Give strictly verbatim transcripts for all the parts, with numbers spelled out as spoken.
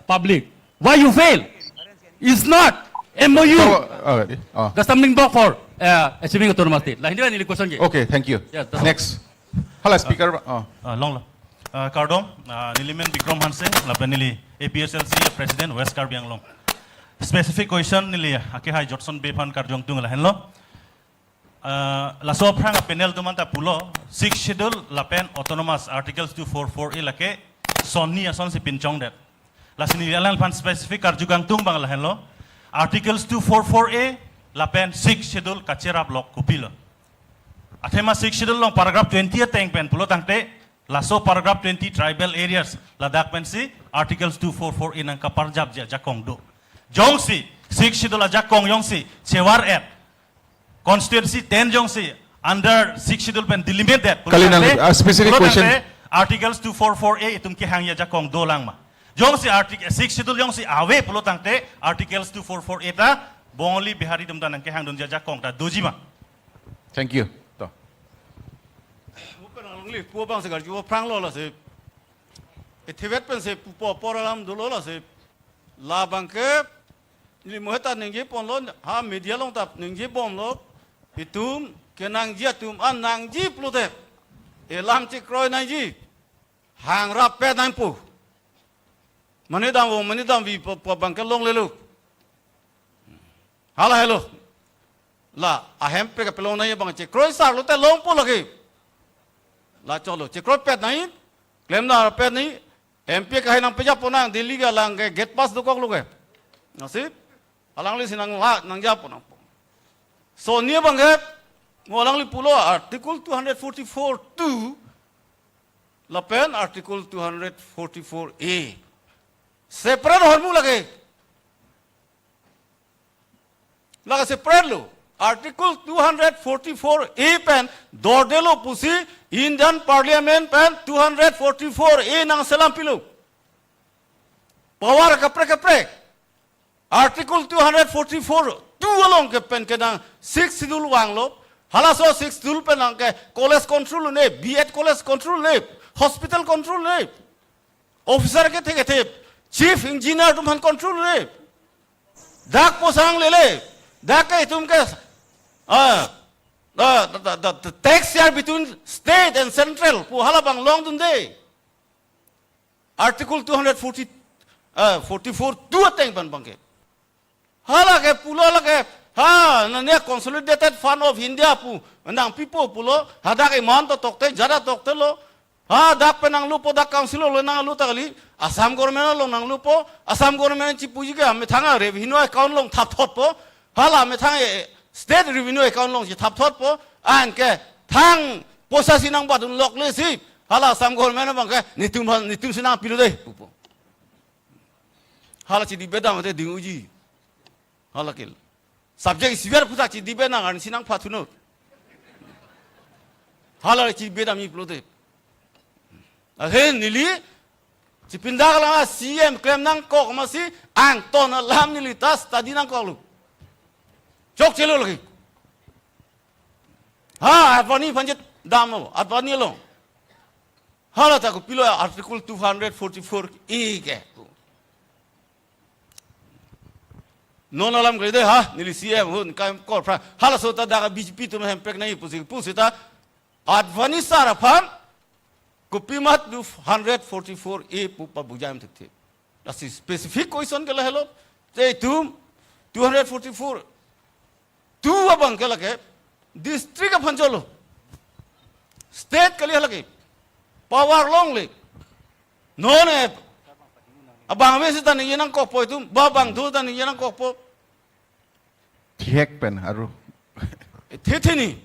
public. Why you fail? It's not M O U. So, uh, uh, the stumbling block for uh, achieving autonomous state. Lahin dia neli question ke. Okay, thank you. Yes, that's all. Next. Hala speaker, uh, Ah, long lo. Ah, kardom, ah, neli men Bikram Hanse, lapen neli A P H L C President West Karbi Anglong. Specific question neli akehai Jotson Bey aphan karjong tung lahenlo. Ah, laso aphrang a-panel atum anta pulo, Sixth Schedule lapen Autonomous Articles two four four A lake sonni asonsi pinchongdet. Lasi neli alangliphan specific karju kangtung abang lahenlo. Articles two four four A lapen Sixth Schedule kacherap lok kopilo. Athema Sixth Schedule along paragraph twenty ateng pen pulo tangte, laso paragraph twenty tribal areas ladak pensi Articles two four four A nangkaparjapji ajakong do. Jongsi Sixth Schedule ajakong jongsi chevar-et, constituency ten jongsi under Sixth Schedule pen delimit det pulo Kali nang, tangte, uh, specific pulo question. Tangte Articles two four four A itum kehangji ajakong dolang ma? Jongsi Artic-, Sixth Schedule jongsi ave pulo tangte Articles two four four A ta Bongali Bihari atum ta nangkehangdunji ajakong ta doji ma? Thank you. To. Mo pen alangli pu abang si karju aphrang lo lasi. Ithivet pensi pupo apor alam dolo lasi. Labang ke neli mo heta ningje ponlo, ha media along ta ningje bomlo. Itum kenangji atum an nangji pulote, elam chekroi nangji. Hangrap pet nangpo. Mane damvo, mane damvi pu, pu abang ke longlelo. Hala helo. La ahempek kapelong nangji abang chekroi sar lote longpo lagi. La cholo, chekroi pet nangji, klemdam pet nangji, M P kahai nangpejappo nang, Delhi ke alang ke gate pass dokoklo ke. Lasi, alanglisi nang la, nangjappo nangpo. Sonni abang ke, mo alangli pulo Article two hundred forty-four two, lapen Article two hundred forty-four A. Separate ahormu lake. Lake separate lo. Article two hundred forty-four A pen dordelo pusi Indian Parliament pen two hundred forty-four A nangselam pilo. Power kaprek kaprek. Article two hundred forty-four two along ke pen ke nang Sixth Schedule vanglo. Halaso Sixth Schedule pen nang ke college control ne, B Ed college control ne, hospital control ne. Officer kethe kethe, chief engineer atum aphan control le. Dak posang lele. Dak ke itum ke, ah, the, the, the, the, the tax share between state and central pu hala abang longdunde. Article two hundred forty, ah, forty-four two ateng pen abang ke. Hala ke pulo lake, ha, nane Consolidated Fund of India pu, nangpipo pulo, hadak iman to tokte, jada tokte lo, ha, dak pen nanglupo, dak council lo nanglu ta kali, Assam government along nanglupo, Assam government chipuji ke amethang a revenue account along thapthotpo, hala amethang e state revenue account along si thapthotpo, anke thang poisa si nangbatdun lokle si, hala Assam government abang ke, netum, netum si nangpilo de, pupo. Hala chidi bedam ate ding uji. Hala kil. Subject isiver puthak chidi benang an sinang phathuno. Hala chidi bedam ni pulote. Ahe neli chipindak lang a C M klem nangkok masi angton alam neli ta study nangkoklo. Chokchelo lagi. Ha, Advani aphan chetdamlo, Advani along. Hala ta kopilo Article two hundred forty-four A ke. Non alam kali de ha, neli C M hun kam kor pra. Halaso ta dak B J P atum hemprek nangji pusi, pusita Advani sar aphan kopi mat two hundred forty-four A pu pabujam thekthe. Lasi specific question ke lahelo. Te itum two hundred forty-four two abang ke lake district aphan cholo. State kali halake. Power longle. Non e abang ave sita ningje nangkokpo itum, ba bang do ta ningje nangkokpo. Thihek pen aru. Thithini.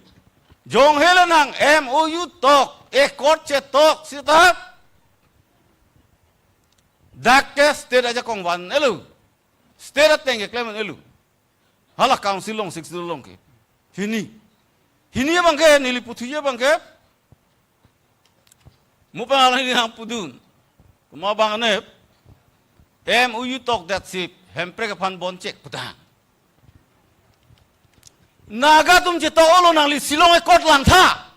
Jong hele nang M O U tok, accord chetok sita. Dak ke state ajakong van-elo. State ateng keklem van-elo. Hala council along, Sixth Schedule along ke. Hini. Hini abang ke, neli puthuji abang ke. Mo pen alang hini nangpudun. Komat abang ne. M O U tokdet si, hemprek aphan bon chek putang. Naga atum chetok-olo nangli Shillong Accord langtha.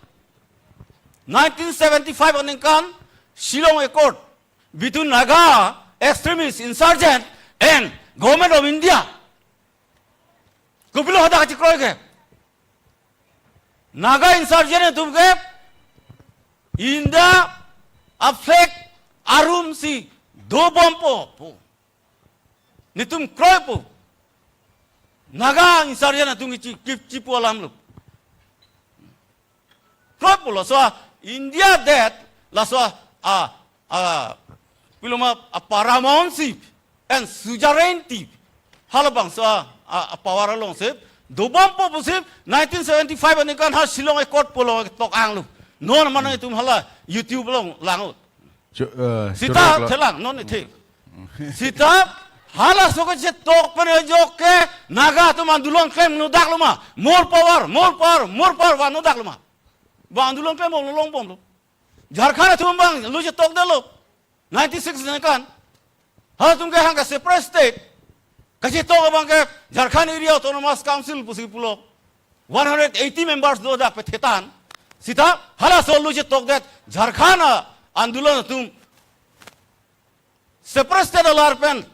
Nineteen seventy-five aningkan Shillong Accord. Between Naga extremist, insurgent, and Government of India. Kopilo hadak kachekroi ke? Naga insurgent atum ke India a-flag arum si dobompo pu. Netum kroipo. Naga insurgent atum kichi, kichipu alam lo. Kroipo laso a India det, laso a, a, a, piloma a paramountship and suzerainty. Halabangso a, a, a power alongsi dobompo pusi nineteen seventy-five aningkan ha Shillong Accord pulo tok anglo. Non mane itum hala YouTube along lang-o. Cho-, eh, sita choro iklo. Thelang non ithe. Sita halaso kachetok pen ajok ke Naga atum andolon klem nodak lo ma. More power, more power, more power, va nodak lo ma. Bang andolon klem long longbomlo. Jharkhand atum bang lo chetokdetlo. Ninety-six aningkan. Halatum ke hang ke separate state. Kachetok abang ke Jharkhand Area Autonomous Council pusi pulo. One hundred eighty members do dak pethetan. Sita halaso lo chetokdet Jharkhand a andolon atum separate state alar pen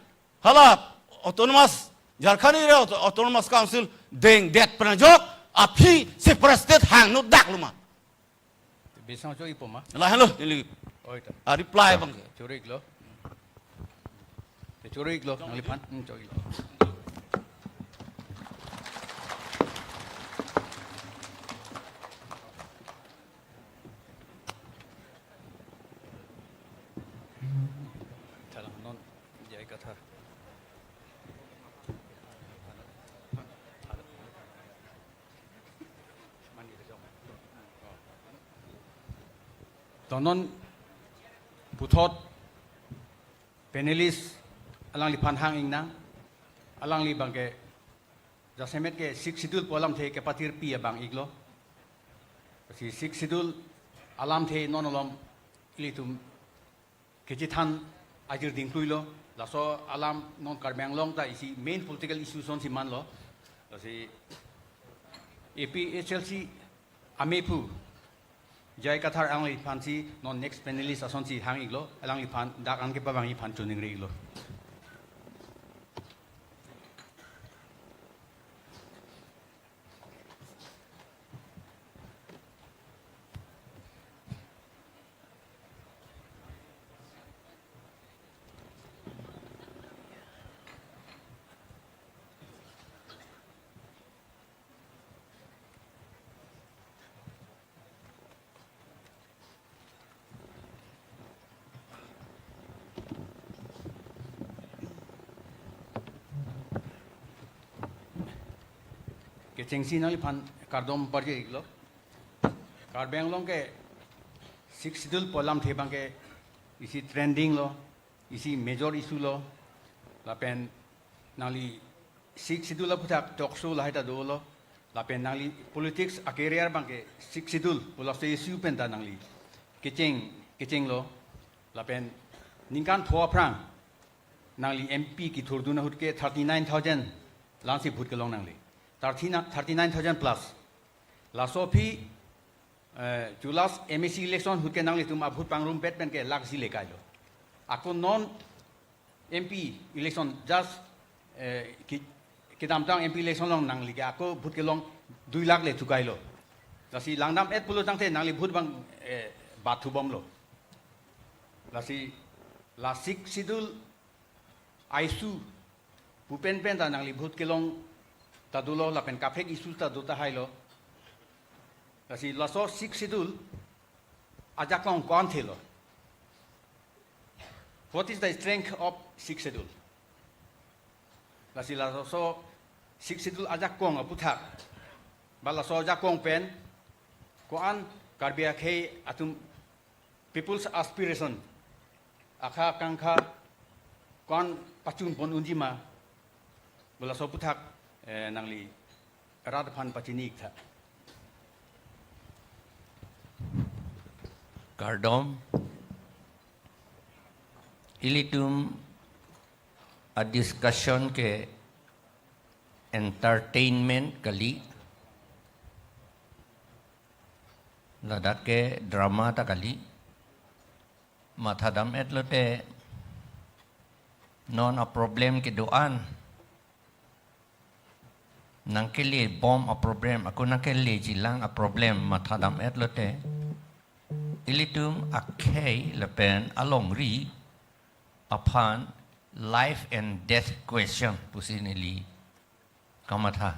hala autonomous, Jharkhand Area Auto-, Autonomous Council dengdet pen ajok aphi separate state hang nodak lo ma. Bisang choro-ipo ma? Lahenlo, neli. Oi ta. A reply bang ke. Choro-iklo. Te choro-iklo, nangliphan. Hmm, choro-iklo. Thalang non, J I Kathar. To non puthot panelist alangliphan hang-ingnang, alangli bang ke jasemet ke Sixth Schedule pu alamthe kepatirpi abang iklo. Si Sixth Schedule alamthe non malom ilitum kechethan ajir dingkluilo, laso alam non Karbi Anglong ta isi main political issue asonsi manlo. Lasi A P H L C amephu J I Kathar alangliphansi non next panelist asonsi hang-iklo, alangliphan dak an kepavangphan choningri-iklo. Kechengsi nangliphan kardom parje-iklo. Karbi Anglong ke Sixth Schedule pu alamthe bang ke isi trending lo, isi major issue lo, lapen nangli Sixth Schedule aphuthak talk show lahai ta dolo. Lapen nangli politics a-career bang ke Sixth Schedule pu laso issue pen ta nangli kecheng, kechenglo. Lapen ningkan pho aphrang nangli M P kethurdun ahut ke thirty-nine thousand langsi vote kelong nangli. Thirty, thirty-nine thousand plus. Laso aphi, eh, chulas M A C election ahut ke nanglitum a-vote pangrumpet pen ke lakh isi le kailo. Ako non M P election just, eh, ki, kedamtang M P election along nangli ke ako vote kelong dui lakh le thukailo. Lasi langdam-et pulo tangte nangli vote bang, eh, bathubomlo. Lasi la Sixth Schedule a-issue pu penpen ta nangli vote kelong ta dolo lapen kaprek issue ta do tahailo. Lasi laso Sixth Schedule ajakong ko-an thelo? What is the strength of Sixth Schedule? Lasi laso Sixth Schedule ajakong aphuthak, ba laso ajakong pen ko-an Karbi akhei atum people's aspiration, akha akankha ko-an pachunpon unji ma, pu laso aphuthak, eh, nangli rat aphan pachini-iktha. Kardom. Ilitum a-discussion ke entertainment kali, ladak ke drama ta kali. Mathadam-et lote Non a-problem kedo-an, nangkele bom a-problem, ako nangkeleji lang a-problem mathadam-et lote, ilitum akhei lapen alongri aphan life and death question pusi neli kamatha.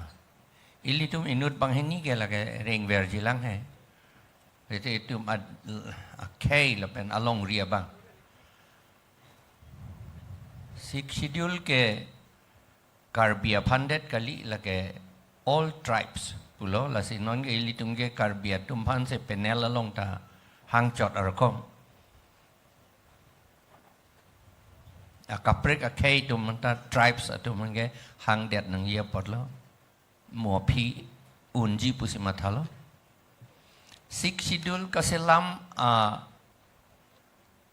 Ilitum inut banghini ke lake rengverji lang he. Ilitum ad-, akhei lapen alongri abang. Sixth Schedule ke Karbi aphan det kali, lake all tribes pulo, lasi non ke ilitum ke Karbi atum aphan si panel along ta hangchot arkom. Akaprek akhei atum ta tribes atum ke hangdet nangji apotlo. Mo aphi unji pusi mathalo. Sixth Schedule kaselam a,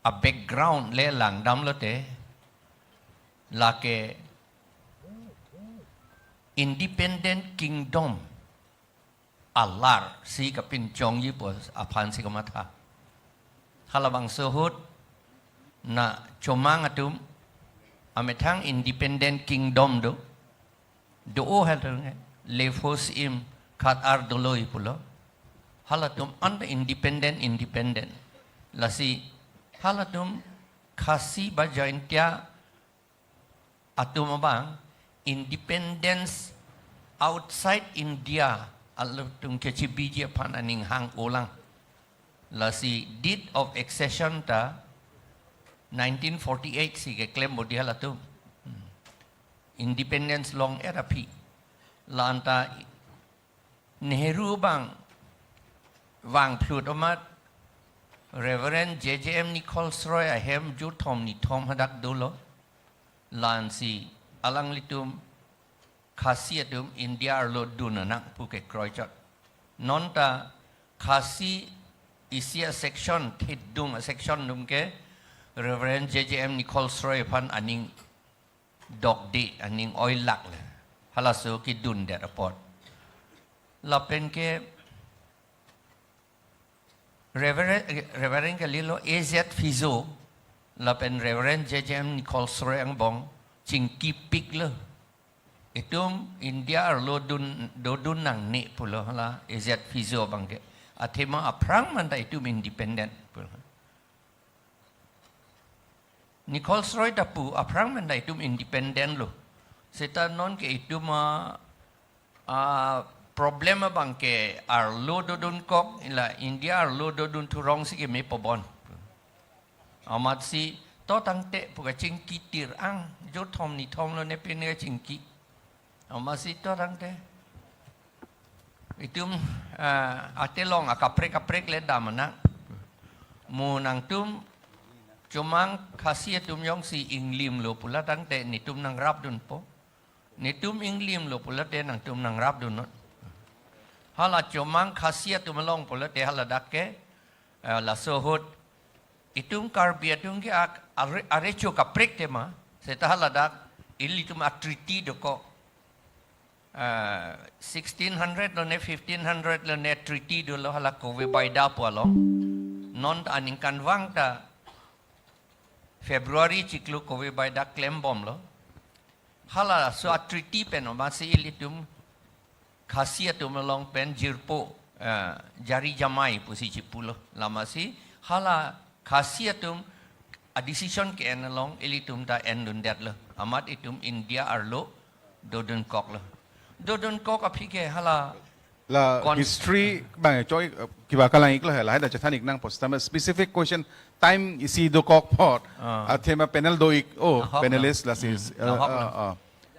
a-background le langdam lote, lake independent kingdom alar si kapinchongji pu aphan si kamatha. Halabangso ahut na chomang atum amethang independent kingdom do. Do-o hal nge, Lefos Im Khat Ar Doloi pulo. Halatum anta independent, independent. Lasi halatum Khasi ba Jaintia atum abang independence outside India atum kechebiji aphan aning hang-o lang. Lasi deed of accession ta nineteen forty-eight si keklem bodi halatum. Hmm. Independence long-et aphi. La anta Nehru abang vangphlut amat Reverend J J M Nichols Roy ahem jirthom nithom hadak dolo. Lasi alanglitum Khasi atum India arlo dun nang pu kekroichot. Non ta Khasi isi a-section, thidung a-section atum ke Reverend J J M Nichols Roy aphan aning dokde, aning oilak le. Halaso kedundet apot. Lapen ke Reverend, Reverend kalilo A Z Phizo, lapen Reverend J J M Nichols Roy angbong chingkipiklo. Itum India arlo dun, dodun nangne pulo hala A Z Phizo abang ke. Athema aphrang manta itum independent pulo. Nichols Roy ta pu aphrang manta itum independent lo. Seta non ke itum a, a-problem abang ke arlo dodunkok, ila India arlo dodun thurong si keme pobon. Amatsi to tangte pu kachingkitir ang, jirthom nithom lo ne pine kachingki. Amatsi to tangte. Itum, ah, atelong akaprek kaprek le dam nang. Mo nangtum chomang Khasi atum jongsi inglimlo pulo tangte netum nangrapdunpo. Netum inglimlo pulote nangtum nangrapdunnon. Hala chomang Khasi atum along pulote hala dak ke, eh, laso ahut itum Karbi atum ke ak-, are-, arecho kaprek tema, seta hala dak ilitum a-treaty dokok. Eh, sixteen hundred lo ne fifteen hundred lo ne treaty dolo hala Kove Baida pu along. Non ta aningkanvang ta February chiklo Kove Baida klembomlo. Halaso a-treaty pen amatsi ilitum Khasi atum along pen jirpo, eh, jari jamai pusi chipulo. Lamatsi hala Khasi atum a-decision ke-en along ilitum ta endundetlo. Amat itum India arlo dodunkoklo. Dodunkok aphi ke hala La kon- history bang choi, eh, kiba kalang iklo hela, heda chethan ik nangpo sitame specific question time isi dokok apot. Ah. Athema panel do ik, oh, Ahok panelist lo. Lasi, Hmm, eh, ahok lo. Eh, eh.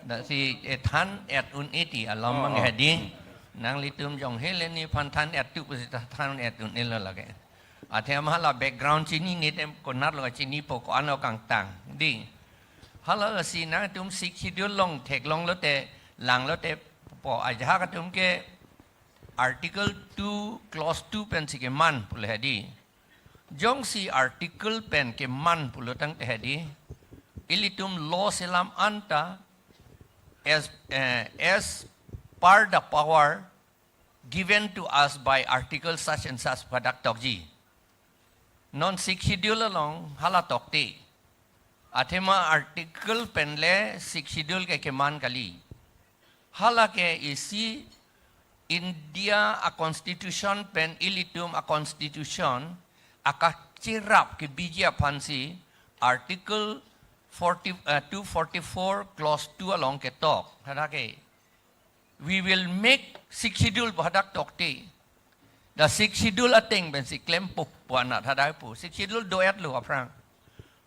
Lasi, eh, than-et un-e ti alam Oh, mang oh. Hedi. Nanglitum jong hele nephan than-et tu pusi ta than-et un-e lo lake. Athema hala background chinine te konatlo chinipo, ko-anlo kangtang. Di. Hala lasi nangtum Sixth Schedule along theklong lote, lang lote po ajahak atum ke Article two, Clause two pensi keman pulo hedi. Jongsi article pen keman pulo tangte hedi, ilitum law selam anta as, eh, as per the power given to us by article such and such pu hadak tokji. Non Sixth Schedule along hala tokte. Athema article pen le Sixth Schedule ke keman kali. Hala ke isi India a-constitution pen ilitum a-constitution akachirap kebiji aphansi article forty, eh, two forty-four clause two along ketok. Hadak ke, "We will make Sixth Schedule," pu hadak tokte. The Sixth Schedule ateng pensi klempo pu anat hadak pu. Sixth Schedule do-etlo aphrang.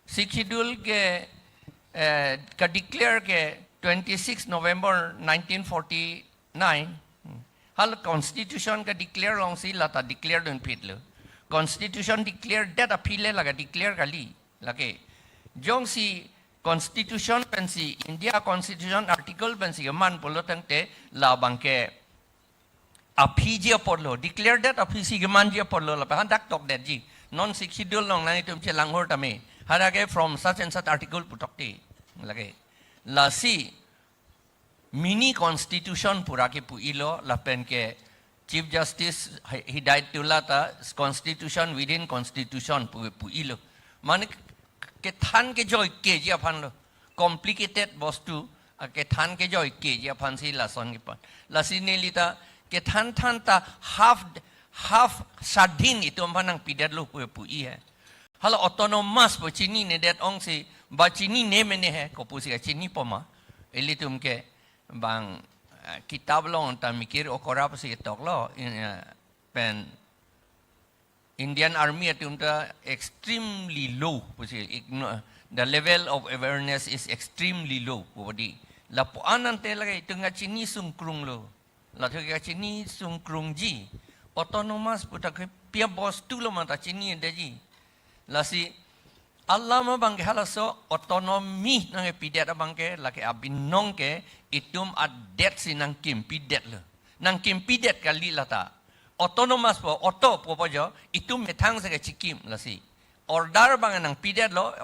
Sixth Schedule ke, eh, ka-declare ke twenty-six November nineteen forty-nine. Hmm. Hala constitution ka-declare alongsi lata declare dunphitlo. Constitution declare det aphi le la ka-declare kali. Lake, jongsi constitution pensi, India constitution article pensi keman pulo tangte labang ke aphiji apotlo, declare det aphisi kemanji apotlo, lapen hadak tokdetji. Non Sixth Schedule along nanglitum chelang-or tame. Hadak ke from such and such article pu tokte. Lake, lasi mini constitution pu ra kepu-ilo, lapen ke Chief Justice Hi-, Hidayatullah ta constitution within constitution pu, pu-ilo. Mane kethan kejoikeji aphanlo. Complicated bostu, a, kethan kejoikeji aphansi lason kepan. Lasi neli ta kethan than ta half, half sadhin itum aphan nangpidetlo pu, pu-i he. Hala autonomous pu chininedet ongsi, ba chinine mene he, kopusi kachinipo ma. Ilitum ke bang, eh, kitab along ta Mikir Okora pusi toklo, in, eh, pen Indian Army atum ta extremely low pusi, igno-, the level of awareness is extremely low pu di. Lapu-an ante lake itum kachini sungkrunglo. Latum kachini sungkrungji. Autonomous pu ta ke pia bostulo ma ta chinidetji. Lasi alam abang ke halaso autonomy nangkepidet abang ke lake abinong ke itum adetsi nangkimpidetlo. Nangkimpidet kali lata. Autonomous pu, auto pu pu jo, itum methang si kachikim lasi. Order abang nangpidetlo,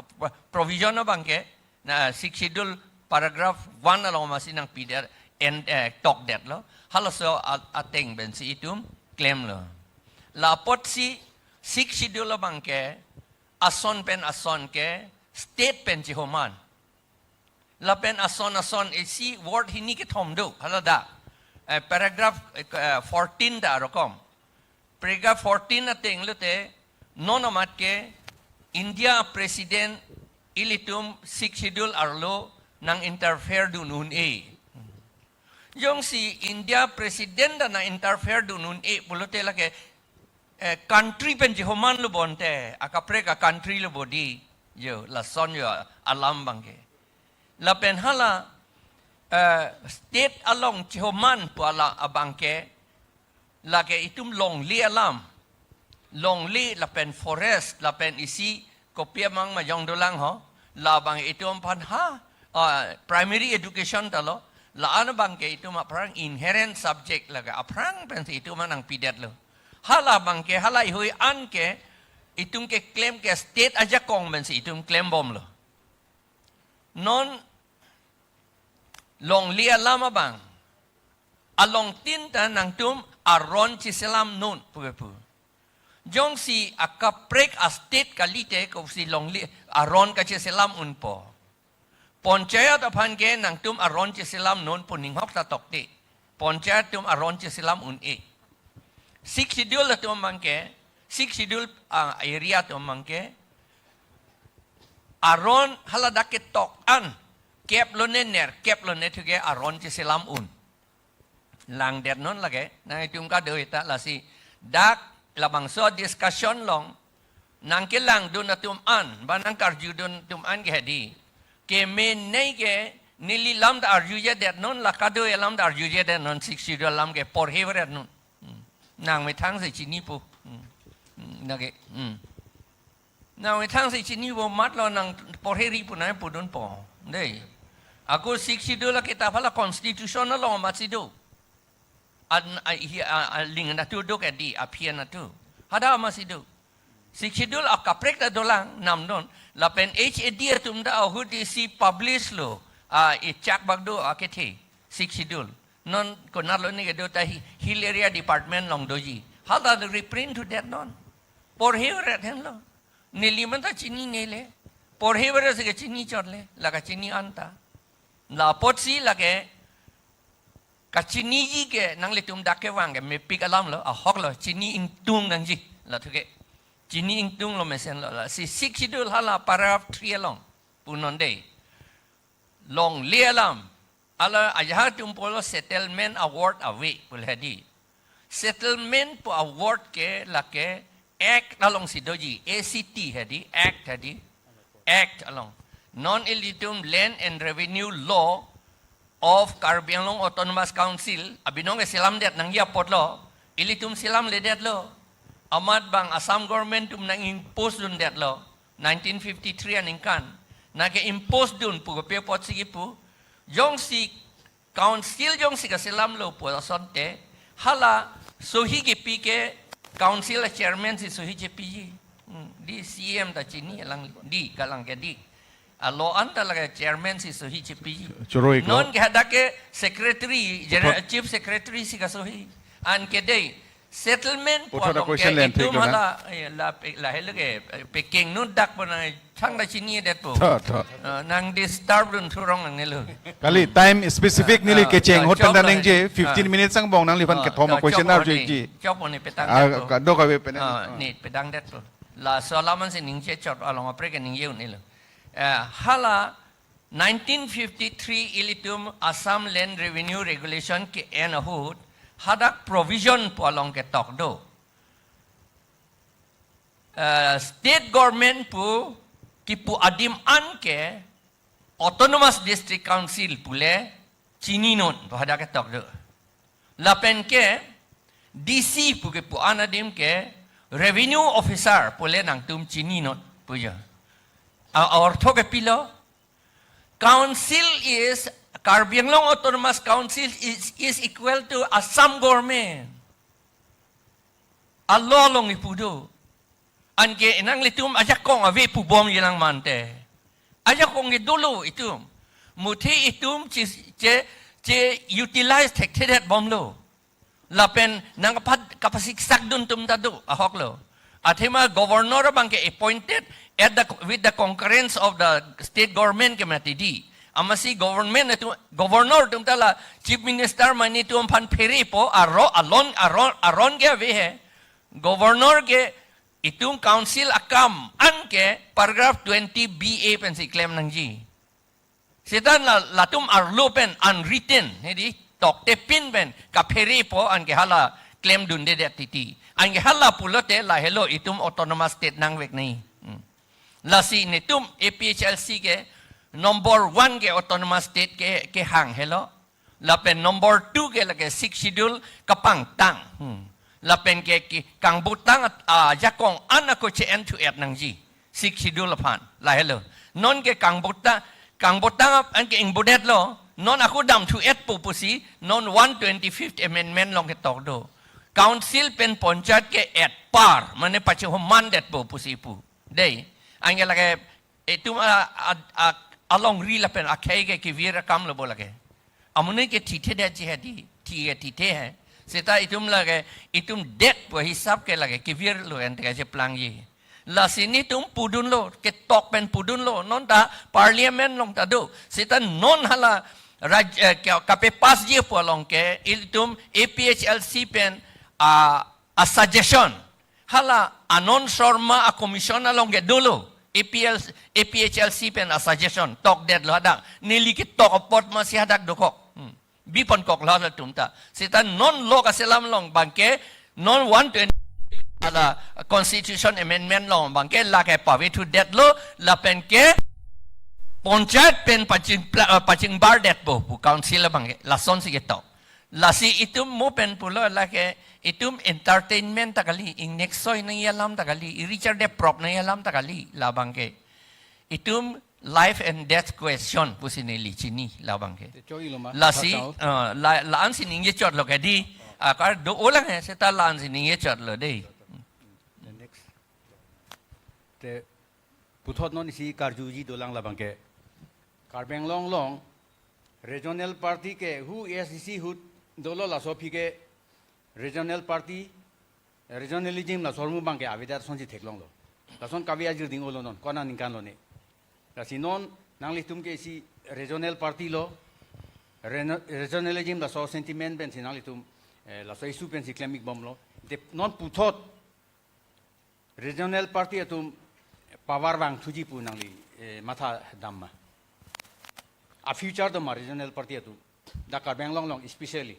provision abang ke, na Sixth Schedule paragraph one along masi nangpidet, en, eh, tokdetlo. Halaso a-, ateng pensi itum klemlo. La apotsi Sixth Schedule abang ke, ason pen ason ke state pen chihoman. Lapen ason ason isi word hini kethom do, hala dak. Eh, paragraph, eh, fourteen ta arokom. Paragraph fourteen ateng lote, non amat ke India President ilitum Sixth Schedule arlo nang-interfere dun un-e. Jongsi India President ta nang-interfere dun un-e pulote lake, eh, country pen chihomanlo bonte, akaprek a-country lo bodi, jo, lason jo alam abang ke. Lapen hala, eh, state along chihoman pu ala abang ke, lake itum longle alam, longle lapen forest, lapen isi kopi amang majong dolang ho, labang itum aphan ha, ah, primary education talo, la-an abang ke itum aphrang inherent subject lake aphrang pensi itum nangpidetlo. Hala abang ke, hala ihui an ke, itum keklem ke state ajakong pensi itum klembomlo. Non longle alam abang, along tin ta nangtum aron chiselam non pu kepu. Jongsi akaprek a-state kalite kosi longle aron kachiselam unpo. Panchayat aphan ke nangtum aron chiselam non pu ninghok ta tokte. Panchayat atum aron chiselam un-e. Sixth Schedule atum abang ke, Sixth Schedule, ah, area atum abang ke, aron hala dak ketok an, kep lone ner, kep lone thu ke aron chiselam un. Langdet non lake, nangtum kadokave ta lasi dak labangso discussion along nangkelangdun atum an, ba nangkarjudun atum an ke hedi. Kemenei ke neli lam ta arjujedet non, la kadokave lam ta arjujedet non, Sixth Schedule alam ke porhevret non. Hmm. Nangmethang si chinipo. Hmm. Hmm. Nake. Hmm. Nangmethang si chinipo matlo nang porheri pu nangpudunpo. Dei. Ako Sixth Schedule akitap hala constitution along amatsi do. An, a, hi, a, a, ling natu do ke di, aphi natu. Hadak amatsi do. Sixth Schedule akaprek ta dolang, namdon. Lapen H A D atum ta ahut isi publish lo. A, ichak bak do akethe. Sixth Schedule. Non konatlo ni kedo ta hi-, Hill Area Department along doji. Hala reprint thudet non. Porhevret henlo. Neli man ta chininele. Porhi bere si kachini chot le, la kachini anta. La apotsi lake kachiniji ke nanglitum dak kevang ke mepik alam lo, ahok lo, chini ingtung nangji, la thuke. Chini ingtung lo mesen lo, lasi Sixth Schedule hala paragraph three along punon dei. Longle alam, hala ajahak atum pulo settlement award ave pu hedi. Settlement pu award ke lake Act alongsi doji, A C T hedi, Act hedi. Act along. Non ilitum Land and Revenue Law of Karbi Anglong Autonomous Council, abinong ke selamdet nangji apotlo, ilitum selamledetlo. Amat bang Assam government atum nang-impose dundetlo, nineteen fifty-three aningkan. Nang ke-impose dun pu kopi apotsi kipu. Jongsi council jongsi kaselamlo pu asonte, hala sohi kipi ke council a chairman si sohi chepiji. Hmm, dei C M ta chini alang, dei kalang ke dei. A law anta lake chairman si sohi chepiji. Choroi ko. Non ke hadak ke secretary, general, Puthot- chief secretary si kasohi. Anke dei settlement Puthot a pualong question ke le an itum thek lo na. Hala, eh, la pe-, lahelo ke, eh, peking nu dak po nang chang da chinidet po. Tho, tho. Ah, nang disturb dun thurong nangnelo. Kali time specific neli Ah, kecheng ah, hot chok tanda lo nangji, hedi. Fifteen Ah. minutes angbong nangliphan Ah, kethom ah, a question chok arju hedi. Ji. Chok po ne petang Ah, det po. Ka-, do kave pene. Ah, ne petang det po. Laso alam ansi ningje chot along apre ke ningje un-elo. Eh, hala nineteen fifty-three ilitum Assam Land Revenue Regulation ke-en ahut hadak provision pu along ketok do. Eh, state government pu kipu adim an ke Autonomous District Council pule chininon pu hadak ketok do. Lapen ke D C pu kipu an adim ke revenue officer pule nangtum chininon pu jo. A, a ortho ke pilo. Council is, Karbi Anglong Autonomous Council is, is equal to Assam government. A law along kipu do. Anke nanglitum ajakong ave pubomji lang mante. Ajakong ke dolo itum. Muthe itum che, che, che utilize thekthedet bomlo. Lapen nang kapat kapasiksak dun atum ta do, ahok lo. Athema governor abang ke appointed at the, with the concurrence of the state government ke mati dei. Amatsi government atum, governor atum ta la chief minister mane atum aphan pherepo, aro, alon, aron, aron ke ave he. Governor ke itum council akam an ke paragraph twenty B A pensi klem nangji. Seta la, latum arlo pen unwritten, hedi, toktepin pen kapherepo anke hala klem dundedet titi. Anke hala pulote lahelo itum autonomous state nangvek nai. Hmm. Lasi netum A P H L C ke number one ke autonomous state ke, kehang helo. Lapen number two ke lake Sixth Schedule kapangtang. Hmm. Lapen ke, ke kangbutang at, ah, ajakong an ako che-en thu-et nangji. Sixth Schedule aphan. Lahelo. Non ke kangbutang, kangbutang ap-, anke ingbudetlo. Non ako damthu-etpo pusi. Non one twenty-fifth Amendment along ketok do. Council pen panchayat ke at par. Mane pachehumandetpo pusi pu. Dei. Anke lake itum a, a, a, alongri lapen akhei ke kevir akam lo bo lake. Amonit ke thithedetji hedi, thi ke thithe he. Seta itum lake, itum det pu hisap ke lake, kevirlo ente kacheplangji. Lasi netum pudunlo, ketok pen pudunlo, non ta parliament along ta do. Seta non hala raj-, eh, ka, kapepassji pu along ke, itum A P H L C pen, ah, a suggestion. Hala Anand Sharma a commission along ke dolo. A P L, A P H L C pen a suggestion. Tokdetlo hadak. Neli ketok apot masi hadak dokok. Hmm. Biponkoklo halatum ta. Seta non law kaselam along abangke non one twenty hala constitution amendment along abangke lake pavethudetlo lapen ke panchayat pen paching pla-, eh, pachingbardetpo pu council abangke. Lasonsi ketok. Lasi itum mo pen pulo lake itum entertainment ta kali, ingnek soi nangji alam ta kali, i Richard de prop nangji alam ta kali, labangke. Itum life and death question pusi neli chini labangke. Te choi lo ma, Lasi, tha tao. Eh, la, la-ansi ningje chotlo ke dei, akar do-olang he, seta la-ansi ningje chotlo dei. The next. Te puthot non isi karjuji dolang labangke. Karbi Anglong along regional party ke hu A I C C ahut dolo laso aphi ke regional party, regionalism laso ahormu abangke avedet asonsi theklonglo. Lason kave ajir ding-olo non, konat aningkan lo ne. Lasi non nanglitum ke isi regional party lo, reno-, regionalism laso sentiment pensi nanglitum, eh, laso issue pensi klem-ik bomlo. Te non puthot regional party atum power vangthuji pu nangli, eh, matha dam ma? A future do ma regional party atum? Dak Karbi Anglong along especially.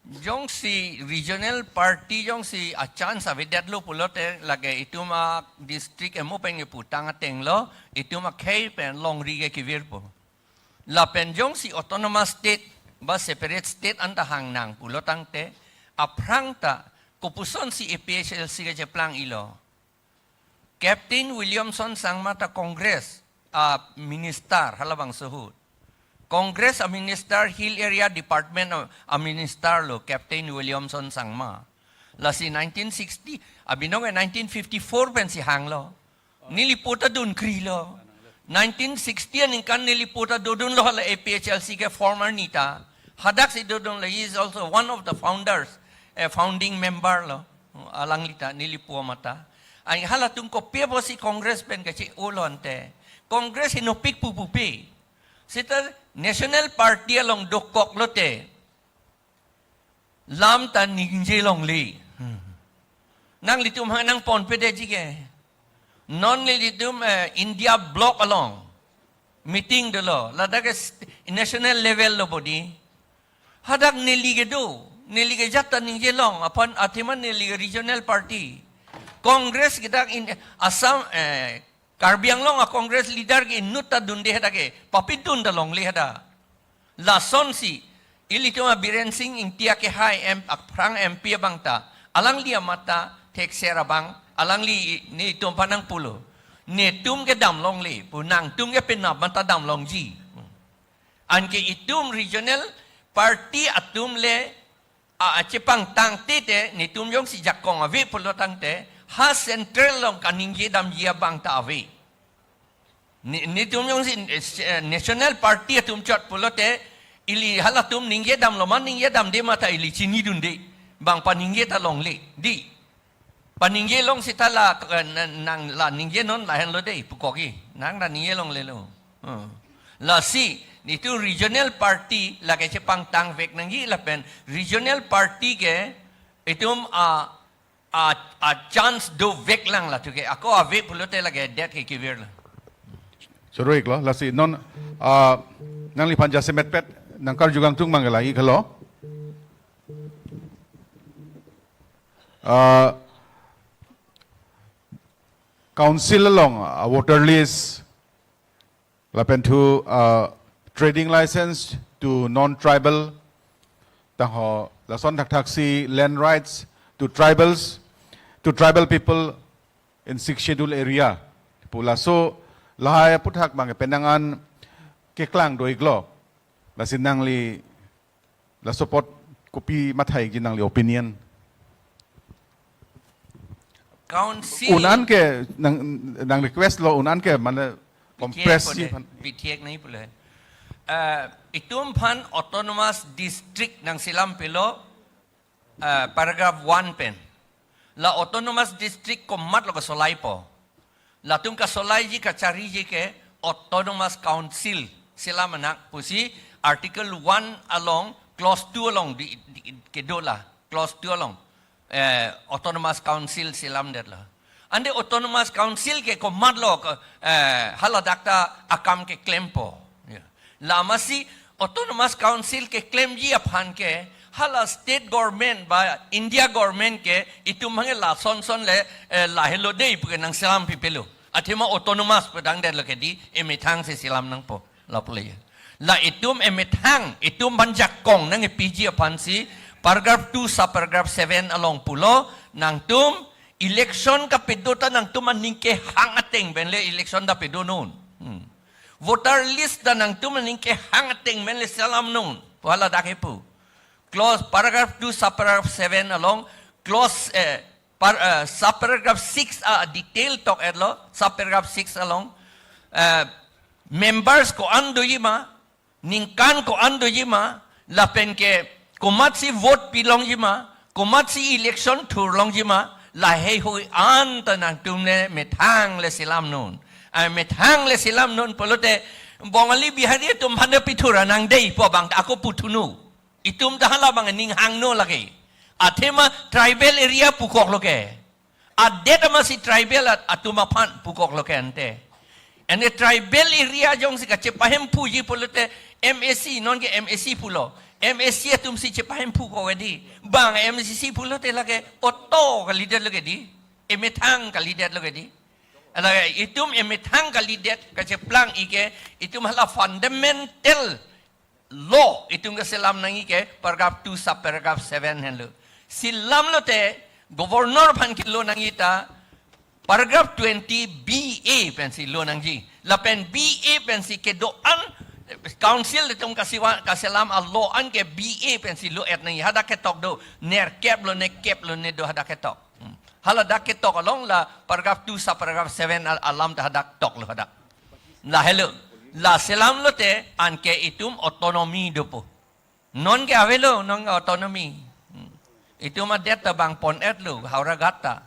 Jongsi regional party jongsi a chance avedetlo pulote lake itum adistrict emo pen keputang atenglo, itum akhei pen longri ke kevirpo. Lapen jongsi autonomous state ba separate state anta hangnang pulo tangte, aphrang ta kopusonsi A P H L C kecheplang-iklo? Captain Williamson Sangma ta Congress a minister halabangso ahut. Congress a minister, Hill Area Department a, a minister lo Captain Williamson Sangma. Lasi nineteen sixty, abinong ke nineteen fifty-four pensi hanglo. Neli po ta dunkrilo. Nineteen sixty aningkan neli po ta dodunlo hala A P H L C ke former neta. Hadaksi dodunlo, he is also one of the founders, a founding member lo. Alangli ta neli po mata. Ai halatum kopi apotsi Congress pen kachi-olo ante? Congress inutpik pu pupe. Seta National Party along dokok lote lam ta ningje longle. Hmm. Nanglitum ha nangponpedetji ke. Non nelitum, eh, India bloc along meeting dolo. Ladak ke st-, national level lo bodi. Hadak neli kedo, neli ke jat ta ningje long, aphan athema neli ke regional party. Congress ke dak in Assam, eh, Karbi Anglong a Congress leader ke inut ta dunde hadak ke, papidun ta longle hadak. Lasonsi, ilitum a Biren Singh Ingti akehai M-, aphrang M P abang ta, alangli amat ta thekser abang, alangli i-, netum aphan nangpulo. Netum ke dam longle, pu nangtum ke penap mata dam longji. Anke itum regional party atum le a, achepangtang tete, netum jongsi jakong ave pulo tangte, ha central along kaningje damji abang ta ave. Ne-, netum jongsi, eh, National Party atum chot pulote, ili halatum ningje damlo ma ningje damde mata ili chinidunde. Bang paningje ta longle, di. Paningje long seta la, eh, na-, nang la ningjenon lahenlo dei, pukoki. Nang la ningje longlelo. Hmm. Lasi, netum regional party lake chepangtangvek nangji lapen regional party ke itum a, a, a chance dovek lang latum ke. Ako ave pulote lake det ke kevirlo. Choro-iklo, lasi non, ah, nangliphan jasemetpet nangkarju kangtung mang ke la-ik helo. Ah, council along, ah, voter list, lapen thu, ah, trading license to non-tribal, tangho lason thakthaksi land rights to tribals, to tribal people in sixth schedule area. Pu laso lahai aphuthak bang penang an keklang do-iklo. Lasi nangli laso apot kopi matha-ikji nangli opinion? Council. Un-an ke nang, nang request lo, un-an ke mane Pithiek compress pone, ji aphan. Pithiek nai pule. Eh, itum aphan autonomous district nangselam pilo, eh, paragraph one pen. La autonomous district komatlo kasolaipo? Latum kasolaiji kachariji ke autonomous council selam anak pusi article one along clause two along di, di, kedo la clause two along, eh, autonomous council selamdetlo. Ante autonomous council ke komatlo ke, eh, haladak ta akam keklempo. Ya. Lamasi autonomous council keklemji aphan ke hala state government ba India government ke itum hangke lasonson le, eh, lahelo dei puke nangselam pipelo. Athema autonomous pedangdetlo ke di emethang si selam nangpo. Lapu le. La itum emethang, itum aphan jakong nangkepiji aphansi paragraph two subparagraph seven along pulo, nangtum election kapedo ta nangtum aning kehang ateng pen le election ta pedonon. Hmm. Voter list ta nangtum aning kehang ateng pen le selamnon. Pu haladak hepu. Clause paragraph two subparagraph seven along clause, eh, par-, eh, subparagraph six a detail tok-etlo, subparagraph six along, eh, members ko-an doji ma, ningkan ko-an doji ma, lapen ke komatsi vote pilongji ma, komatsi election thurlongji ma, laheihui anta nangtum le methang le selamnon. Ai methang le selam non pulote Bongali Bihari atum aphan ta pithura nangdei pu abang ako puthunu. Itum ta hala abang ning hangno lake. Athema tribal area pukoklo ke. Adet amatsi tribal at-, atum aphan pukoklo ke ante. Ante tribal area jongsi kachepahemphuji pulote M A C, non ke M A C pulo. M A C atumsi chepahemphu ko ke di. Bang M A C pulote lake auto kalidetlo ke di. Emethang kalidetlo ke di. Lake itum emethang kalidet kacheplang-i ke itum hala fundamental law itum kaselam nangji ke paragraph two subparagraph seven henlo. Selamlote governor aphan kelo nangji ta paragraph twenty B A pensi lo nangji. Lapen B A pensi kedo-an council itum kasiwa-, kaselam a-law an ke B A pensi lo-et nangji. Hadak ketok do, nerkep lone, kep lone do hadak ketok. Hmm. Hala dak ketok along la paragraph two subparagraph seven al-, alam ta hadak toklo hadak. Lahelo. La selamlote anke itum autonomy dopo. Non ke avelo, non ke autonomy. Hmm. Itum adet ta bang pon-etlo, Howraghat ta.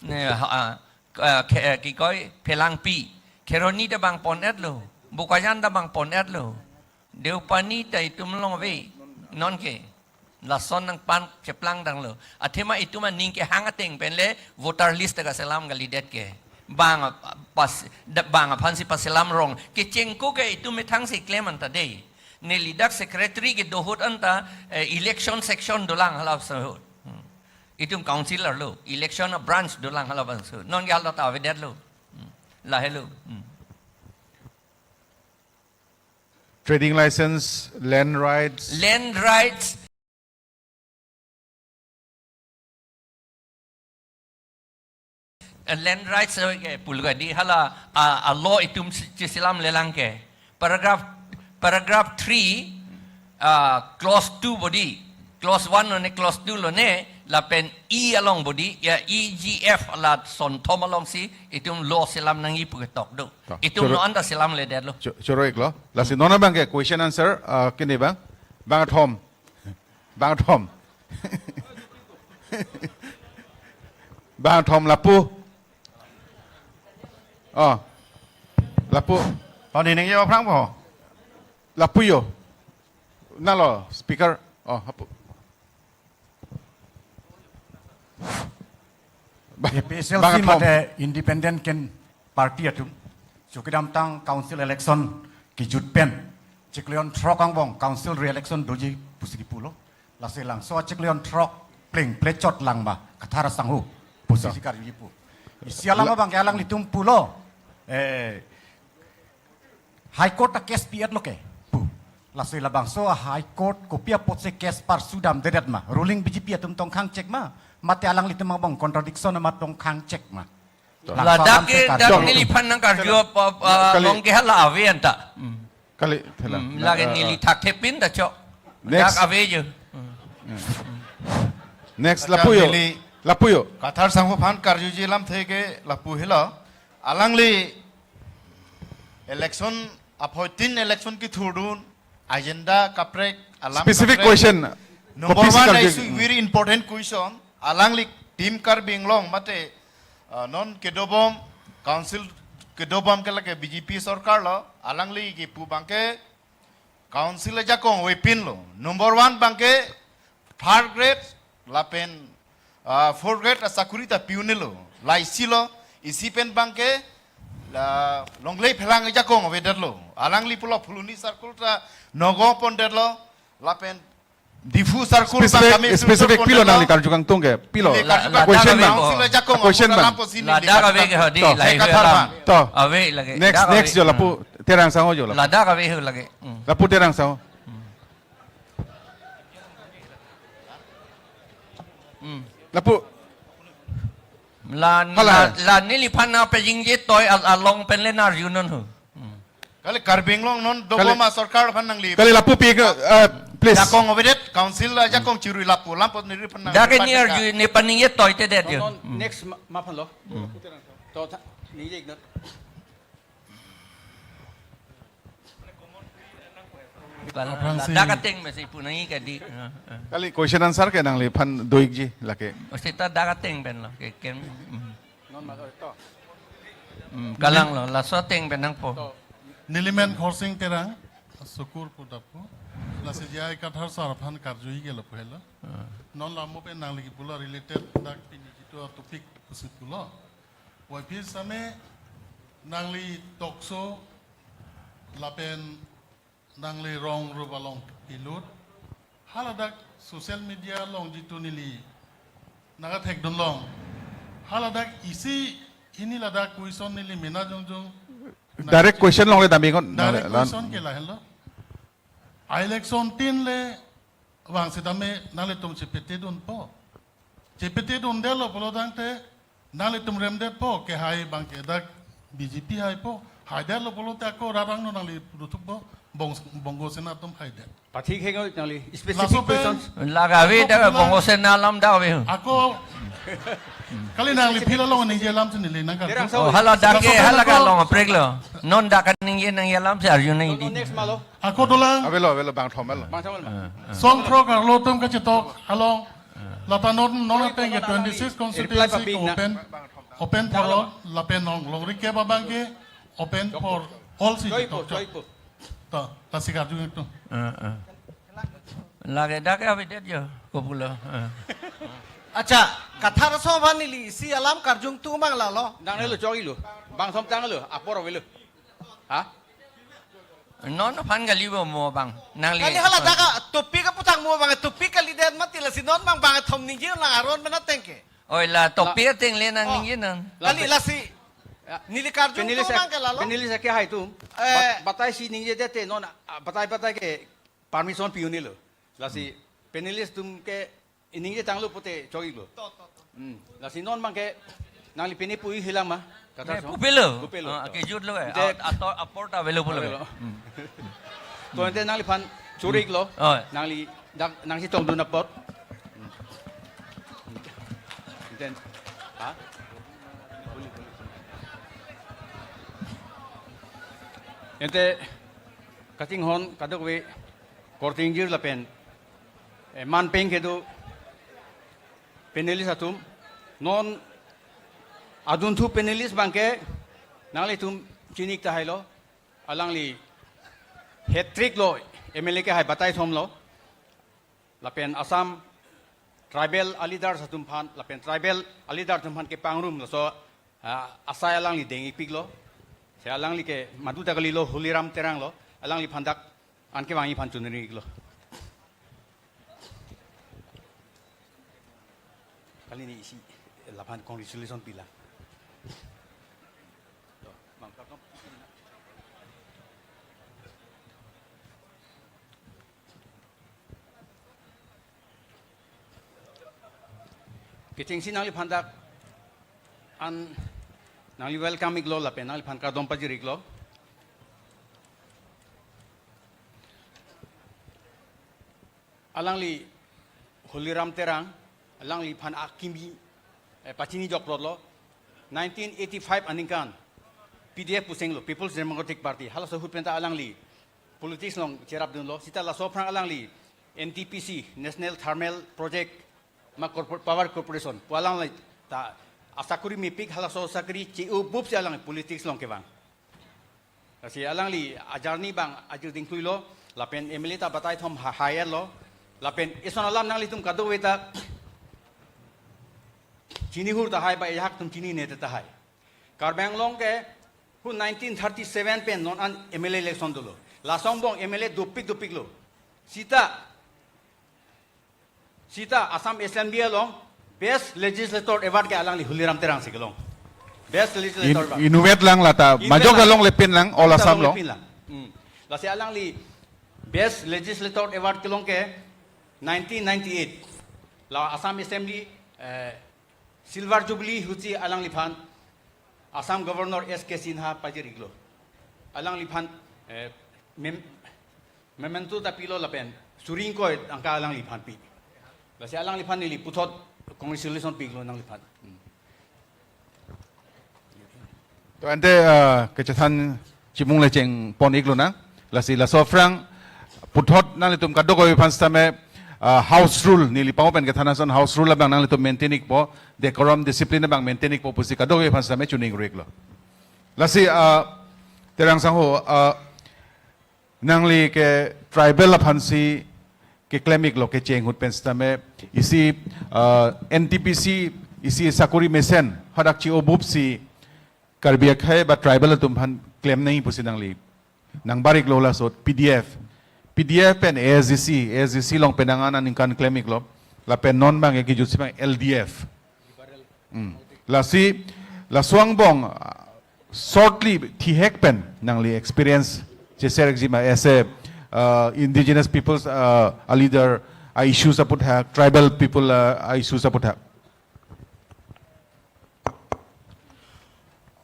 Ne, ha, ah, ah, ke, eh, ki koi, Phelangpi. Kheroni ta bang pon-etlo. Bokajan ta bang pon-etlo. Deopani ta itum along ave. Non ke. Lason nangpan cheplang tanglo. Athema itum aning kehang ateng pen le voter list ta kaselam kalidet ke. Bang pas, da-, bang aphansi paselam rong. Kechengko ke itum methangsi klem anta dei. Neli dak secretary kedo ahut anta, eh, election section dolang halabangso ahut. Hmm. Itum councillor lo, election a-branch dolang halabangso ahut. Non ke hala ta avedetlo. Hmm. Lahelo. Hmm. Trading license, land rights. Land rights. Eh, land rights, eh, ke pulga di hala, ah, a-law itum si-, cheselam lelang ke. Paragraph, paragraph three, ah, clause two bodi. Clause one lone, clause two lone, lapen E along bodi, ya E G F la sonthom alongsi, itum law selam nangji pu ketok do. To, itum choro-, no anta selamledetlo. Cho-, choro-iklo. Lasi non abang ke question answer, ah, kene bang. Bang thom. Bang thom. Bang thom lapu. Oh. Lapu. Oh, nening yo aphrang po. Lapu yo. Nalo speaker. Oh, hapu. Ba-, A P H L C bang thom. Mate independent ken party atum. Chokidamtang council election kejut pen chiklo jon throk angbong council re-election doji pusi kipulo. Lasi labangso chiklo jon throk plengple chot lang ma Kathar sangho pusi, ya, si karjuji pu. Isi alam, la- abang ke alanglitum pulo. Eh, High Court ta case pi-etlo ke pu. Lasi labangso a-High Court kopi apotsi case parsudamdedet ma? Ruling B J P atum tongkhang chek ma? Mate alanglitum angbong contradiction ma tongkhang chek ma? To. Labangso ladak alam ke, se dak karju. Neliphan nangkarju ap-, ap-, ah, kali. Long ke hala ave anta. Hmm. Kali, thela. Hmm, na, lake, ah, neli ah, thakthepin ta chok. Next. Dak ave jo. Hmm. Next, acha, lapu yo. Neli lapu yo. Kathar sangho aphan karjuji alamthe ke lapu helo. Alangli election, aphoitin election kethurdun, agenda kaprek, alam specific kaprek. Question. Number kopi si one, karju? Issue very important question. Alangli Team Karbi Anglong mate, ah, non kedobom, council kedobom ke lake B J P sorkar lo, alangli kipu abang ke council ajakong avepinlo. Number one abang ke third grade lapen, ah, fourth grade asakuri ta pi-unlo. Laisi lo, isi pen abang ke la longle phelang ajakong avedetlo. Alangli pulo Phuloni circle ta nogo pondetlo. Lapen Diphu circle specific, abang kami specific pilo pondetlo. Nangli karju kangtung ke, pilo. Neli karju la-, kangtung. Question ladak bang. Ave ko. Council ajakong question apura bang. Lapu si neli ladak karju ave ke kangtung. Hodi, to. Lahei, se Kathar bang. To. Ave lake. Next, dak next ave. Jo lapu Terang sangho jo lapu. Ladak ave ho lake. Hmm. Lapu Terang sangho. Hmm. Lapu. La, hala, la, la neliphan nangpajingje toi al-, along pen le nangarju non ho. Hmm. Kali Karbi Anglong non, kali, dobom asorkar aphan nangli. Kali lapu pi ke, eh, please. Jakong avedet, council ajakong chirui lapu, lampot neliphan nang. Dak ke ni arju, ne paningje toitedet jo. Non, non, hmm, next ma, ma aphan lo. Hmm. To tha, ni jek not. Kalau aphrangsi ladak ateng mesi punai kadi. Heeh. Kali question answer ke nangliphan do-ikji lake. O seta dak ateng pen lo ke ken. Hmm. Non ma to. Hmm, kalanglo, laso ateng pen nangpo. Nelimen Khorsing Terang, Sukur pu adap pu. Lasi J I Kathar sir aphan karjuji ke lapu helo. Ah. Non la mo pen nangli kipulo related dak pini jitu topic pusi pulo. Wai phi same nangli talk show lapen nangli rong rup along kelut. Haladak social media along jitu neli nangkathekdun long. Haladak isi hini ladak question neli mena jongjong. Direct question along le damji non. Direct question ke lahenlo. Election tin le vang sitame nanglitum chepetedunpo. Chepetedundetlo pulo tangte nanglitum remdetpo, kehai abang ke dak B J P haipo. Haidetlo pulote ako rat angno nangli puthukpo, Bong-, Bongo Sena atum haidet. Pathik heng nangli specific Laso pen questions. Lake ave ako dak pulang. Bongo Sena alam dak ave. Ako kali nangli phila long ningje alam si neli nangkar. Terang Oh, hala dak ke Laso pen hala ako kalong apreklo. Non dak kaningje nangji alam si arju nang Next, di. Next malo. Ako dolang. Avelo, avelo, bangthom avelo. Bangthom avelo. Ah, ah. Songthrok arlo atum kachetok along. Lata non non ateng ke twenty-six Reply constituency paping ke na. Open, open for all, lapen non longri ke abang ke open for all si Joipo, tok tok. Joipo. To, lasi karju itu. Ah, ah. Lake dak avedet jo, kopulo. Ah. Accha, Kathar sir aphan neli isi alam karjung tumang lalo. Nang nelo chokilo. Bangthom tanglo, apor avelo. Ha? Non aphan kali bo mo abang. Nangli Kali hala dak a topic aputang mo abang, topic kalidet mati lasi non abang bangthom ningje lang aron mena tengke. Oi la topic La- ateng le nang Oh. ningje non. La- Kali lasi. Ya. Neli karjung Panelist tumang ak-, ke lalo. Panelist ake hai atum. Eh. Bat-, batai si ningjedet te non, ah, batai batai ke permission pi-un-elo. Lasi Hmm. panelist atum ke ningje tanglo pute choklo. To, to, to. Hmm. Lasi non abang ke nangli pini puji hilang ma? Kathar Ne, sir? Pupilo. Pupilo. Ah, To. Kejutlo eh. Ante At-, ator apor ta avelo pulo. Avelo. Hmm. To ante nangliphan churiklo. Oh. Nangli dak nangchetongdun apot. Hmm. Ante, ha? Ante kachinghon kadokave korte ingjir lapen, eh, man peng kedo panelist atum, non adunthu panelist abang ke nanglitum chini ik tahailo, alangli hat-trick lo M L A kehai batai thomlo, lapen Assam tribal aleaders atum aphan, lapen tribal aleader atum aphan kepangrum laso, ah, asai alangli deng-ik piklo, si alangli ke madu ta kalilo, Holiram Terang lo, alangliphan dak an kevangji aphan choningri iklo. Kali ne isi laphan congratulation pilang. To, bang, kakam. Kechengsi nangliphan dak an nangli welcome iklo lapen nangliphan kardom pajir iklo. Alangli Holiram Terang, alangliphan akimi, eh, pachini jokplotlo. Nineteen eighty-five aningkan P D F pusenglo, People's Democratic Party. Halaso ahut penta alangli politics along cherapdunlo. Sita laso aphrang alangli N T P C, National Thermal Project, ma corpor-, Power Corporation pu alangli ta asakuri mepik, halaso sakuri che-o bup si alang politics along kevang. Lasi alangli ajarni abang ajir dingthuilo, lapen M L A ta batai thom ha-, hai-etlo, lapen ison alam nanglitum kadokave ta chini hur tahai ba ajahak atum chinine tahai. Karbi Anglong ke hu nineteen thirty-seven pen non an M L A election dolo. Laso angbong M L A dopik dopiklo. Sita Sita Assam Assembly along Best Legislator Award ke alangli Holiram Terang si kelong. Best Legislator In-, Award. Inutvet lang lata, Inutvet majok lang. Along lepin lang, all Inutvet Assam along along. Lepin lang. Hmm. Lasi alangli Best Legislator Award kelong ke nineteen ninety-eight. La Assam Assembly, eh, Silver Jubilee ahutsi alangliphan Assam Governor S K Sinha pajir iklo. Alangliphan, eh, mem-, memento ta pilo lapen suri ingkoi tangka alangliphan pi. Lasi alangliphan neli puthot congratulation pi iklo nangliphan. Hmm. To ante, ah, kachethan chimung le chengpon iklo nang. Lasi laso aphrang puthot nanglitum kadokave aphan sitame, ah, house rule neli pamo pen kethan ason house rule abang nanglitum maintain ikpo, decorum discipline abang maintain ikpo pusi kadokave aphan sitame choningri iklo. Lasi, ah, Terang Sangho, ah, nangli ke tribal aphansi keklem-iklo kecheng ahut pen sitame isi, ah, N T P C isi sakori mesen hadak chi-obupsi Karbi akhei ba tribal atum aphan klem nangji pusi nangli nangbar-iklo laso P D F. P D F pen A S D C, A S D C along penang an aningkan klem-iklo. Lapen non abang ekjut si abang L D F. Hmm. Lasi, laso angbong, ah, shortly thihek pen nangli experience cheser-ikji ma as a, uh, indigenous peoples, uh, a leader, a-issues aputhak, tribal people, uh, a-issues aputhak.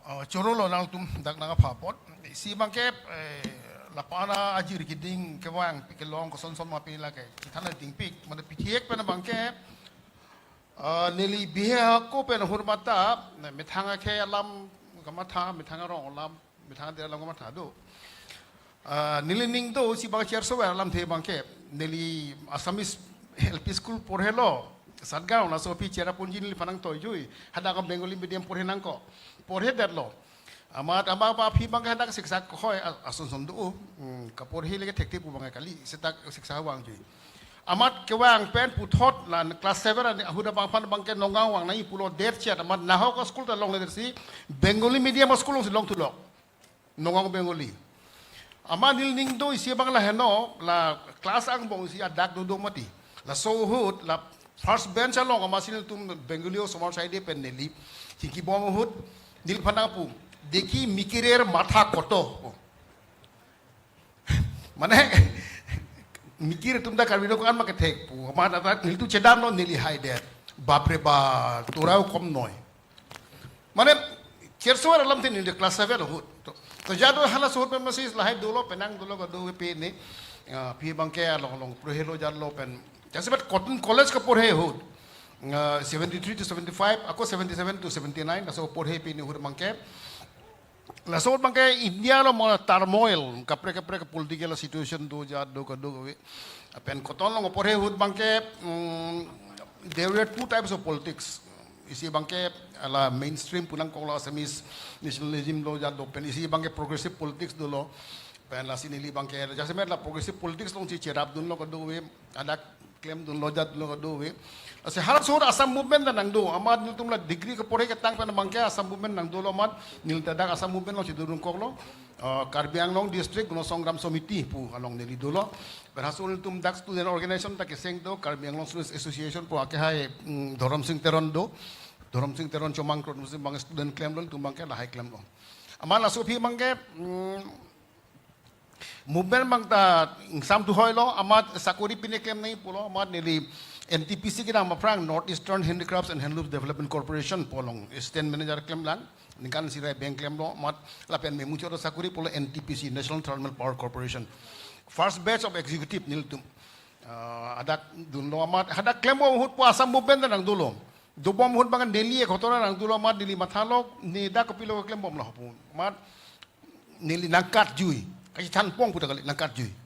Uh, chorolo nangtum dak nangkapha apot. Isi abangke, eh, lapu-an ajir keding kevang, pi kelong kosonson ma pi lake. Chithan dingpik, mane pi thihek pen abangke, ah, neli bihek ako pen ahut mata, na methang akhei alam kamatha, methang arong alam, methang adet alam kamatha do. Ah, neli ning do, isi abang cherso ver alamthe abangke, neli Assamese L P school porhelo, Satgaon, laso aphi Cherrapunji neliphan nangtoijui, hadak Bengali medium porhe nangkok, porhedetlo. Amat abang ba aphi abangke hadak siksa kehoi a-, asonson do, hmm, kaporhe leke thekthe pu abangke kali, setak siksa vangjui. Amat kevang pen puthot la class seven ani ahut abang aphan abangke Nagaon vang nangji pulo derchet, amat nahok a-school ta longledetsi Bengali medium a-school alongsi longthulok. Nagaon Bengali. Amat neli ning do isi abang la heno, la class angbong isi adak dodo mati. Laso ahut la first bench along amatsi nelitum Bengali osomar saide pen neli chingkibom ahut neliphan nangpu, "Dekhi mikirer matha koto." Mane, mikir atum ta Karbi do ko-an ma kethek pu. Amat ata nelitum chedamlo, neli haidet. Bapre bap, torau kom noi. Mane, cherso ver alamthe neli class seven ahut. To, to jat do halaso ahut pen amatsi lahai dolo, penang dolo kado pe ne. Ah, aphi abangke along along porhelo jatlo pen. Jasemet Cotton College kaporhe ahut. Ah, seventy-three to seventy-five, ako seventy-seven to seventy-nine, laso porhe pe ne ahut abangke. Laso ahut abangke India along mo turmoil, kaprek kaprek political situation do jat do kado kave. Pen Cotton along porhe ahut abangke, mm, there were two types of politics. Isi abangke la mainstream pu nangkoklo, Assamese nationalism lo jat do, pen isi abangke progressive politics dolo. Pen lasi neli abangke jasemet la progressive politics alongsi cherapdunlo kado kave, hadak klemdunlo jatlo kado kave. Lasi halaso ahut Assam Movement ta nangdo, amat nelitum la degree kaporhe ketang pen abangke Assam Movement nangdolo, amat neli ta dak Assam Movement alongsi dodun koklo. Ah, Karbi Anglong District Gaon Songram Samiti pu along neli dolo. Pen halaso ahut nelitum dak student organization ta keseng do, Karbi Anglong Students Association pu akehai, mm, Dhorom Sing Teron do. Dhorom Sing Teron chomang krot musim abang student klemlo, nelitum abangke lahai klemlo. Amat laso aphi abangke, mm, movement abang ta ingsam thuhoilo, amat sakori pine klem nangji pulo, amat neli N T P C kedam aphrang, North Eastern Handicrafts and Handlooms Development Corporation pu along assistant manager klemlang, ningkan isi ra bank klemlo, amat lapen memuchot sakori pulo N T P C, National Thermal Power Corporation. First batch of executive nelitum, ah, hadak dunlo, amat hadak klembom ahut pu Assam Movement ta nangdolo. Dobom ahut abang neli ek hotora nangdolo, amat neli mathalo, ne dak kopilo klembomlo pu. Amat neli nangkatjui, kachethan pong pu ta kali, nangkatjui.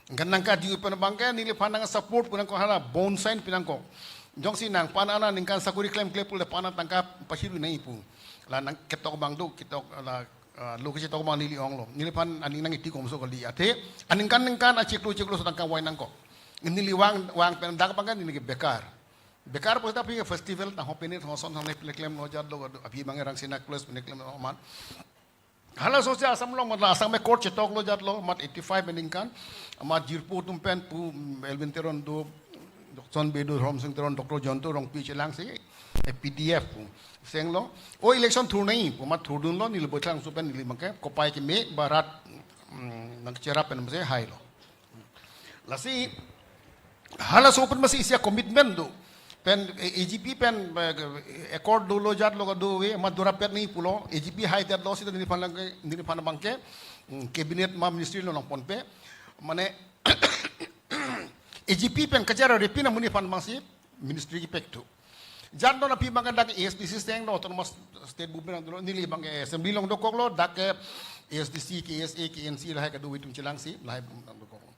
Kan nangkatjui pen abangke neliphan nangsupport pu nangkok, hala bond sign pi nangkok. Jongsi nangphan ana ningkan sakori klemkle pulote phan ana tangka pachirui nangji pu. La nangketok abang do, ketok la, ah, lo kachetok abang neli onglo. Neliphan aning nang-iti komso kali. Athe aningkan ningkan achiklo chiklo so tangka wai nangkok. Neli vang vang pen dak abangke neli ke bekar. Bekar pu seta aphi festival ta ho pini thongson thangne pine klemlo jatlo kado, aphi abangke Rangsina College pine klemlo amat. Halaso si Assam along amat la Assam Accord chetoklo jatlo, amat eighty-five aningkan, amat jirpo atum pen pu, mm, Elwin Teron do, Doctor Bey do, Dhorom Sing Teron, Doctor Jayanta Rongpi chelangsi, eh, P D F pu senglo. O election thur nangji pu amat thurdunlo, neli Boithang so pen neli abangke kopai keme ba rat, mm, nangcherap pen amatsi hailo. Lasi halaso pen amatsi isi a-commitment do. Pen, eh, A G P pen, eh, accord dolo jatlo kado kave, amat dorapet nangji pulo, A G P haidetlo seta neliphan abangke, neliphan abangke, mm, cabinet ma ministry along nangponpe. Mane A G P pen kachera repi na neliphan abangsi ministry kepek thu. Jatlo, aphi abangke dak A S D C senglo, autonomous state movement nangdolo, neli abangke assembly along dokoklo, dak ke A S D C, K S A, K N C lahai kado atum chelangsi, lahai nangdokoklo.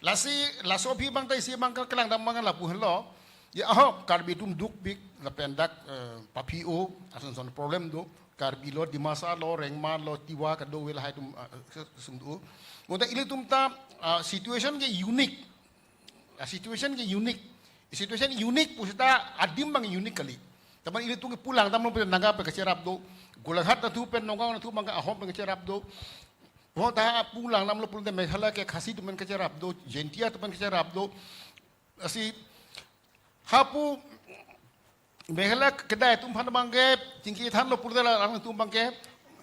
Lasi, laso aphi abang ta isi abang kelang dam abang lapu henlo. Ya, aho, Karbi atum dukpik, lapen dak, eh, paphi-o, ason son problem do. Karbi lo, Dimasa lo, Rengma lo, Tiwa kadokave lahai atum, ah, sungdo. Bonta ilitum ta, ah, situation ke unique. Ah, situation ke unique. Situation unique pusita adim abang unique kali. Teman ilitum ke pu langdamlo pen Naga pen kacherap do. Golaghat atum pen Nagaon atum abang ke Ahom pen kacherap do. Bonta pu langdamlo pulote Meghalaya ke Khasi atum pen kacherap do, Jaintia atum pen kacherap do. Lasi hapu Meghalaya kedai atum aphan abang ke chingki thanlo pulote la alanglitum abang ke,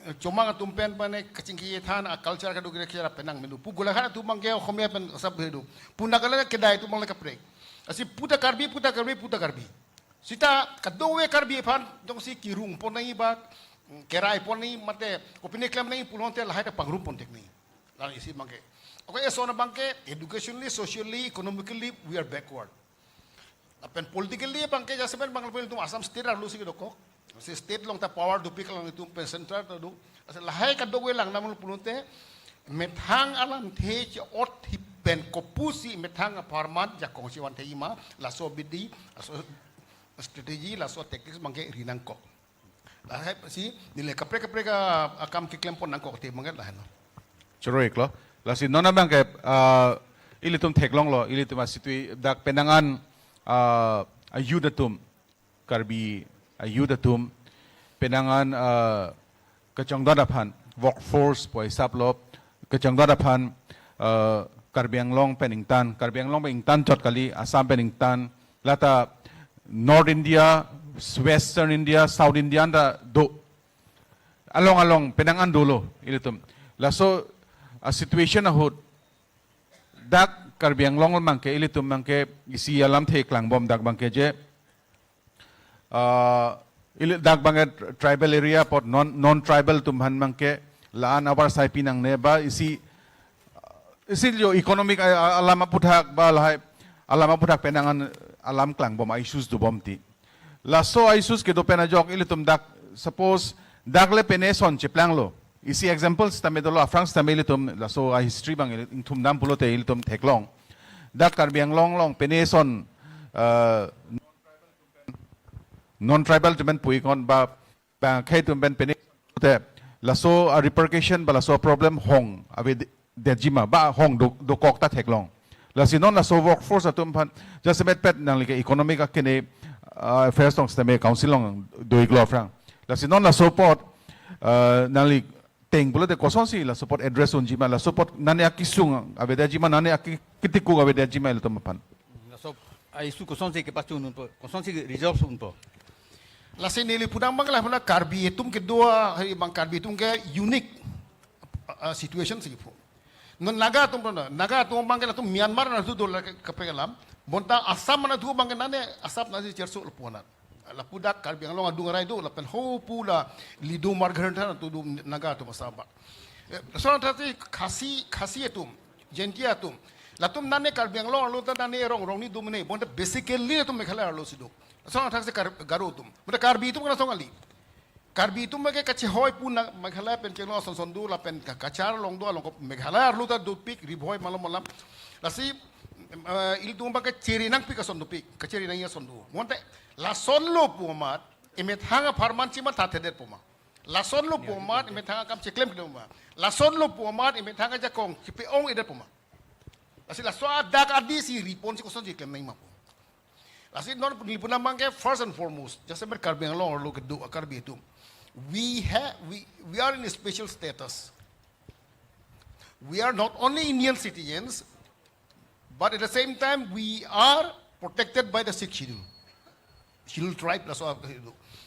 eh, Chomang atum pen pane kachingki than a culture kadokave kacherap penang menu. Pu Golaghat atum abang ke Ohomia pen asap bedu. Pu Nagaland kedai atum abang le kaprek. Lasi puta Karbi, puta Karbi, puta Karbi. Sita kadokave Karbi aphan jongsi kirung pon nangji ba, kerai pon nangji mate kopine klem nangji pulote lahai ta pangrum pon thek nangji. Lang isi abang ke. Okay, eson abang ke educationally, socially, economically, we are backward. Lapen politically abang ke jasemet abang ilitum Assam state arlo si dokok. Si state along ta power dopik alanglitum pen central ta do. Lasi lahai kadokave langdamlo pulote methang alamthe che-ot thip pen kopusi methang apharman jakong si vanthekji ma, laso abidi, laso strategy, laso tactics abang ke ri nangkok. Lahai si neli kaprek kaprek a, akam keklem pon nangkok te abang ke lahenlo. Choro-iklo. Lasi non abang ke, ah, ilitum theklonglo, ilitum asitui dak penang an, ah, a youth atum, Karbi a youth atum, penang an, ah, kachongdot aphan, workforce pu hisap lo, kachongdot aphan, ah, Karbi Anglong pen ingtan, Karbi Anglong pen ingtan chot kali, Assam pen ingtan, lata North India, Western India, South India anta do. Along along penang an dolo ilitum. Laso a situation ahut dak Karbi Anglong abang ke ilitum abang ke isi alamthe klangbom dak abang ke je, ah, ili dak abang ke tribal area apot non, non tribal atum aphan abang ke la-an avarsai pi nangne ba isi, isi jo economic a-, a-, alam aputhak ba lahai alam aputhak penang an alam klangbom, a issues dobom ti. Laso a issues kedo pen ajok ilitum dak, suppose dak le pine eson cheplanglo. Isi examples tame dolo, aphrang tame ilitum laso a history abang ili ingthum dam pulote ilitum theklong. Dak Karbi Anglong along pine eson, eh, non tribal atum pen puikon ba, ba khei atum pen pine te laso a repercussion ba laso problem hong avedetji ma ba hong do, dokok ta theklong. Lasi non laso workforce atum aphan jasemet pet nangli ke economic akene, ah, affairs tong sitame council along do-iklo aphrang. Lasi non laso apot, ah, nangli teng pulote kosonsi laso apot address unji ma, laso apot nane akisung avedetji ma, nane aki-, kitikuk avedetji ma ilitum aphan. Laso a issue kosonsi kepachun unpo, kosonsi resolve unpo. Lasi neli pudam abang ke la puna Karbi atum kedo a, hari abang Karbi atum ke unique, ah, situation si pu. Non Naga atum puna, Naga atum abang ke latum Myanmar anatthu do la ke, kaprek alam. Bonta Assam anatthu abang ke nane Assam nasi cherso lo puna. Lapu dak Karbi Anglong adung arai do lapen ho pu la Lido Margareta anatthu do Naga atum Assam abang. Eh, so nanti Khasi, Khasi atum, Jaintia atum. Latum nane Karbi Anglong arlo ta nane rong, rong ni do mene. Bonta basically latum Meghalaya arlo si do. So nanti Kar-, Garo atum. Bonta Karbi atum kana song kali. Karbi atum ke kachehoi pu na Meghalaya pen chenglong ason ason do lapen ka-, Cachar along do along ko Meghalaya arlo ta dopik, Ri Bhoi malom malam. Lasi, eh, ilitum abang ke cheri nangpik ason dopik, kacheri nangji ason do. Bonta lason lo pu amat, emethang apharman chimathathedet pu ma. Lason lo pu amat, emethang akam cheklem kedo ma. Lason lo pu amat, emethang ajakong chepe-ong-edet pu ma. Lasi laso adak adi si ri ponsi kosonsi klem nangji ma pu. Lasi non neli puna abang ke first and foremost, jasemet Karbi Anglong arlo kedo a Karbi atum. We have, we, we are in a special status. We are not only Indian citizens, but at the same time, we are protected by the Sixth Schedule. Schedule tribe laso a-,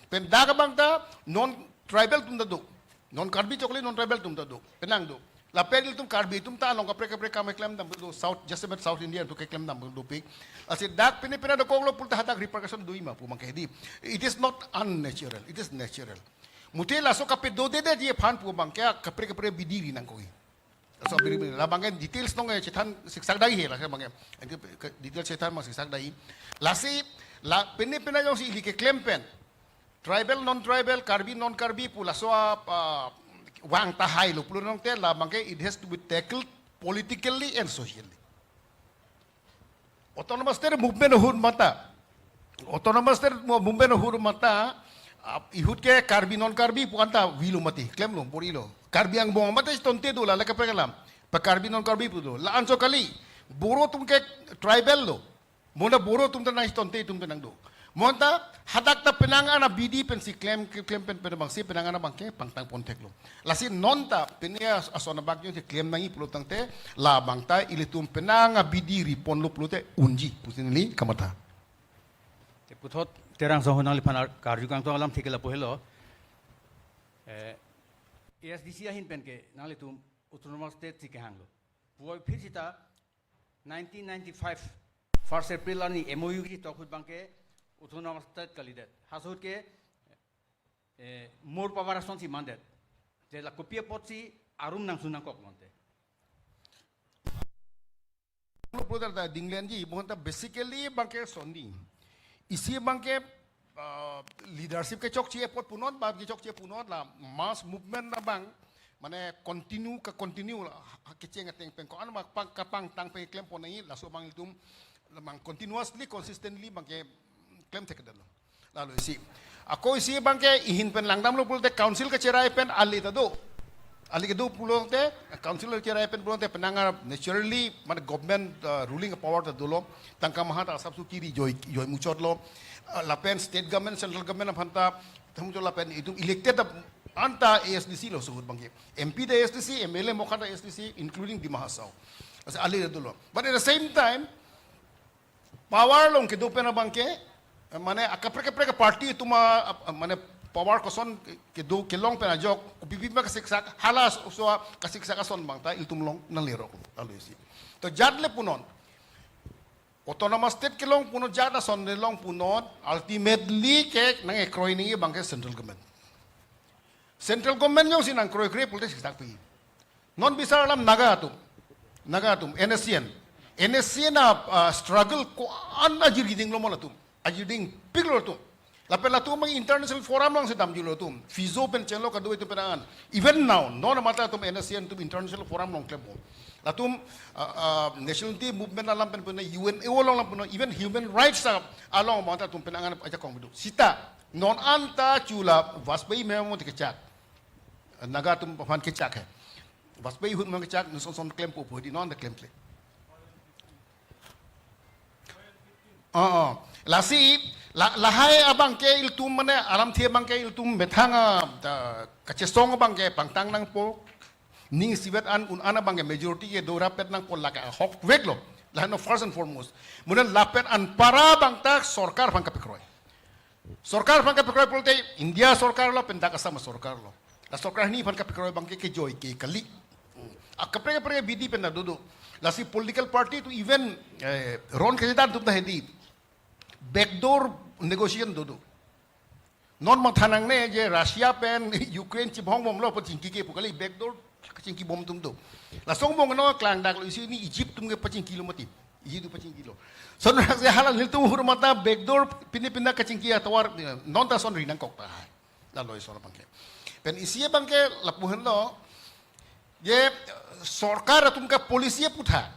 pen dak abang ta non tribal atum ta do. Non Karbi chot kali non tribal atum ta do. Penang do. Lapen ilitum Karbi atum ta along kaprek kaprek akam keklem dam do South, jasemet South India atum keklem dam dopik. Lasi dak pine pine dokoklo pulote hadak repercussion doji ma pu abang ke di. It is not unnatural. It is natural. Muthe laso kapadodedetji aphan pu abang ke kaprek kaprek abidi ri nangkokji. Laso abidi ri, la abang ke details nong, eh, chethan siksak dai he la ke abang ke. Anke ke details chethan ma siksak dai. Lasi la pine pine jongsi ili keklem pen tribal, non-tribal, Karbi, non-Karbi pu laso a, ah, vang tahai lo pulo nangte la abang ke it has to be tackled politically and socially. Autonomous State movement ahut mata. Autonomous State mo-, movement ahut mata. Ap-, ihut ke Karbi non Karbi pu anta velo mati, klemlo, bor-ilo. Karbi angbong mati tonte do la, lake pekelam. Pa Karbi non Karbi pu do. La ancho kali, Boro atum ke tribal lo. Bonta Boro atum ta nangtonte atum ta nangdo. Bonta hadak ta penang an abidi pensi klem, klem pen pen abangsi penang an abangke pangtang pontheklo. Lasi non ta pine as-, ason abak jongsi klem nangji pulo tangte, labang ta ilitum penang abidi riponlo pulote unji pusi neli kamatha. Te puthot Terang Songhun nangliphan ar-, karju kangtung alamthe ke lapu helo. Eh, A S D C ahin pen ke nanglitum Autonomous State si kehanglo. Puvoiphit seta nineteen ninety-five first April arni M O U ketok ahut abangke Autonomous State kalidet. Halaso ahut ke, eh, more power asonsi mandet. Te la kopi apotsi arum nangsun nangkok mante. Lo pulo ta dinglenji, bonta basically abangke sonni. Isi abangke, ah, leadership kechokche apot punot, ba kechokche punot la mass movement abang, mane continue ka continue la, ha, kecheng ateng pen ko-an ma pang, kapangtang pen klem pon nangji, laso abang ilitum labang continuously, consistently abangke klem thekdetlo. Lalo isi. Ako isi abangke ihin pen langdamlo pulote council kacherai pen ale ta do. Ale kedo pulote, council kacherai pen pulote penang an naturally, mane government, uh, ruling power ta dolo. Tangka maha ta asap suki ri joi, joi muchotlo. Uh, lapen state government, central government aphan ta, thamuchot lapen itum elected ap-, anta A S D C lo suhut abangke. M P ta A S D C, M L A mokha ta A S D C, including Dima Hasao. Asa ale ta dolo. But at the same time, power along kedo pen abangke, eh, mane akaprek kaprek party atum a, ap-, mane power koson kedo kelong pen ajok, kopi pi ma kasiksak, hala so kasiksak ason abang ta ilitum along nanglerok, lalo isi. To jat le punon. Autonomous state kelong punon, jat ason le long punon, ultimately ke nangkekroi nangji abangke central government. Central government jongsi nangkroikre pulote siksak pi. Non bisar alam Naga atum. Naga atum, N S C N. N S C N a, ah, struggle ko-an ajir giding lo mo latum. Ajir dingpiklo latum. Lapen latum abang international forum alongsi damjulo latum. Fizo pen chenglo kado itum penang an. Even now, non mata atum N S C N atum international forum along klempo. Latum, ah, ah, nationality movement alam pen pen U N A O along lam pen, even human rights a-, along mata atum penang an ajakong bedo. Seta, non anta chula Vajpayee memo te kechak. Naga atum aphan kechak he. Vajpayee ahut memo kechak, non son son klempo pu di non anta klemkle. Oh, oh. Lasi, la-, lahai abangke ilitum mane alamthe abangke ilitum methang a, ta, kachesong abangke pangtang nangpo. Ning isivet an un an abangke majority kedo rapet nangpo, lake ahokveklo. Lahai non first and foremost. Mane lapen anpara abang ta sorkar aphan kapekroi. Sorkar aphan kapekroi pulote India sorkar lo, pen dak Assam sorkar lo. La sorkar hini aphan kapekroi abangke kejoi ke kali. Hmm. Akaprek kaprek abidi pen ta dodo. Lasi political party atum even, eh, ron kejedan atum ta hedi. Backdoor negotiation dodo. Non matha nangne je Russia pen Ukraine chibongbomlo pu chingki ke pu kali, backdoor kachingki bom atum do. Lason bong no klang dak lo isi ni Egypt atum ke pachingkilo mati. Egypt atum pachingkilo. Son rak se hala nelitum hur mata backdoor pine pine kachingki atovar, non ta son ri nangkok tahai. Lalo isi abangke. Pen isi abangke lapu henlo. Je sorkar atum ka policy aphuthak.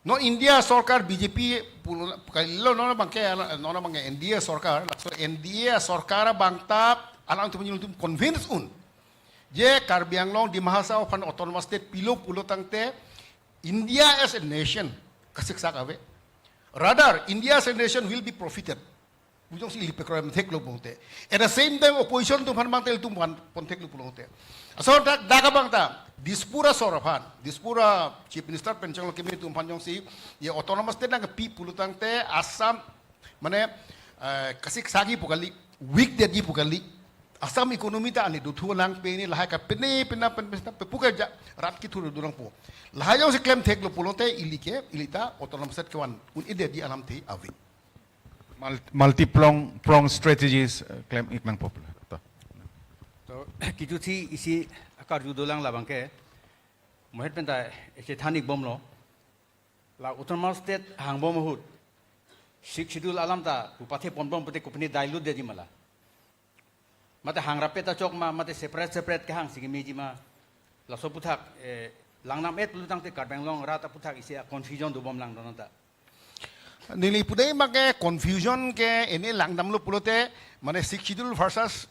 Non India sorkar B J P pulo, kalilo non abangke, non abangke N D A sorkar, laso N D A sorkar abang ta alangtum nelitum convince un. Je Karbi Anglong Dima Hasao aphan autonomous state pilo pulo tangte India as a nation kasiksak ave. Rather, India as a nation will be profited. Pu jongsi ili pekroi pontheklo pulote. At the same time, opposition atum aphan abang ta ilitum aphan pontheklo pulote. Asor dak, dak abang ta, Dispur asor aphan, Dispur a Chief Minister pen chenglo keme atum aphan jongsi, ye autonomous state nangpi pulo tangte, Assam, mane, eh, kasiksak ji pu kali, weak detji pu kali, Assam economy ta ani dothu lang pini lahai ka pini pina pen pesta pepuke ja rat kithur do nangpo. Lahai jongsi klemtheklo pulote ili ke, ili ta autonomous state kevan un-edetji alamthe ave. Mul-, multi-prong, prong strategies, eh, klem-ik nangpo pulo. To. To, kitu si isi akarju dolang labangke. Mohet pen ta isi than-ik bomlo. La autonomous state hangbom ahut. Sixth Schedule alam ta pu pathe ponbom pute kopine dilute detji ma la. Mate hang rapet ta chok ma, mate separate separate kehang si kemeji ma. Laso aphuthak, eh, langnam-et pulo tangte Karbi Anglong rat aphuthak isi a confusion dobom lang donon ta. Neli pudai abangke confusion ke ene langdamlo pulote, mane Sixth Schedule versus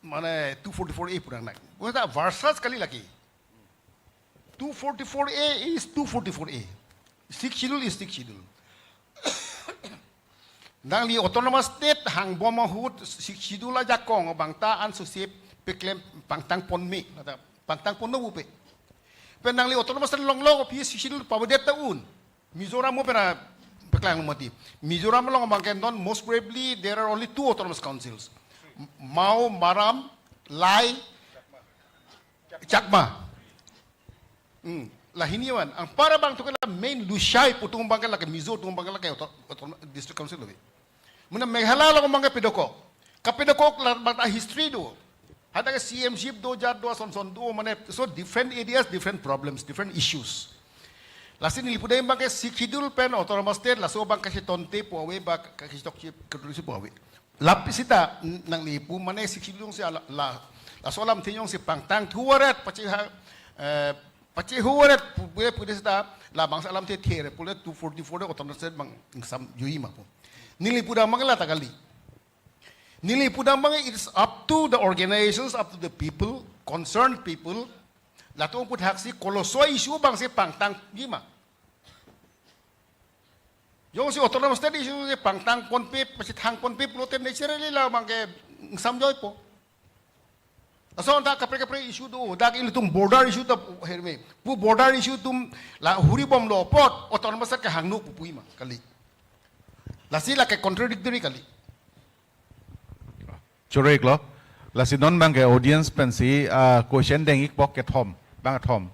mane two forty-four A purang nang. Wata versus kali lake. Two forty-four A is two forty-four A. Sixth Schedule is Sixth Schedule. Nangli autonomous state hangbom ahut Sixth Schedule ajakong abang ta ansose peklem pangtang ponme, lata pangtang ponno bupe. Pen nangli autonomous state longlo, P S Sixth Schedule pavedet ta un. Mizoram mo pera peklang mati. Mizoram along abangke non, most probably there are only two autonomous councils. Mao, Maram, Lai, Chakma. Hmm. Lahini wan. Anpar abang tu ke la main Lushai pu atum abangke lake, Mizo atum abangke lake auto-, auto-, district council lo. Muna Meghalaya along abangke pedokok. Kapedokok la abang ta history do. Hadak ke C M ship do, jat do, ason son do, mane, so different areas, different problems, different issues. Lasi neli pudai abangke Sixth Schedule pen autonomous state, laso abang kachetongte pu ave, ba kachechokche, kachechokche pu ave. Lapu seta, n-, nangli pu mane Sixth Schedule jongsi ala, la, laso alamthe jongsi pangtang thuret, pache ha, eh, pache huret pu, pu, pu seta, labangso alamthe there, pule two forty-four de autonomous state abang ingsam joi ma pu. Neli pudam abang lata kali. Neli pudam abang, it's up to the organizations, up to the people, concerned people. Latum aputhaksi koloso issue abangsi pangtangji ma. Jongsi autonomous state issue si pangtang ponpe, pachethang ponpe pulote naturally la abangke ingsam joipo. Lason ta kaprek kaprek issue do, dak ilitum border issue ta herme. Pu border issue atum la huribomlo apot autonomous state kehangno pu puji ma kali. Lasi lake contradictory kali. Choro-iklo. Lasi non abangke audience pensi, ah, question deng-ikpo kethom, bangkethom.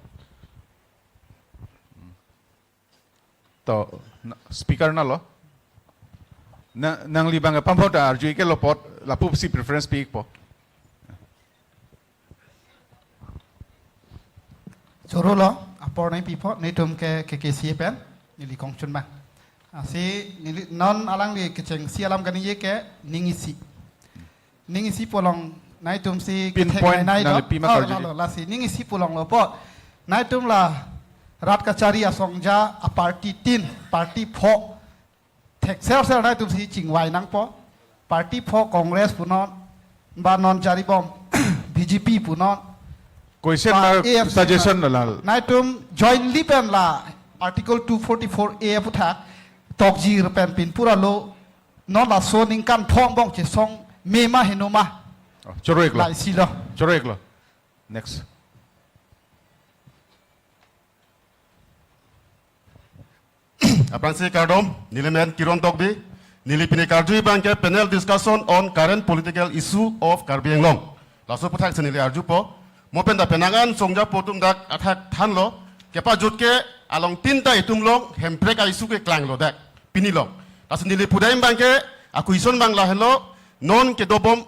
To, na, speaker nalo. Na, nangli abangke pamphot arju-ik-etlo apot, lapusi preference pi-ikpo. Choro-lo, apor nangpipo, netum ke, K K C A pen, neli kongchun abang. Lasi, neli, non alangli kechengsi alam kaningje ke, ning isi. Ning isi pu along, nangtumsi kethek Pinpoint nai nai nangli do. Pima Oh, karju lalo, di. Lasi, ning isi pu along lo apot. Nangtum la, rat kachari asongja, a party tin, party pho, thekser ser nangtumsi chingvai nangpo. Party pho Congress punon, ba non charibom B J P punon. Question ba mark A F C suggestion punon. Lal. Nangtum jointly pen la Article two forty-four A aputhak tokjir pen pin pura lo, non laso ningkan pho angbong chesong me ma heno ma. Oh, choro-iklo. La isi lo. Choro-iklo. Next. Aphrangsi kardom, neli men Kiron Tokbi, neli pini karju abangke panel discussion on current political issue of Karbi Anglong. Laso aputhak si neli arjupo, mo pen ta penang an songja pu atum dak athak thanlo, kepajut ke along tin ta itum along Hemprek a-issue keklanglo dak, pini along. Lasi neli pudai abangke, a-question abang lahenlo, non kedobom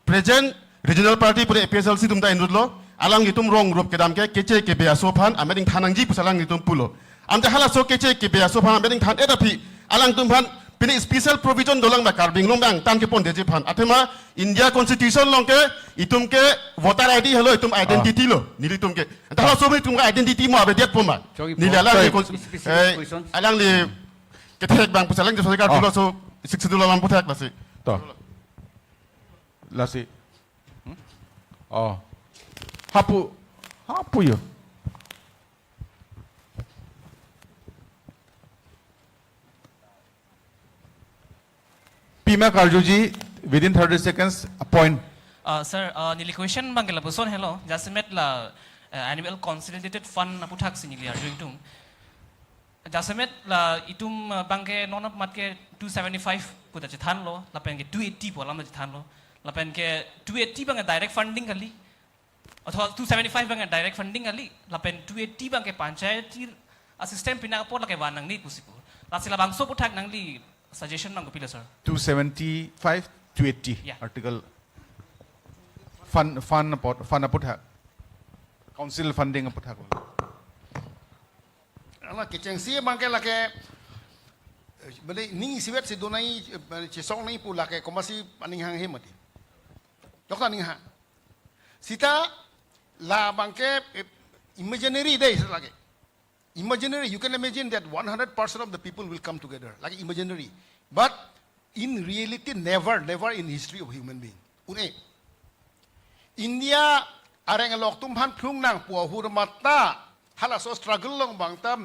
present regional party pura A P H L C atum ta inutlo, alanglitum rong rup kedam ke keche kebe aso aphan amen ingthan nangji pusi alanglitum pulo. Ante halaso keche kebe aso aphan amen ingthan-et aphi, alangtum aphan pini special provision dolang ma Karbi Anglong abang tang kepondetji aphan? Athema India Constitution along ke itum ke voter I D helo itum identity lo, nelitum ke. Ante halaso itum ke identity mo avedetpo ma? Chongki neli po. Alangli Chongki. Cons-, Specific eh, questions. Alangli kethek abang pusi alangli sorkar Oh. Pulo so Sixth Schedule alam aputhak lasi. To. Lasi. Hmm? Oh. Hapu. Hapu yo. Pima karjuji within thirty seconds, a point. Uh, sir, uh, neli question abangke lapuson helo, jasemet la, uh, annual consolidated fund aputhak si neli arju ingtung. Jasemet la itum, uh, abangke non amat ke two seventy-five pu ta chethanlo, lapen ke two eighty pu alam ta chethanlo, lapen ke two eighty abangke direct funding kali, atau two seventy-five abangke direct funding kali, lapen two eighty abangke panchayati a-system pina apor lake van nangne pusi pu. Lasi labangso aputhak nangli suggestion abang kopilo, sir? Two seventy-five, two eighty, yeah. Article fund, fund apot, fund aputhak. Council funding aputhak. Ala kechengsi abangke lake, eh, beli ning isivet si do nangji, eh, chesong nangji pu lake komatsi aning hanghe mati. Dokta aning ha. Seta labangke, eh, imaginary dei seta lake. Imaginary, you can imagine that one hundred percent of the people will come together, like imaginary. But in reality, never, never in history of human being. Une, India areng alok atum aphan phlung nangpo ahur mata, halaso struggle along abang ta,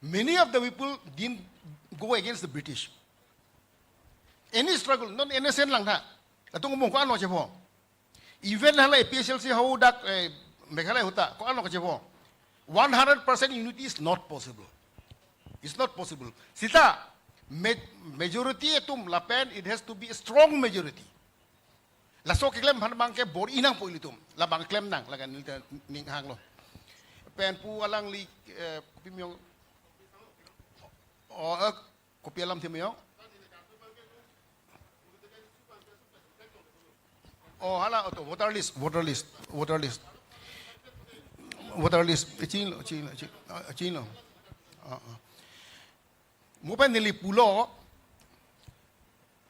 many of the people didn't go against the British. Any struggle, non N S N lang tha. Latum mo ko-an lo chepo. Even hala A P H L C hadak, eh, Meghalaya ahut ta, ko-an lo chepo. One hundred percent unity is not possible. It's not possible. Sita, ma-, majority atum lapen, it has to be a strong majority. Laso keklem aphan abang ke bor-i nangpo ilitum. Labang klem nang, laga neli ta ning hanglo. Pen pu alangli, eh, kopi miyong. Oh, eh, kopi alamthe miyong. Oh, hala, oto, voter list, voter list, voter list. Voter list, eh, chinilo, chinilo, chin-, ah, chinilo. Ah, ah. Mo pen neli pulo,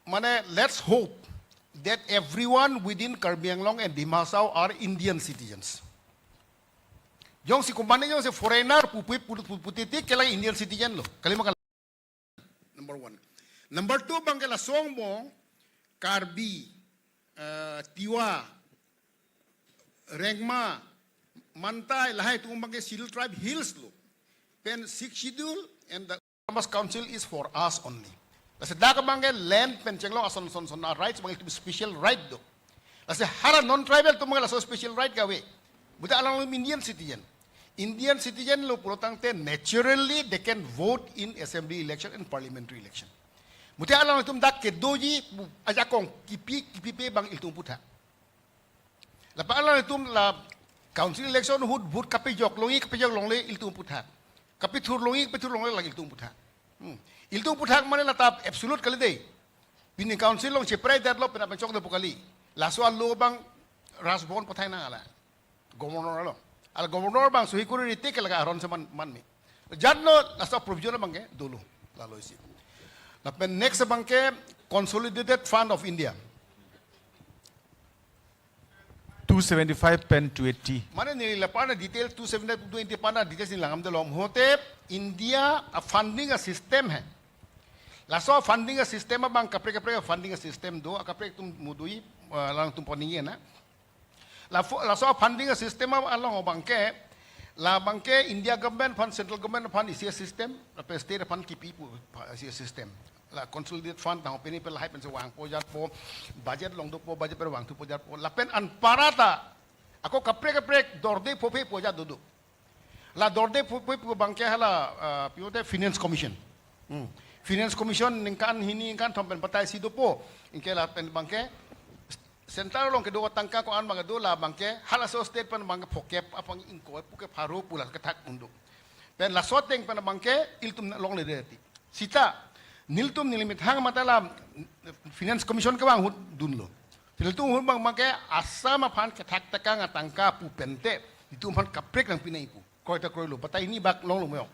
mane, let's hope that everyone within Karbi Anglong and Dima Hasao are Indian citizens. Jongsi komatne jongsi foreigner pu pu pu pu pu titi ke la Indian citizen lo. Kali ma kali. Number one. Number two, abang ke laso angbong Karbi, eh, Tiwa, Rengma, Mantai, lahai atum abang ke Scheduled Tribe Hills lo. Pen Sixth Schedule and the Autonomous Council is for us only. Lasi dak abang ke land pen chenglong ason son son a rights abang ke special right do. Lasi hala non-tribal atum abang ke laso special right kave. Bute alanglitum Indian citizen. Indian citizen lo pulotangte naturally they can vote in assembly election and parliamentary election. Bute alanglitum dak kedoji ajakong kipi kipipe abang ilitum aphuthak. Lapen alanglitum la council election ahut vote kapejok longji, kapejok longle ilitum aphuthak. Kapethur longji, kapethur longle lake ilitum aphuthak. Hmm. Ilitum aphuthak mane la ta absolute kali dei. Pini council along cheprai det lo penap penchok dopo kali. Laso alo abang Raj Bhavan pathai nang ala. Governor along. Ala governor abang suhi kuri riti ke laga aron seman man mi. Jatno laso provision abang ke dolo. Lalo isi. Lapen next abang ke Consolidated Fund of India. Two seventy-five pen two eighty. Mane neli lapu-an detail two seventy-five, two eighty pu-an details neli langdamde lom hote India a funding a system hai. Laso funding a system abang kaprek kaprek funding a system do, akaprek atum mudui, eh, alangtum pon ningje na. La fo-, laso funding a system along abang ke, labang ke India government aphan, central government aphan isi a system, lapen state aphan kipi pu isi a system. La consolidated fund tang pini pe lahai pensi vangpo jatpo, budget along dopo, budget pen vangthupo jatpo. Lapen anparta, ako kaprek kaprek dorde phophe po jat dodo. La dorde phophe po abang ke hala, ah, pi-o te Finance Commission. Hmm. Finance Commission ningkan hini ningkan thom pen patai si dopo. Anke lapen abang ke center along kedo atangka ko-an abang do, labang ke halaso state pen abang ke phokep apang ingkoi pu ke pharo pu la kethak un do. Pen laso ateng pen abang ke ilitum longledetji. Sita, nelitum neli methang mate la Finance Commission kevang ahut dunlo. Nelitum ahut abang abang ke Assam aphan kethak tekang atangka pu pente, nelitum aphan kaprek nangpi nangji pu. Kroi ta kroilo, batai hini bak longlo meyong.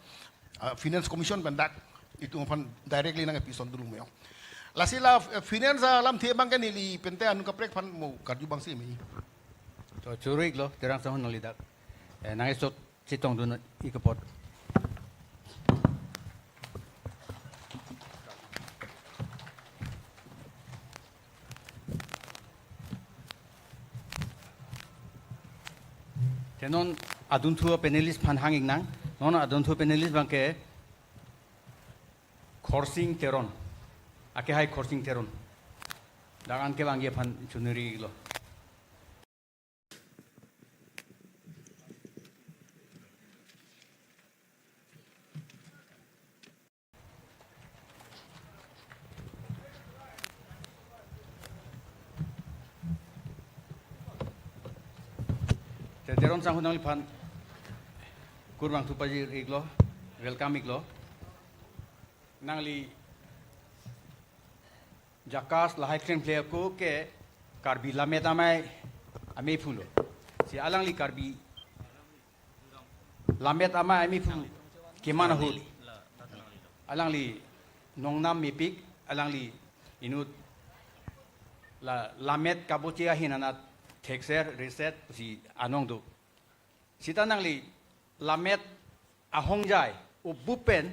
Ah, Finance Commission pen dak, itum aphan directly nangpi son dunlo meyong. Lasi la, eh, finance alamthe abang ke neli pente anut kaprek aphan mo karju abang si mi. To choro-iklo, Terang Sangho nangli dak. Eh, nang esot chetongdun-ik apot. Te non adunthu panelist aphan hang-ik nang, non adunthu panelist abang ke Khorsing Teron, akehai Khorsing Teron. Dak an kevangji aphan choneri-iklo. Te Teron Sangho nangliphan kurvangthu pajir-iklo, welcome-iklo. Nangli JACAS lahai klemkle ako ke Karbi Lammet Amei ameiphu lo. Si alangli Karbi Lammet Amei ameiphu keman ahut, alangli nongnam mepik, alangli inut la lammet kaboche ahin anat thekser reset si anong do. Sita nangli lammet ahongjai O bupen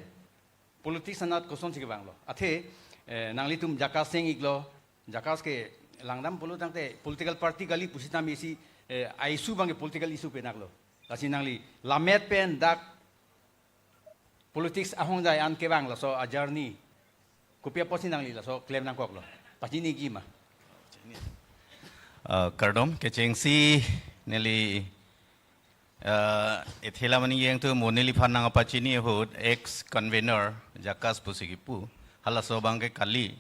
politics anat kosonsi kevanglo. Athe, eh, nanglitum JACAS seng-iklo, JACAS ke langdam pulo tangte political party kali pusitame isi, eh, a-issue abangke political issue penaklo. Lasi nangli lammet pen dak politics ahongjai an kevang laso a-journey kopi apotsi nangli laso klem nangkoklo? Pachiniji ma? Uh, kardom, kechengsi neli, uh, ethela mani yeng tu mo neliphan nangpachini ahut ex convener JACAS pusi kipu. Halaso abangke kali.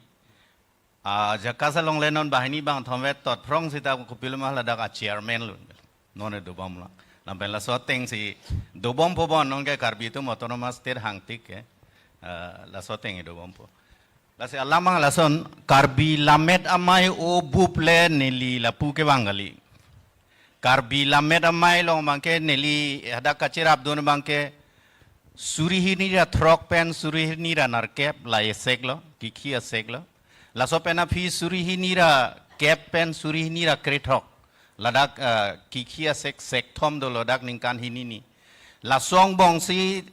Ah, JACAS along le non banghini bangthom vet totphrong sita kopiloma ladak a-chairman lo. Non e dobom lang. Lapen laso atengsi dobompo bon nonke Karbi atum autonomous state hangtik ke. Ah, laso ateng e dobompo. Lasi alamang lason Karbi Lammet Amei o bup le neli lapu kevang kali. Karbi Lammet Amei along abangke neli hadak kacherapdun abangke suri hini ra throk pen suri hini ra nerkep la esek lo, kikhi asek lo. Laso pen aphi suri hini ra kep pen suri hini ra krethok. Ladak, ah, kikhi asek sekthom dolo dak ningkan hini ni. Laso angbongsi,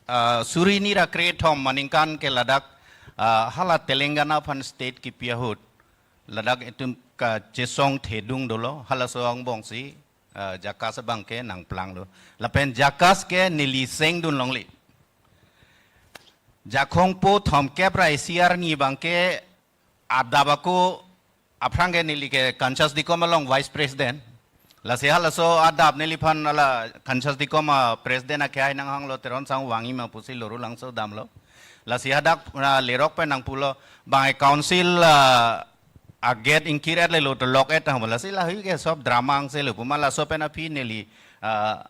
ah, suri hini ra krethom aningkan ke ladak, ah, hala Telangana aphan state kipi ahut. Ladak itum kachesong thedung dolo, halaso angbongsi, ah, JACAS abangke nangplanglo. Lapen JACAS ke neli sengdun longle. Jakhong po thomkep ra isi arni abangke adap ako aphrang ke neli ke Kanchas Dikom along vice president. Lasi halaso adap neliphan hala Kanchas Dikom a-president akehai nanghanglo Teron Sangho vangji ma pusi Lorulangso damlo. Lasi hadak, ah, lerok pen nangpulo bang council, ah, a-gate ingkir-et lelo to lock-et tangbo. Lasi lahui ke sob drama angse lo puma laso pen aphi neli, ah,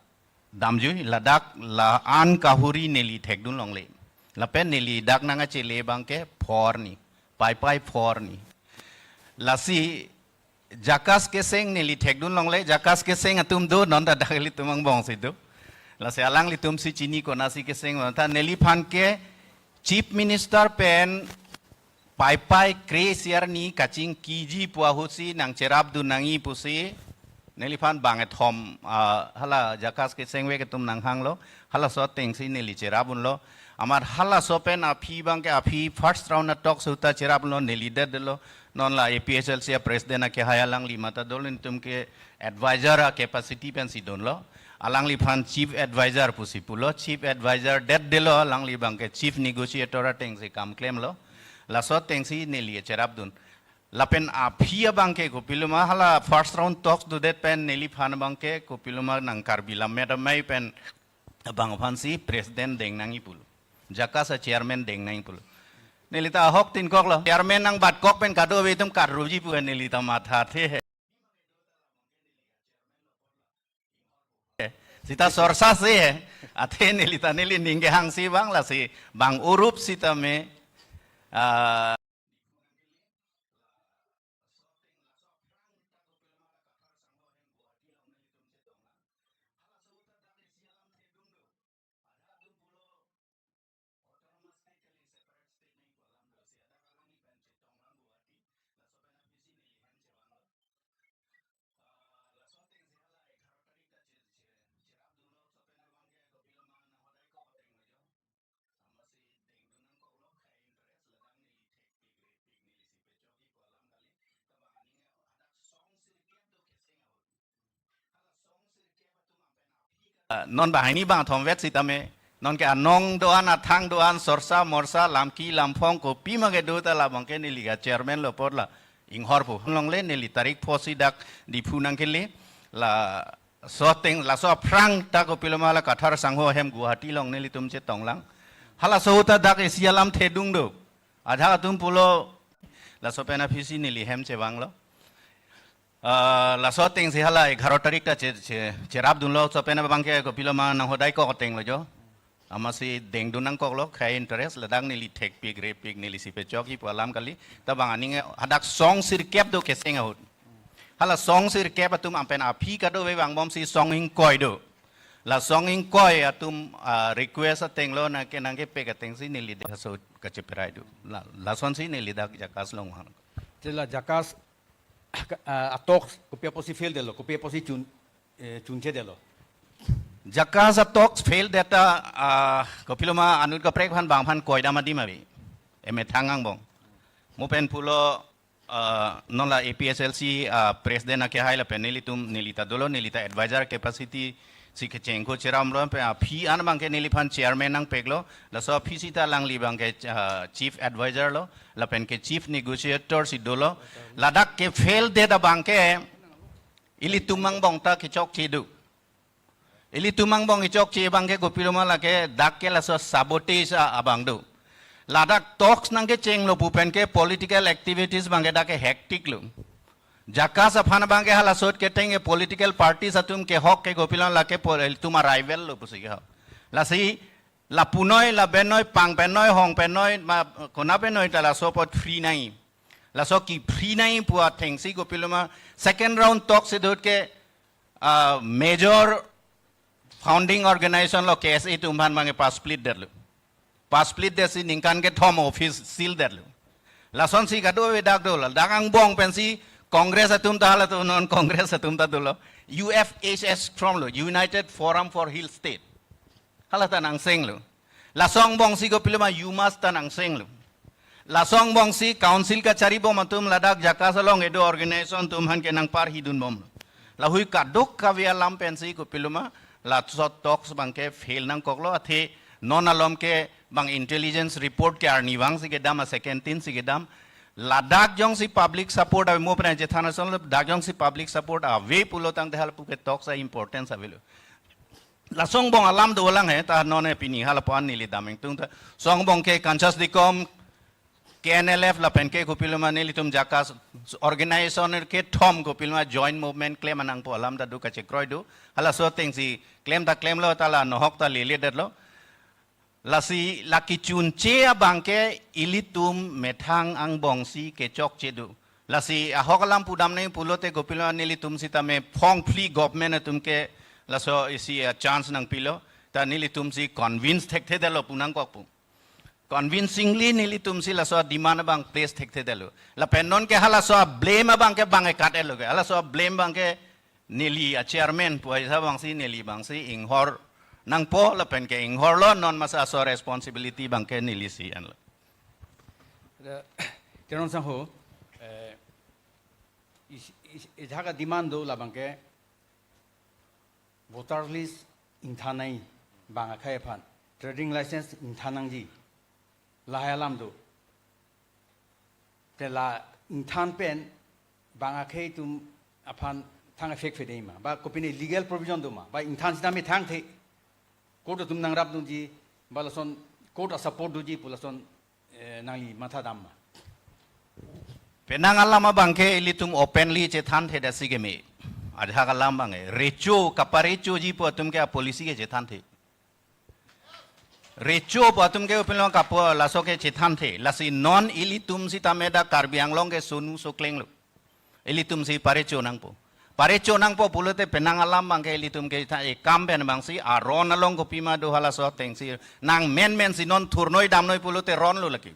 damjui ladak la-an kahuri neli thekdun longle. Lapen neli dak nangkachele abangke phor ni, paipai phor ni. Lasi JACAS keseng neli thekdun longle, JACAS keseng atum do, non ta dak ilitum angbongsi do. Lasi alanglitumsi chini konatsi keseng, ta neliphan ke Chief Minister pen paipai kre-isi arni kachingkiji pu ahutsi nangcherapdun nangji pusi neliphan bangkethom, ah, hala JACAS kesengvek atum nanghanglo, halaso atengsi neli cherapdunlo. Amat halaso pen aphi abangke aphi first round a-talks ahut ta cherapdunlo, neli detdetlo, non la A P H L C a-president akehai alangli mata dol ilitum ke advisor a-capacity pensi dunlo. Alangliphan chief advisor pusi pulo, chief advisor detdetlo, alangli abangke chief negotiator atengsi kam klemlo. Laso atengsi neli cherapdun. Lapen aphi abangke kopiloma hala first round talks dodet pen neliphan abangke kopiloma nang Karbi Lammet Amei pen abang aphansi president deng nangji pulo. JACAS a-chairman deng nangji pulo. Neli ta ahok tinkoklo. Chairman nangbatkok pen kadokave atum karruji pu neli ta mathathe he. Sita sorsa se he. Athe neli ta neli ning kehangsi bang lasi bang urup sitame, ah, Ah, non banghini bangthom vet sitame, nonke anong do-an, athang do-an, sorsa morsa, lamki lamphong kopima kedo ta labangke neli ke chairman lo apot la inghorpo. Longle neli tarik phosi dak Diphu nangkele, laso ateng, laso aphrang ta kopiloma la Kathar Sangho ahem Guwahati along nelitum chetonglang. Halaso ahut ta dak isi alam thedung do. Ajahak atum pulo, laso pen aphisi neli hem chevanglo. Ah, laso atengsi hala egharo tarik ta che, che, cherapdunlo, laso pen abangke kopiloma nang hodai kok atenglo jo. Amatsi dengdun nangkoklo, khei interest, ladak neli thekpik, repik, nelisi pechokji pu alam kali. Ta bang aning hadak song sirkep do keseng ahut. Hala song sirkep atum apen aphi kadokave vangbomsi song ingkoi do. La song ingkoi atum, ah, request atenglo nangke nangkepek atengsi neli dak so kacheperai do. La, lasonsi neli dak JACAS along vang. Chela JACAS, ah, a-talks kopi apotsi fail detlo, kopi apotsi chun, eh, chunchedetlo? Jakasa talks failed that, uh, uh, kopiloma anut kaprek aphan bang aphan koidam adim ave. Emethang angbong. Mo pen pulo, uh, non la A P H L C, uh, president akehai lapen nelitum, neli ta dolo, neli ta advisor capacity si kechengko cheramlo, pen aphi an abangke neliphan chairman nangpeklo, laso aphi sita alangli abangke, uh, chief advisor lo, lapen ke chief negotiator si dolo, ladak ke failed that abangke, ilitum angbong ta kechokche do. Ilitum angbong kechokche abangke kopiloma lake dak ke laso sabotage a-, abang do. Ladak talks nangkechenglo pu pen ke political activities abangke dak ke hectic lo. Jakasa aphan abangke hala asot keteng ke political parties atum kehok ke kopiloma lake pol-, ilitum arrival lo pusi kehok. Lasi lapunoi, labenoi, pangpenoi, hongpenoi, ma, konapenoi ta laso apot free nai. Laso ke free nai pu athengsi kopiloma second round talks edot ke, uh, major founding organization lo K S A atum aphan abangke pa-split detlo. Pa-split detsi ningkan kethom office seal detlo. Lasonsi kado-ve dak dolo. Dak angbong pensi Congress atum ta halatum non Congress atum ta dolo. U F H S from lo, United Forum for Hill State. Hala ta nangsenglo. Laso angbongsi kopiloma U mass ta nangsenglo. Laso angbongsi council kachari bom atum ladak Jakasa along kedo organization atum aphan ke nangparhidun bomlo. Lahui kadokave alam pensi kopiloma laso talks abangke fail nangkoklo, athe non alom ke bang intelligence report ke arnivang si kedam, a second tin si kedam. Ladak jongsi public support ave, mo pran chethan ason lo, dak jongsi public support ave pulo tangte halapu ke talks a importance avelo. Laso angbong alam dolang he, ta non he pini halapu an neli dam ingtung ta. Laso angbong ke Kanchas Dikom, K N L F lapen ke kopiloma nelitum Jakasa organization kethom kopiloma joint movement klem nangpo alam ta do, kachekroi do. Halaso athengsi klem ta klemlo, ta la nohok ta lele detlo. Lasi la kechunche abangke ilitum methang angbongsi kechokche do. Lasi ahok alam pudam nai pulote kopiloma nelitum sitame phong phli government atum ke laso isi, uh, chance nangpilo. Ta nelitumsi convince thekthe detlo pu nangkok pu. Convincingly nelitumsi laso demand abang place thekthe detlo. Lapen non ke halaso blame abangke bang ekat etlo ke. Halaso blame abangke neli a chairman pu aisa abangsi neli abangsi inghor nangpo lapen ke inghorlo, non masa aso responsibility abangke nelisi anlo. Ada, Teron sangho, eh, is, is, ejak a demand do labangke voter list ingthan nai bang akhei aphan, trading license ingthan nangji, lahai alam do. Te la ingthan pen bang akhei atum aphan thang effect phe dei ma, ba kopine legal provision do ma, ba ingthan sitame thangthe, court atum nangrapdunji, ba lason court a support doji pu lason, eh, nangli matha dam ma? Penang alam abangke ilitum openly chethanthe detsi keme. Ajak alam abangke recho, kaparechoji pu atum ke a policy ke chethanthe. Recho pu atum ke opinion kapo laso ke chethanthe. Lasi non ilitum sitame dak Karbi Anglong ke sonu soklenglo. Ilitumsi parecho nangpo. Parecho nangpo pulote penang alam abangke ilitum ke tha, e kam pen abangsi aron along kopima do halaso athengsi nang menmensi non thurnoi damnoi pulote ronlo lake.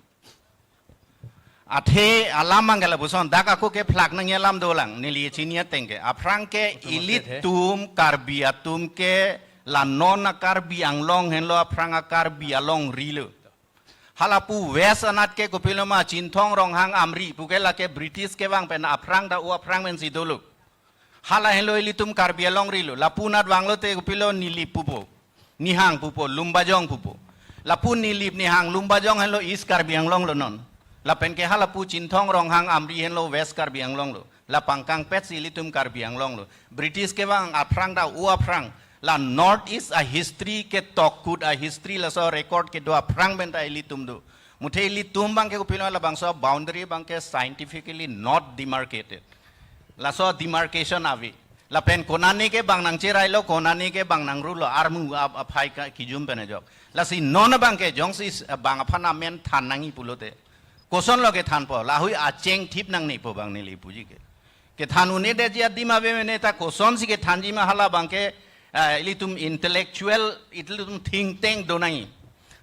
Athe alam abangke lapuson, dak ako kephlak nangji alam dolang, neli chini ateng ke. Aphrang ke ilitum Karbi atum ke la non a Karbi Anglong henlo, aphrang a Karbi alongri lo. Halapu West anat ke kopiloma Chinthong, Ronghang, Amri pu ke lake British kevang pen aphrang ta o aphrang pensi dolo. Hala henlo ilitum Karbi alongri lo. Lapu anat vanglote kopilo Nilip pupo, Nihang pupo, Lumbajong pupo. Lapu Nilip, Nihang, Lumbajong henlo East Karbi Anglong lo non. Lapen ke halapu Chinthong, Ronghang, Amri henlo West Karbi Anglong lo. La pangkangpetsi ilitum Karbi Anglong lo. British kevang aphrang ta o aphrang. La North East a history ke tokut a history laso record kedo aphrang pen ta ilitum do. Muthe ilitum abangke kopilo labangso boundary abangke scientifically not demarcated. Laso demarcation ave. Lapen konane ke bang nangcherailo, konane ke bang nangrulo, armu ap-, aphai ka kijum pen ajok. Lasi non abangke jongsi s-, bang aphan amen than nangji pulote, kosonlo kethanpo, lahui acheng thip nangne po bang neli puji ke. Kethan un-edetji adim ave mene ta kosonsi kethanji ma hala abangke, eh, ilitum intellectual, ilitum think tank do nangji.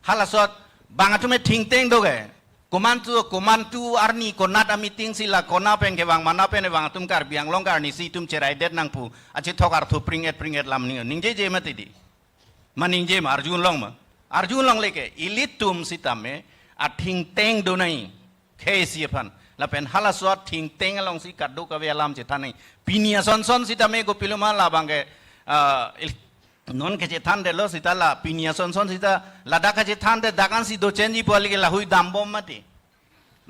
Hala asot bang atum e think tank do ke. Komantu, komantu arni konat a meeting si la kona pen kevang, mana pen kevang atum Karbi Anglong ke arnisi itum cheraidet nangpu. Achethok arthu pringet pringet lam ning, ningjeje mati di. Maningje ma, arjulong ma. Arjulongle ke, ilitum sitame, athingteng do nai. Khei si aphan. Lapen halaso athingteng alongsi kadokave alam chethan nai. Pini asonson sitame kopiloma labang ke, ah, il-, non kachethandetlo sita la, pini asonson sita ladak kachethandet dak ansi dochenji pu kali ke lahui dambom mati.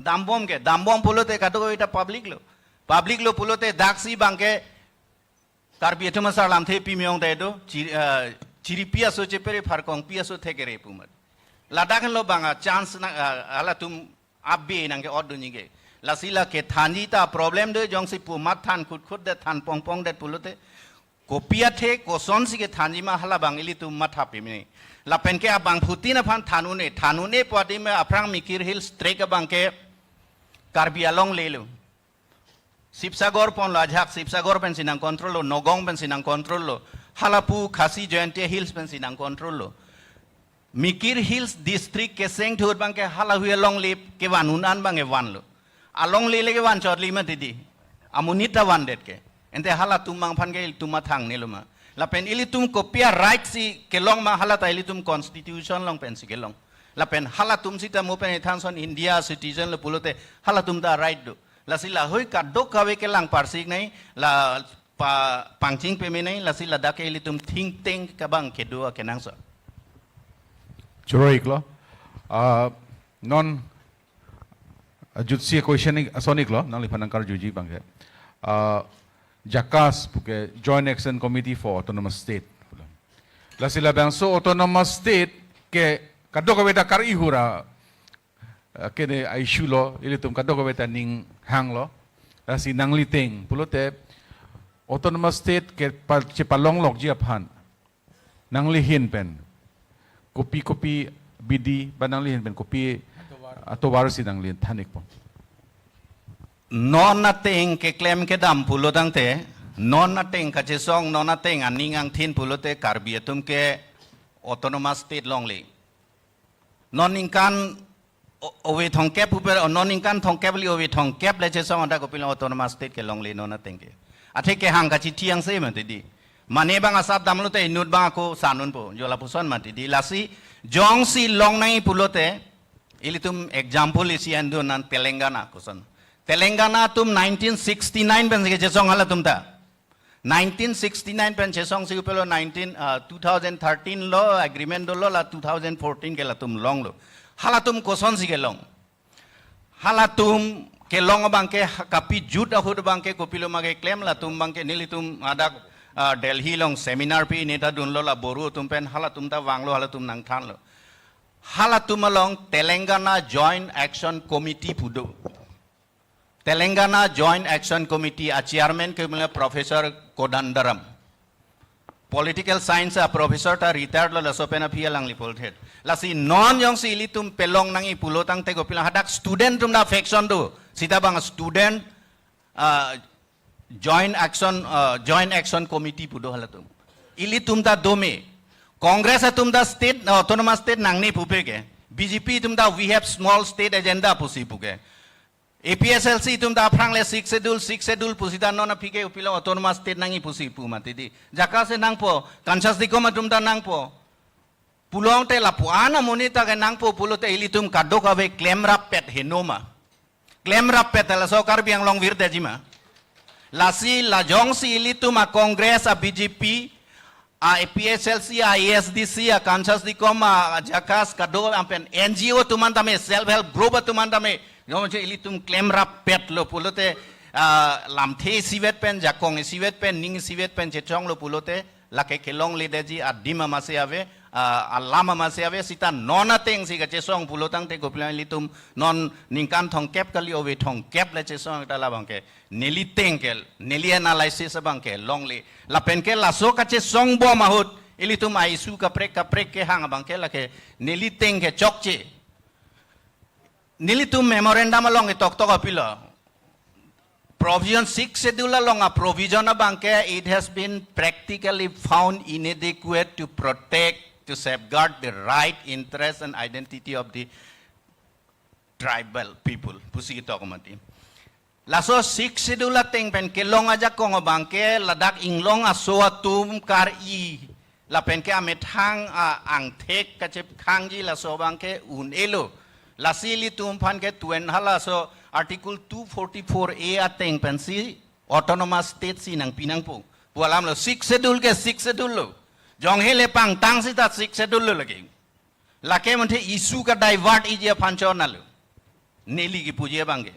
Dambom ke, dambom pulote kadokave ta public lo. Public lo pulote daksi abang ke Karbi atum asar lamthe pimyong ta do, chiri, ah, chiripi aso chepere pharkongpi aso thekere pu mati. Ladak lo abang a chance na, ah, halatum abe nangke-ot dunji ke. Lasi la kethanji ta problem do jongsi pu mathan khutkhutdet than pongpongdet pulote. Kopi athe kosonsi kethanji ma hala abang ilitum matha peme nai. Lapen ke abangphutin aphan than un-e, than un-e pu adim aphrang Mikir Hills Tract abang ke Karbi alongle lo. Sibsagar ponlo ajahak, Sibsagar pensi nang control lo, Nagaon pensi nang control lo, halapu Khasi Jaintia Hills pensi nang control lo. Mikir Hills District keseng thut abang ke halahui alongle kevan un an abang kevanlo. Alongle le kevan chotli mati di. Amonit ta vandet ke. Ante halatum abang aphan ke ilitum mathangnelo ma. Lapen ilitum kopi a right si kelong ma hala ta ilitum constitution along pensi kelong. Lapen halatum sita mo pen ithanson India citizen lo pulote halatum ta right do. Lasi lahui kadokave kelang parsik nai, la pa pangching peme nai, lasi ladak ke ilitum thingteng kabang kedo akenangsot. Choro-iklo. Ah, non, ah, jutsi question ik, ason iklo, nangliphan nangkarjuji abang ke. Ah, JACAS puke Joint Action Committee for Autonomous State. Lasi labangso Autonomous State ke kadokave ta kar-i hura, ah, kene a-issue lo, ilitum kadokave ta ning hanglo. Lasi nangli ateng pulote Autonomous State ke pa, chepalonglokji aphan nangli ahin pen kopi kopi abidi ba nangli ahin pen kopi atovar si nangli than-ikpo? Non ateng keklem kedam pulo tangte, non ateng kachesong, non ateng aning angthin pulote Karbi atum ke Autonomous State longle. Non ningkan o-, ove thomkep uper, non ningkan thomkep kali ove thomkep le chesong anta kopilo Autonomous State kelongle non ateng ke. Athe kehang kachithi angse mati di. Mane abang asap damlote inut abang ako sanunpo, jo lapuson mati di. Lasi jongsi longnang pulote, ilitum example isi an dun an Telangana koson. Telangana atum nineteen sixty-nine pensi kechesong halatum ta. Nineteen sixty-nine pen chesongsi upelo nineteen, ah, two thousand thirteen lo agreement dolo, la two thousand fourteen ke latum longlo. Halatum kosonsi kelong? Halatum kelong abang ke ha-, kapi jut ahut abang ke kopiloma keklem, latum abang ke nelitum adak, ah, Delhi along seminar pi neta dunlo la Boro atum pen, halatum ta vanglo, halatum nangthanlo. Halatum along Telangana Joint Action Committee pu do. Telangana Joint Action Committee a-chairman ke mula Professor Kodandaram. Political Science a-professor ta retired lo, laso pen aphi alangli polthet. Lasi non jongsi ilitum pelong nangji pulo tangte kopilo hadak student atum ta faction do. Sita abang student, ah, Joint Action, ah, Joint Action Committee pu do halatum. Ilitum ta dome. Congress atum ta state, ah, autonomous state nangne pupe ke. B J P atum ta we have small state agenda pusi puke. A P H L C atum ta aphrang le Sixth Schedule, Sixth Schedule pusi ta non aphi ke upilo autonomous state nangji pusi pu mati di. JACAS si nangpo, Kansas Dicom atum ta nangpo. Pulo tangte lapu-an amonit ta ke nangpo pulote ilitum kadokave klemrappet henoma. Klemrappet laso Karbi Anglong virdetji ma. Lasi la jongsi ilitum a-Congress, a-B J P, a-A P H L C, a-A S D C, a-Kansas Dicom, a-JACAS, kado ampen N G O atum an tame, self help group atum an tame, jongsi ilitum klemrappetlo pulote, ah, lamthe isivet pen, jakong isivet pen, ning isivet pen chechonglo pulote, lake kelongledetji adim amatsi ave, ah, alam amatsi ave, sita non atengsi kachesong pulo tangte kopilo ilitum non ningkan thomkep kali ove thomkep le chesong ta labang ke. Neli ateng ke, neli analysis abang ke longle. Lapen ke laso kachesong bom ahut, ilitum a-issue kaprek kaprek kehang abang ke lake neli ateng ke chokche. Nelitum memorandum along itoktok apilo. Provision, Sixth Schedule along a-provision abang ke, it has been practically found inadequate to protect, to safeguard the right, interest and identity of the tribal people. Pusi kitok mati. Laso Sixth Schedule ateng pen kelong ajakong abang ke ladak inglong aso atum kar-i Lapen ke amethang a-angthek kachepkhangji laso abang ke un-elo. Lasi ilitum aphan ke tuen halaso Article two forty-four A ateng pensi autonomous state si nangpi nangpo. Pu alamlo, Sixth Schedule ke Sixth Schedule lo. Jongsi le pangtang sita Sixth Schedule lo lake. Lake manthe issue ka-divert-iji aphan chonalo. Neli kipuji abang ke.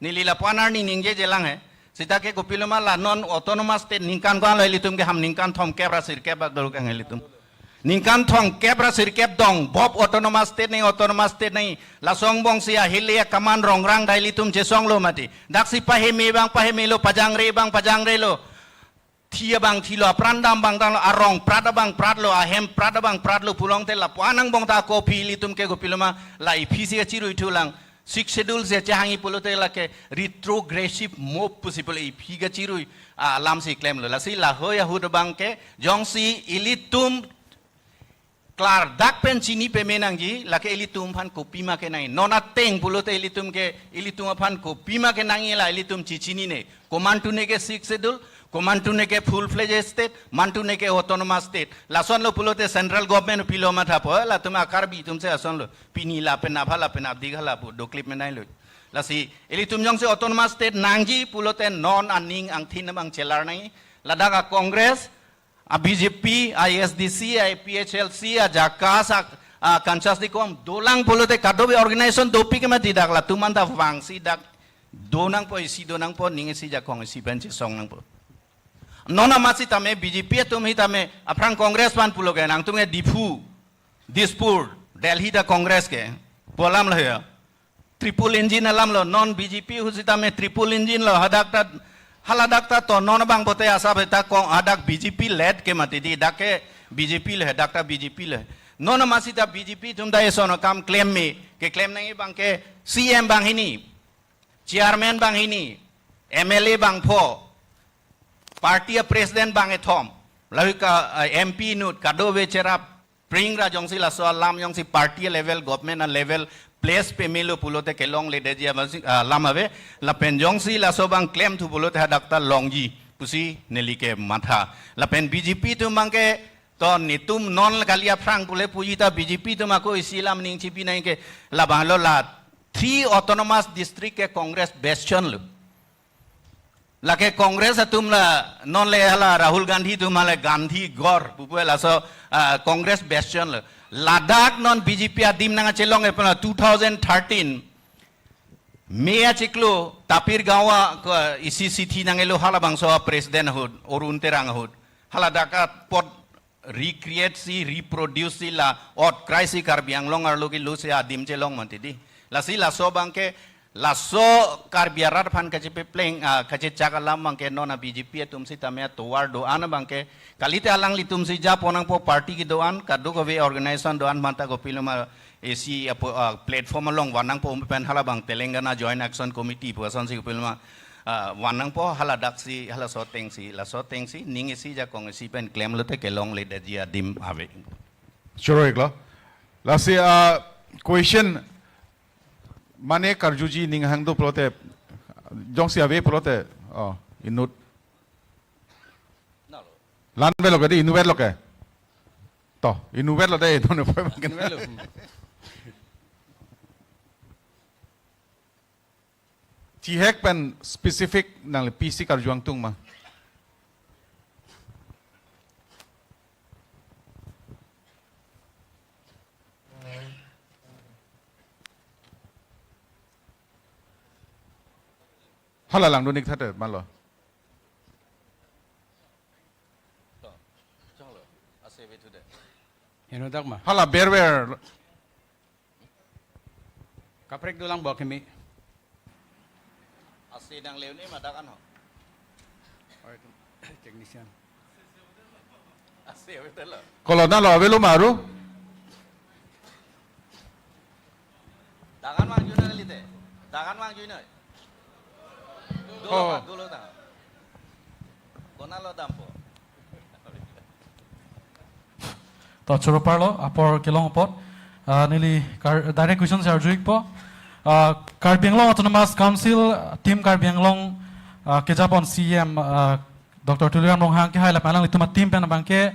Neli lapu-an arni ningjeje lang he. Sita ke kopiloma la non autonomous state ningkan ko-an lo ilitum ke, ham ningkan thomkep ra sirkep bak dolo kang ilitum. Ningkan thomkep ra sirkep dongbom autonomous state nangji, autonomous state nangji. Laso angbong si ahile akaman rongrang ta ilitum chesonglo mati. Daksi paheme abang pahemelo, pajangre abang pajangrelo. Thi abang thilo, apran dam abang damlo, arong prat abang pratlo, ahem prat abang pratlo, pulote lapu-an angbong ta kopilo, ilitum ke kopiloma, la iphi si kachirui thulang, Sixth Schedule si chehangji pulote lake retrogressive move pusi pulo iphi kachirui, ah, alam si klemlo. Lasi lahei ahut abang ke, jongsi ilitum klardak pen chini peme nangji, lake ilitum aphan kopima kenangji. Non ateng pulote ilitum ke, ilitum aphan kopima kenangji la ilitum chechinine. Komantu ne ke Sixth Schedule, komantu ne ke full-fledged state, mantu ne ke autonomous state. Lasonlo pulote central government pilo mathapo, latum a-Karbi atum si asonlo. Pini lapen apha lapen adik hala pu doklip menailo. Lasi, ilitum jongsi autonomous state nangji pulote non aning angthin abang chelar nangji. Ladak a-Congress, a-B J P, a-A S D C, a-A P H L C, a-JACAS, a, a-Kanchas Dikom, dolang pulote kadokave organization dopik mati, dak latum anta vangsi dak donangpo, isi donangpo, ning isi jakong isi pen chesong nangpo. Non amat sitame B J P atum hitame aphrang Congress aphan pulo ke, nangtum ke Diphu, Dispur, Delhi ta Congress ke, pu alamlo ya. Triple engine alamlo, non B J P ahut sitame triple engine lo, hadak ta, haladak ta to non abang pote asa beta kong, hadak B J P led ke mati di, dak ke B J P le, hadak ta B J P le. Non amat sita B J P atum ta eson akam klem me, keklem nangji abang ke C M banghini, chairman banghini, M L A bangpho, party a-president bangkethom, lahei ke, eh, M P inut, kadokave cherap, pring ra jongsi laso alam jongsi party level, government level, place pemelo pulote kelongledetji abang si, ah, alam ave, lapen jongsi laso abang klemthu pulote hadak ta longji, pusi neli ke matha. Lapen B J P atum abang ke, to netum non kali aphrang pule puji ta B J P atum ako isi alam ning chipi nangji ke, labanglo la three autonomous district ke Congress bastion lo. Lake Congress atum la non le hala Rahul Gandhi atum hala Gandhi Ghor pupu laso, ah, Congress bastion lo. Ladak non B J P adim nangchelong e pala two thousand thirteen May achiklo Tapir Gaon a ko isi sithi nangkelo halabangso a-president ahut, Arun Terang ahut. Haladak apot recreate si, reproduce si la otkrai si Karbi Anglong arlo kilo si adim chelong mati di. Lasi laso abang ke, laso Karbi arat aphan kachepepleng, ah, kachechak alam abang ke non a-B J P atum sitame atovar do-an abang ke, kalite alanglitum si japon nangpo, party kedo-an, kadokave organization do-an manta kopiloma isi apo, ah, platform along van nangpo, um pen halabang Telangana Joint Action Committee pu asonsi kopiloma, ah, van nangpo, haladak si, halaso ateng si, laso ateng si, ning isi jakong isi pen klemlote kelongledetji adim ave. Choro-iklo. Lasi, ah, question mane karjuji ning hang do pulote, jongsi ave pulote, oh, inut. Lan velo ke di, inut velo ke. To, inut velo de, inut velo. Chihek pen specific nangli pisi karjuang tung ma. Hala langdun-ik thate, malo. Heno dak ma. Hala berber. Kaprek dolang bo kemi. Ase nang leone ma dak an ho. Technician. Ase ave telo. Kolona lo avelo maru. Dak an vangjuinoi lite. Dak an vangjuinoi. Dolo, oh, ma, dolo dak an. Konatlo dampo. To choro parlo, apor kelong apot. Ah, neli kar-, direct question si arju-ikpo. Ah, Karbi Anglong Autonomous Council, Team Karbi Anglong, ah, kejapon C E M, ah, Doctor Tuliram Ronghang kehai lapen alanglitum a-team pen abangke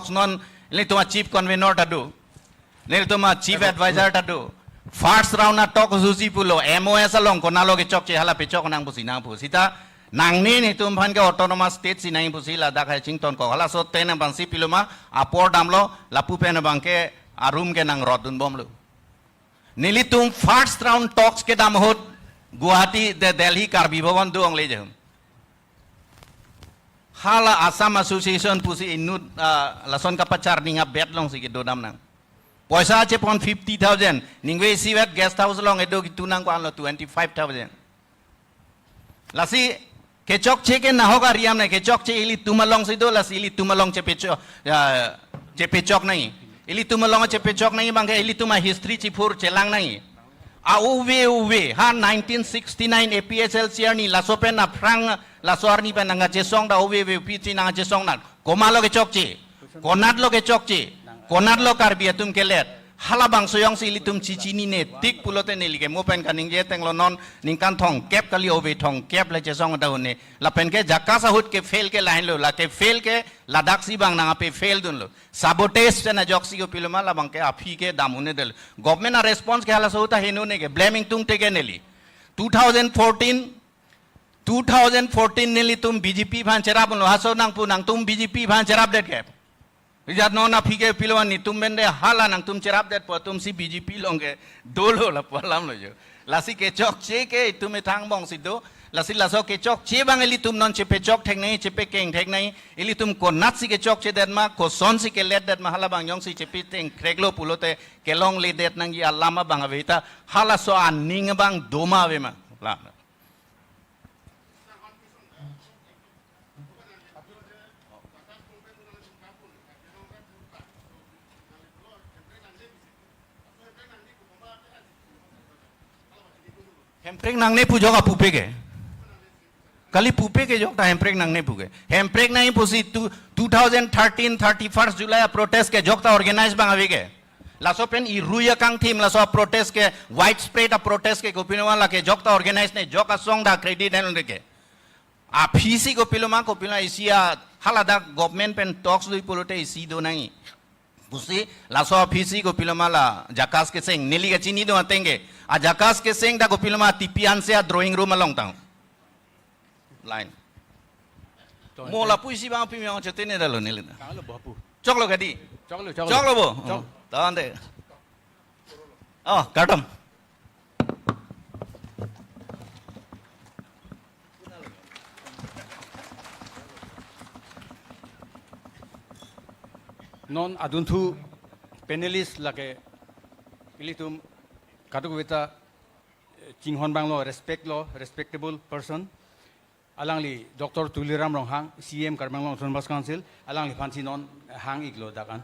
talks non, nelitum a chief convener ta do. Nelitum a chief advisor ta do. First round a talks usi pulo, M O S along konatlo kechokche hala pechok nang pusi nangpu. Sita nangne netum aphan ke autonomous state si nang pusi ladak hai chington ko. Halaso ten abang si piloma apor damlo, lapu pen abang ke a room ke nang rot dunbomlo. Nelitum first round talks kedam ahut Guwahati, the Delhi Karbi Bhavan do-ong le jehum. Hala Assam Association pusi inut, ah, lason kapachar ning abet alongsi kedodam nang. Poisa chepon fifty thousand, ningve isivet guest house along edo kitu nang ko-anlo twenty-five thousand. Lasi kechokche ke nahok ariam ne, kechokche ilitum alongsi do, lasi ilitum along chepechok, ah, chepechok nangji. Ilitum along chepechok nangji abang ke ilitum a history chiphur chelang nangji. A uve uve, ha nineteen sixty-nine A P H L C arni laso pen aphrang laso arni pen nangkachesong ta uve uve pi chi nangkachesong nang. Komatlo kechokche, konatlo kechokche, konatlo Karbi atum kelet. Halabangso jongsi ilitum chechinine tik pulote neli ke mo pen kaningje tenglo, non ningkan thomkep kali, uve thomkep le chesong ta un-e. Lapen ke JACAS ahut ke fail ke lahenlo, la ke fail ke ladaksi abang nang ape fail dunlo. Sabotage pen ajoksi kopiloma labang ke aphi ke dam un-edetlo. Government a response ke halaso ahut ta heno ne ke, blaming tungte ke neli. Two thousand fourteen, two thousand fourteen nelitum B J P aphan cherap unlo, halaso nangpu nangtum B J P aphan cherapdet ke. Rijat non aphi ke piloma netum pen de hala nangtum cherapdetpo atumsi B J P along ke dolo lapu alamlo jo. Lasi kechokche ke itum ethang bongsi do. Lasi laso kechokche abang ilitum non chepechok thek nangji, chepekeng thek nangji. Ilitum konatsi kechokchedet ma, kosonsi keletdet ma, halabang jongsi chepeteng theklo pulote kelongledet nangji alam abang ave ta, halaso aning abang do ma ave ma. La. Hemprek nangne pu ajok apupe ke. Kali pupe ke ajok ta hemprek nangne pu ke. Hemprek nangji pusi two, two thousand thirteen thirty-first July a protest ke ajok ta organize abang ave ke. Laso pen irui akangthim laso a protest ke, widespread a protest ke kopiloma lake ajok ta organize ne, ajok asong ta credit en ke. Aphisi kopiloma, kopiloma isi a haladak government pen talks do-ik pulote isi do nangji. Pusi laso aphisi kopiloma la JACAS keseng, neli kachini do ateng ke. A JACAS keseng ta kopiloma T P Hanse a drawing room along tang. Line. To, mo ante. Lapu isi abang pi miyong chete ne dalo neli ta. Choklo bo pu. Choklo kadi. Choklo, choklo. Choklo bo. Chok. Oh, tante. Oh, kardom. Non adunthu panelist lake ilitum kadokave ta, eh, chinghon abanglo, respect lo, respectable person. Alangli Doctor Tuliram Ronghang, C E M Karbi Anglong Autonomous Council, alangliphansi non hang-iklo dak an.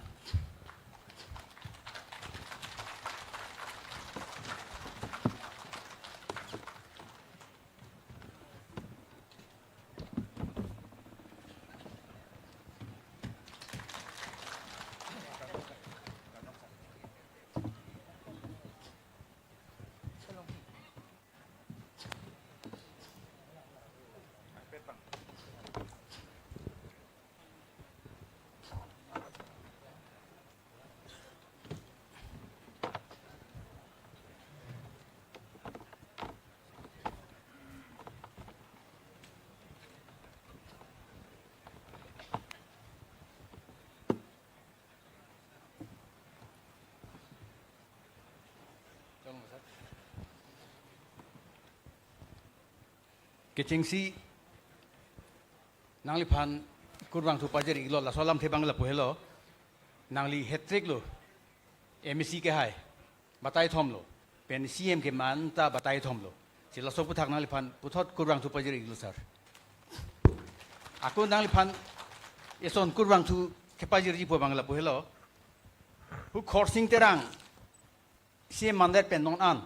Kechengsi nangliphan kurvangthu pajir-iklo, laso alamthe abang lapu helo. Nangli hat-trick lo. M A C kehai batai thomlo, pen C M keman ta batai thomlo. Si laso aputhak nangliphan puthot kurvangthu pajir-iklo, sir. Ako nangliphan eson kurvangthu kepajirji pu abang lapu helo. Hu Khorsing Terang C M mandet pen non an,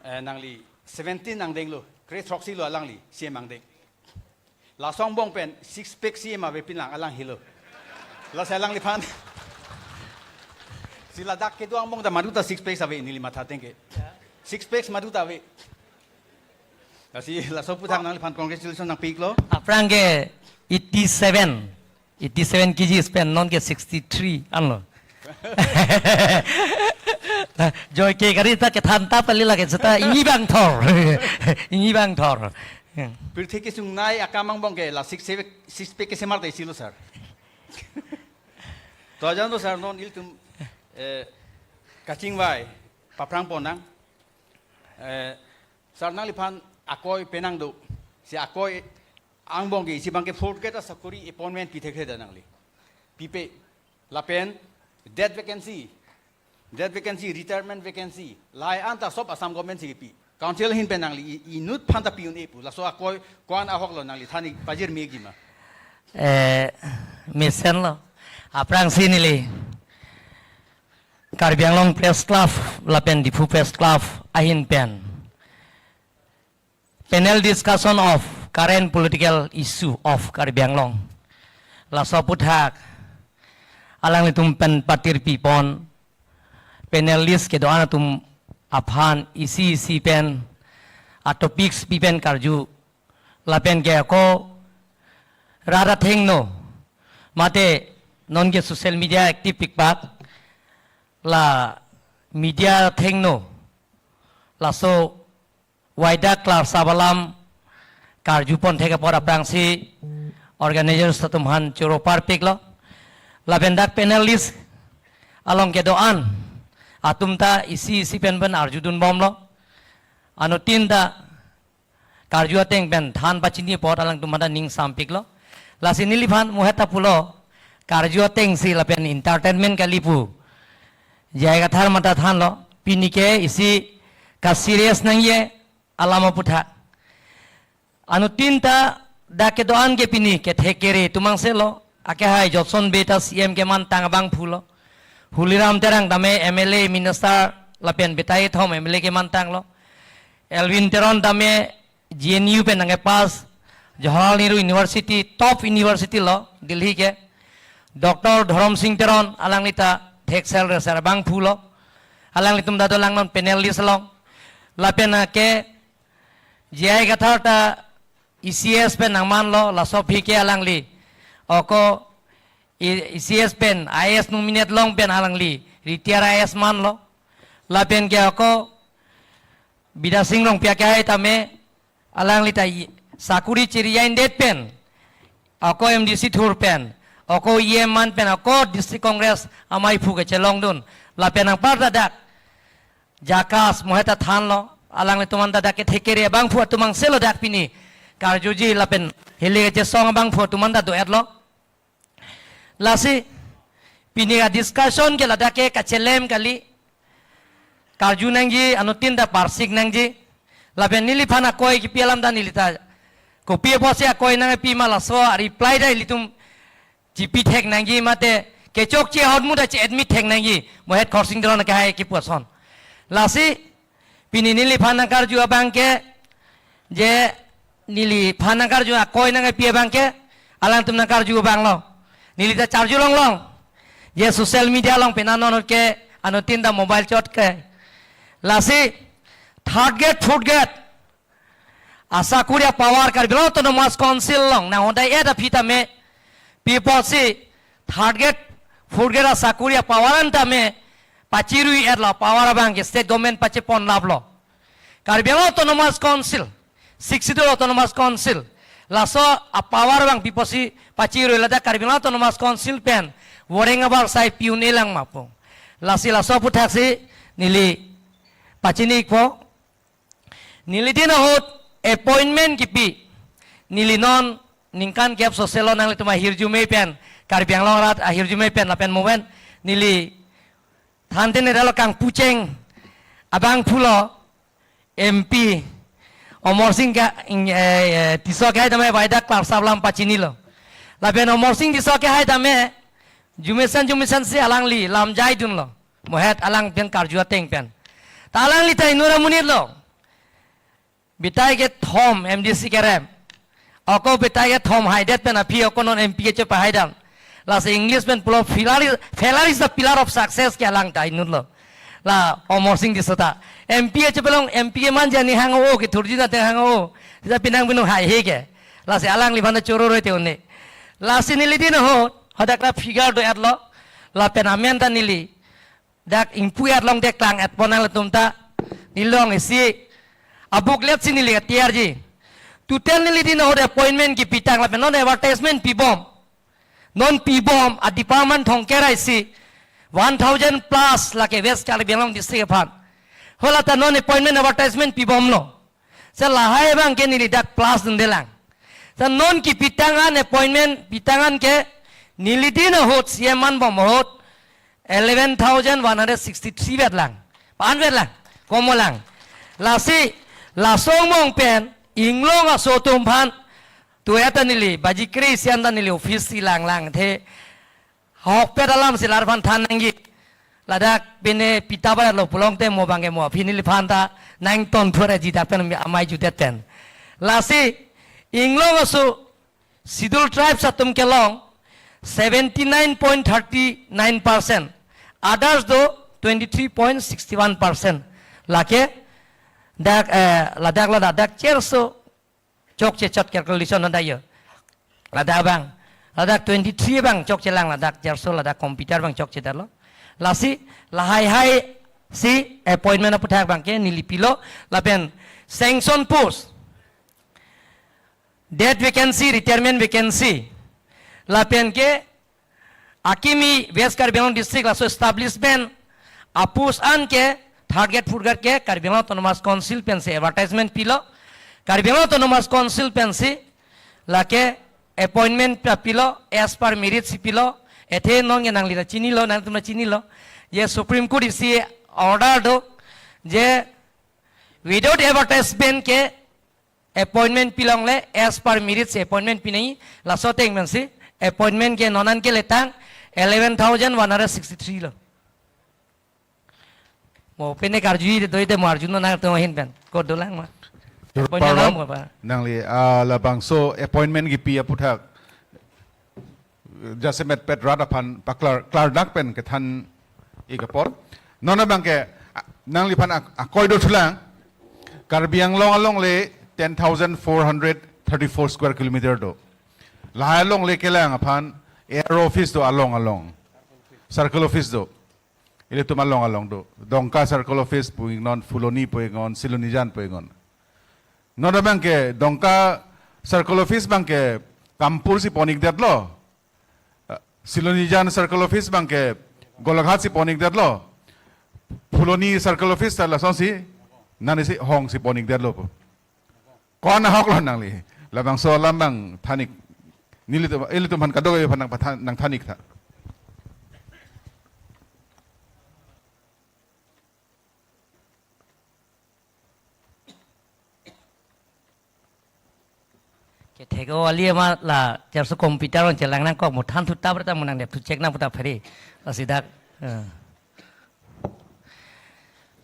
eh, nangli seventeen angdenglo, kre throksi lo alangli C M angdeng. Laso angbong pen six pack C M avepin lang, alang helo. Lasi alangliphan, si ladak kedo angbong ta madu ta six packs ave, neli matha ateng ke. Six packs madu ta ave. Lasi laso aputhak nangliphan congratulations nangpi-iklo. Aphrang ke eighty-seven. Eighty-seven K Gs pen non ke sixty-three anlo. Joike kari ta kethan ta pali lake seta ingni abang thor. Ingni abang thor. Pirthe kesung nai akam angbong ke la six pack, six pack kesemar ta isi lo, sir. To ajan to, sir, non ilitum, eh, kachingvai paphrang ponnang. Eh, sir, nangliphan akoi penang do. Si akoi angbong ke isi abang ke fourth grade asakori appointment pi thekthe da nangli. Pipe, lapen death vacancy, death vacancy, retirement vacancy, lahai anta sop Assam government si kipi. Council ahin pen nangli i-, inut aphan ta pi un-e pu. Laso akoi ko-an ahok lo, nangli than-ik pajir-ikji ma? Eh, mesenlo. Aphrangsi neli Karbi Anglong Press Club lapen Diphu Press Club ahin pen panel discussion of current political issue of Karbi Anglong, laso aputhak alanglitum pen patirpi pon, panelist kedo-an atum aphan isi isi pen atopics pi pen karju, lapen ke ako rat athengno mate non ke social media active pikpak, la media athengno laso Wida Club sab alam karju pon thek apot aphrangsi organizers atum aphan choro parpiklo. Lapen dak panelist along kedo-an atum ta isi isi pen pen arjudun bomlo. Anuttin ta karju ateng pen than pachini apot alangtum aphan ta ning sampiklo. Lasi neliphan muhet ta pulo, karju atengsi lapen entertainment kali pu J I Kathar mata thanlo. Pini ke isi ka serious nangji alam aputhak. Anuttin ta dak kedo-an ke pini kethek kere atum angselo. Akehai Jotson Bey ta C M kemantang abangphulo. Holiram Terang tame M L A minister lapen betai thom M L A kemantanglo. Elwin Teron tame J N U pen nangkepass, Jawaharlal Nehru University, top university lo Delhi ke. Doctor Dhorom Sing Teron, alangli ta thek sel reser abangphulo. Alanglitum ta dolang non panelist along. Lapen ke J I Kathar ta E C S pen nangmanlo, laso aphi ke alangli ako E-, E C S pen I A S nominate long pen alangli retire I A S manlo. Lapen ke ako Bidya Sing Rongpi akehai tame alangli ta i-, sakori chiri-indet pen, ako M D C thur pen, ako E M man pen, ako District Congress amaiphu kechelongdun. Lapen anparta dak JACAS muhet ta thanlo, alanglitum aphan ta dak kethek kere abangphu atum angselo dak pini karjuji lapen hile kechesong abangphu atum aphan ta do-etlo. Lasi pini ka discussion ke ladak ke kachelem kali, karju nangji, anuttin ta parsik nangji. Lapen neliphan akoi kipi alam ta neli ta kopi apotsi akoi nangpi ma, laso reply ta ilitum chipi thek nangji mate kechokche ahormu ta che-admit thek nangji, muhet Khorsing Teron akehai kipu ason. Lasi pini neliphan nangkarju abang ke, je neliphan nangkarju akoi nangpi abang ke, alangtum nangkarju abanglo. Neli ta charju longlong. Je social media along pena non ke anuttin ta mobile chot ke. Lasi third grade, fourth grade asakori apower Karbi Anglong Autonomous Council along nanghodai-et aphi tame, pi apotsi third grade, fourth grade asakori apower an tame pachirui-etlo, power abang ke state government pacheponlaplo. Karbi Anglong Autonomous Council, Sixth Schedule Autonomous Council, laso apower abang pi apotsi pachirui, ladak Karbi Anglong Autonomous Council pen voreng abar sai pi un-e lang ma pu. Lasi laso aphuthaksi neli pachini-ikpo. Neli din ahut appointment kipi, neli non ningkan kep soselo nanglitum ahirjume pen, Karbi Anglong arat ahirjume pen lapen moven neli thanten eda lo kangpucheng abang pulo M P Amarsing ke, eh, eh, Tisso ke hai tame bai dak klar sablam pachinilo. Lapen Amarsing Tisso ke hai tame jumesen jumesen si alangli lamjai dunlo. Mohet alang pen karju ateng pen. Ta alangli ta inut amonit lo. Bitai kethom M D C kerem. Ako bitai kethom haidet pen aphi ako non M P kecho pahaidam. Lasi English pen pulo failure is, failure is the pillar of success ke alang ta inut lo. La Amarsing Tisso ta M P kecho pelong M P keman jani hang o kethurji na te hang o. Sita pinang pinung haihe ke. Lasi alangliphan ta choro roi te une. Lasi neli din ahut hadak la figure do-et lo. Lapen amen ta neli dak ingpu-et long deklang-et pon nanglitum ta. Neli long isi a-booklet si neli ka-tiyarji. Total neli din ahut appointment kipitang lapen non advertisement pibom. Non pibom a-department thongkre isi one thousand plus lake West Karbi Anglong district aphan. Hala ta non appointment advertisement pibomlo. Sa lahai abang ke neli dak plus dundelang. Sa non kipitang an appointment pitang an ke neli din ahut C M man bom ahut eleven thousand one hundred sixty-three vetlang. Pan vetlang. Komolang. Lasi laso angbong pen inglong aso atum aphan tu eta neli baji kre-isi an ta neli office si langlang the. Hokpet alam si larphan than nangji. Ladak pine pita barat lo pulote mo abang ke mo aphi neliphan ta nangton thura ji dak pen amei judet pen. Lasi inglong aso Scheduled Tribes atum kelong seventy nine point thirty nine percent. Others do twenty three point sixty one percent. Lake dak, eh, ladak ladak dak cherso chokche chot calculation ada yo. Ladak abang, ladak twenty three abang chokchelang, ladak cherso ladak computer abang chokchedetlo. Lasi lahai hai si appointment aphuthak abang ke neli pilo lapen sanction post, dead vacancy, retirement vacancy, lapen ke akimi West Karbi Anglong District laso establishment a-post an ke third grade, fourth grade ke Karbi Anglong Autonomous Council pensi advertisement pilo. Karbi Anglong Autonomous Council pensi lake appointment pa pilo, as per merit si pilo. Athe non ke nangli ta chinilo, nangtum ta chinilo. Ye Supreme Court isi order do je without advertisement ke appointment pilongle as per merit si appointment pinai, laso ateng pensi appointment ke non an ke letang eleven thousand one hundred sixty-three lo. Mo pine karju de doi de mo arju non nangtum ahin pen. Ko dolang ma. Jor Appointment parlo, lang mo ba. Nangli, ah, labangso appointment kipi aphuthak jasemet pet rat aphan paklar, klardak pen kethan ik apot. Non abang ke, ah, nangliphan ak-, akoi dothulang. Karbi Anglong alongle ten thousand four hundred thirty-four square kilometer do. Lahai alongle kelang aphan A R O office do along along. Circle office do. Ilitum along along do. Dongka Circle Office pu ingnon, Phuloni pu ingnon, Silonijan pu ingnon. Non abang ke Dongka Circle Office abang ke Kampur si pon-ikdetlo. Eh, Silonijan Circle Office abang ke Golaghat si pon-ikdetlo. Phuloni Circle Office ta lasonsi, nani si Hong si pon-ikdetlo pu. Ko-an ahok lo nangli. Labangso alam abang than ik. Nelitum, ilitum aphan kadokave aphan nangpathan, nangthan ik tha. Kethek o ali ama la cherso computer on chelang nangkok mo than thu ta berta mo nangdep thu check nang puta phari. Lasi dak. Eh.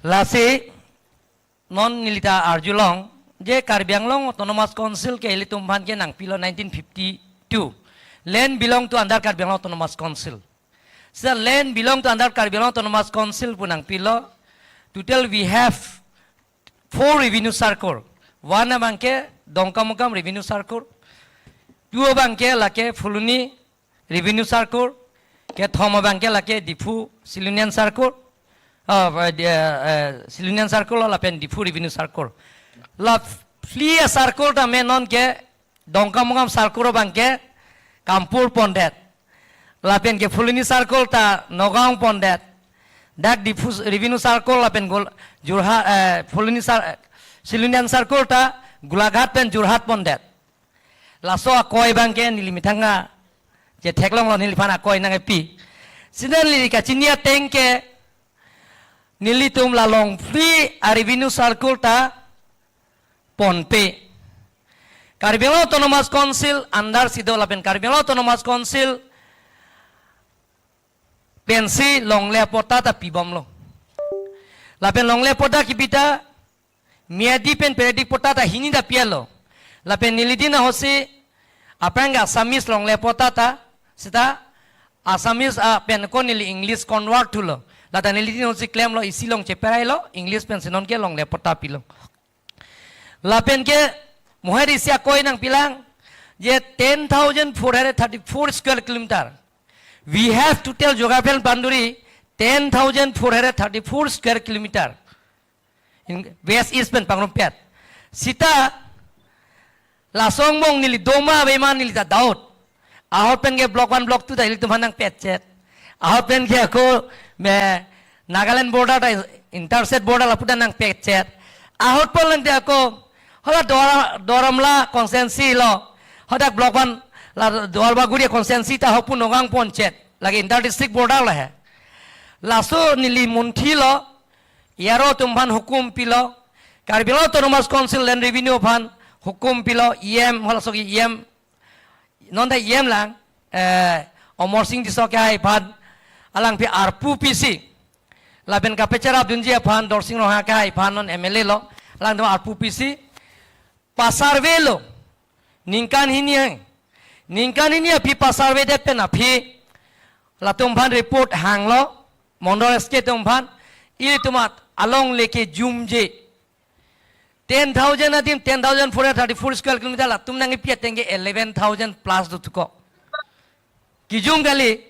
Lasi non neli ta arjulong je Karbi Anglong Autonomous Council ke ilitum aphan ke nangpilo nineteen fifty-two. Land belong to under Karbi Anglong Autonomous Council. So land belong to under Karbi Anglong Autonomous Council pu nangpilo. Total we have four revenue circle. One abang ke Dongkamukam Revenue Circle. Two abang ke lake Phuloni Revenue Circle. Kethom abang ke lake Diphu Silonijan Circle. Ah, eh, di-, eh, eh, Silonijan Circle lapen Diphu Revenue Circle. La phli a-circle tame non ke Dongkamukam circle abang ke Kampur pondet. Lapen ke Phuloni circle ta Nagaon pondet. Dak Diphu Revenue Circle lapen Gol-, Jorhat, eh, Phuloni cir-, eh, Silonijan Circle ta Golaghat pen Jorhat pondet. Laso akoi abangke neli methang a, je theklonglo neliphan akoi nangkepi. Sita neli kachini ateng ke nelitum la Longphli a-revenue circle ta ponpe. Karbi Anglong Autonomous Council under si do lapen Karbi Anglong Autonomous Council pensi longle apatta ta pibomlo. Lapen longle apatta kipi ta miyadi pen periodic patta ta hini ta pi-etlo. Lapen neli din ahutsi aphrang Assamese longle apatta ta sita Assamese a pen ko neli English convert thulo. Lata neli din ahutsi klemlo, isi along cheperailo, English pensi nonke longle apatta pilo. Lapen ke moher isi akoi nangpilang, je ten thousand four hundred thirty-four square kilometer. We have total geographical boundary ten thousand four hundred thirty-four square kilometer. In West East pen pangrumpet. Sita laso angbong neli doma ave ma neli ta doubt. Ahut pen ke block one, block two ta ilitum aphan nangpetchet. Ahut pen ke ako me Nagaland border ta interstate border lapu ta nangpetchet. Ahut pen lente ako hala Duar-, Duar Amla constituency lo. Hadak block one la Duarbagori constituency ta ahut pu nongang ponchet. Lake inter district border lo he. Laso neli munthilo, E R O atum aphan hukum pilo, Karbi Anglong Autonomous Council Land Revenue aphan hukum pilo, E M, halaso ke E M, non ta E M lang, eh, Amarsing Tisso akehai aphan, alangphi arpu pisi. Lapen kapecherapdunji aphan, Dorsing Ronghang akehai aphan non M L A lo, alangtum arpu pisi. Pasurveylo, ningkan hini hang. Ningkan hini aphi pasurveydet pen aphi, latum aphan report hanglo, Mondol S K atum aphan, ilitum alongle ke jumje. Ten thousand adim, ten thousand four hundred thirty-four square kilometer latum nangkepi ateng ke eleven thousand plus dothuko. Kijum kali,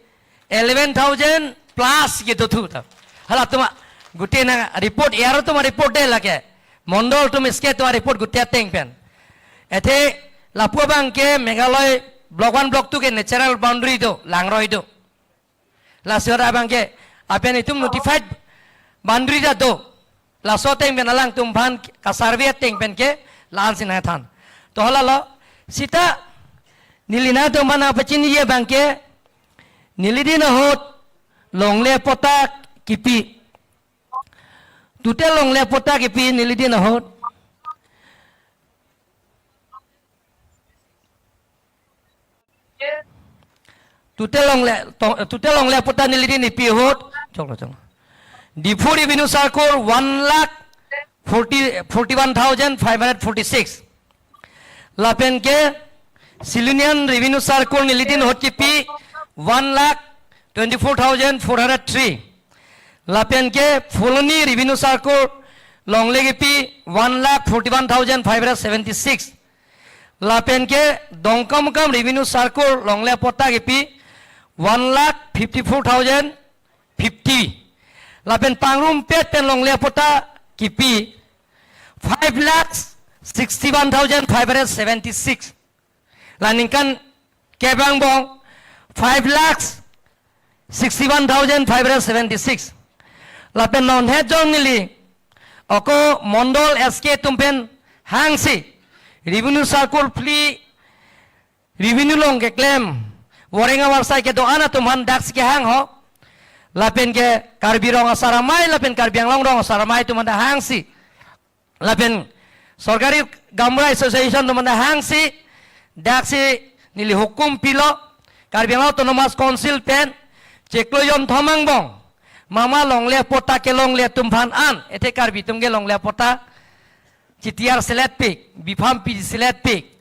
eleven thousand plus ke dothu ta. Halatum a, gute nang report, E R O atum a-report de lake. Mondol atum S K atum a-report gute ateng pen. Athe lapu abangke Meghalaya block one, block two ke natural boundary do, langroi do. Laso ra abangke, apen itum notified boundary ta do. Laso ateng pen alangtum aphan kasurvey ateng pen ke la-ansi nangthan. To halalo, sita neli nangtum aphan nangpachiniji abangke, neli din ahut longle apatta kipi. Total longle apatta kipi neli din ahut. Total longle, to-, total longle apatta neli din kipi ahut. Choklo, choklo. Diphu Revenue Circle one lakh forty, forty-one thousand five hundred forty-six. Lapen ke Silonijan Revenue Circle neli din ahut kipi one lakh twenty-four thousand four hundred three. Lapen ke Phuloni Revenue Circle longle kipi one lakh forty-one thousand five hundred seventy-six. Lapen ke Dongkamukam Revenue Circle longle apatta kipi one lakh fifty-four thousand fifty. Lapen pangrumpet pen longle apatta kipi five lakh sixty-one thousand five hundred seventy-six. La ningkan kep angbong five lakh sixty-one thousand five hundred seventy-six. Lapen non het jong neli ako Mondol S K atum pen hangsi Revenue Circle phli Revenue along keklem voreng avarsai kedo-an atum aphan daksi kehang ho. Lapen ke Karbi Rong Asar Amei, lapen Karbi Anglong Rong Asar Amei atum aphan ta hangsi. Lapen Sorkari Gaonbura Association atum aphan ta hangsi, daksi neli hukum pilo, Karbi Anglong Autonomous Council pen chiklo jonthom angbong mama longle apatta kelongle atum aphan an, athe Karbi atum ke longle apatta chitiar selet pik, bipham pi selet pik.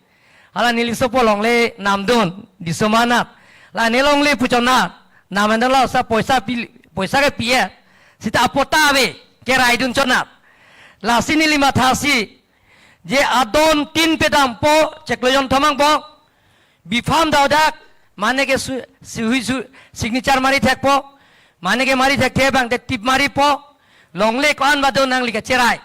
Hala neli sopo longle namdun, Diso Manat. La ne longle pu chonat, namdun lo sa poisa pi, poisa kepi-e. Sita apatta ave, keraidun chonat. Lasi neli mathasi, je adon tin pedampo, chiklo jonthom angbong, bipham daudak, mane ke su, suhui su, signature mari thekpo, mane ke mari thekthe abang te tip maripo, longle ko-an ba do nangli kacherai.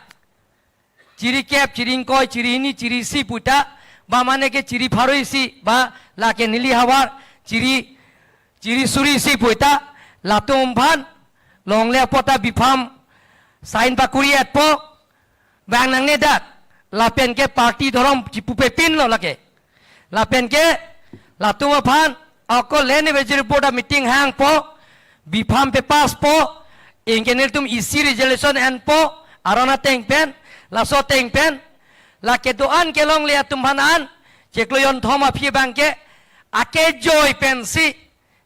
Chiri kep, chiri ingkoi, chiri hini, chiri isi pu ta, ba mane ke chiri pharo isi, ba lake neli havar, chiri, chiri suri isi pu ta, latum aphan longle apatta bipham sign pakuri-etpo, bang nangne dak, Lapen ke party dhorom chipupe pinlo lake. Lapen ke latum aphan ako land advisory board a meeting hangpo, bifam pe pass po, ingke nelitum E C resolution enpo, aron ateng pen, laso ateng pen, lake do-an kelongle atum aphan an, chiklo jonthom aphi abang ke, akejoi pensi,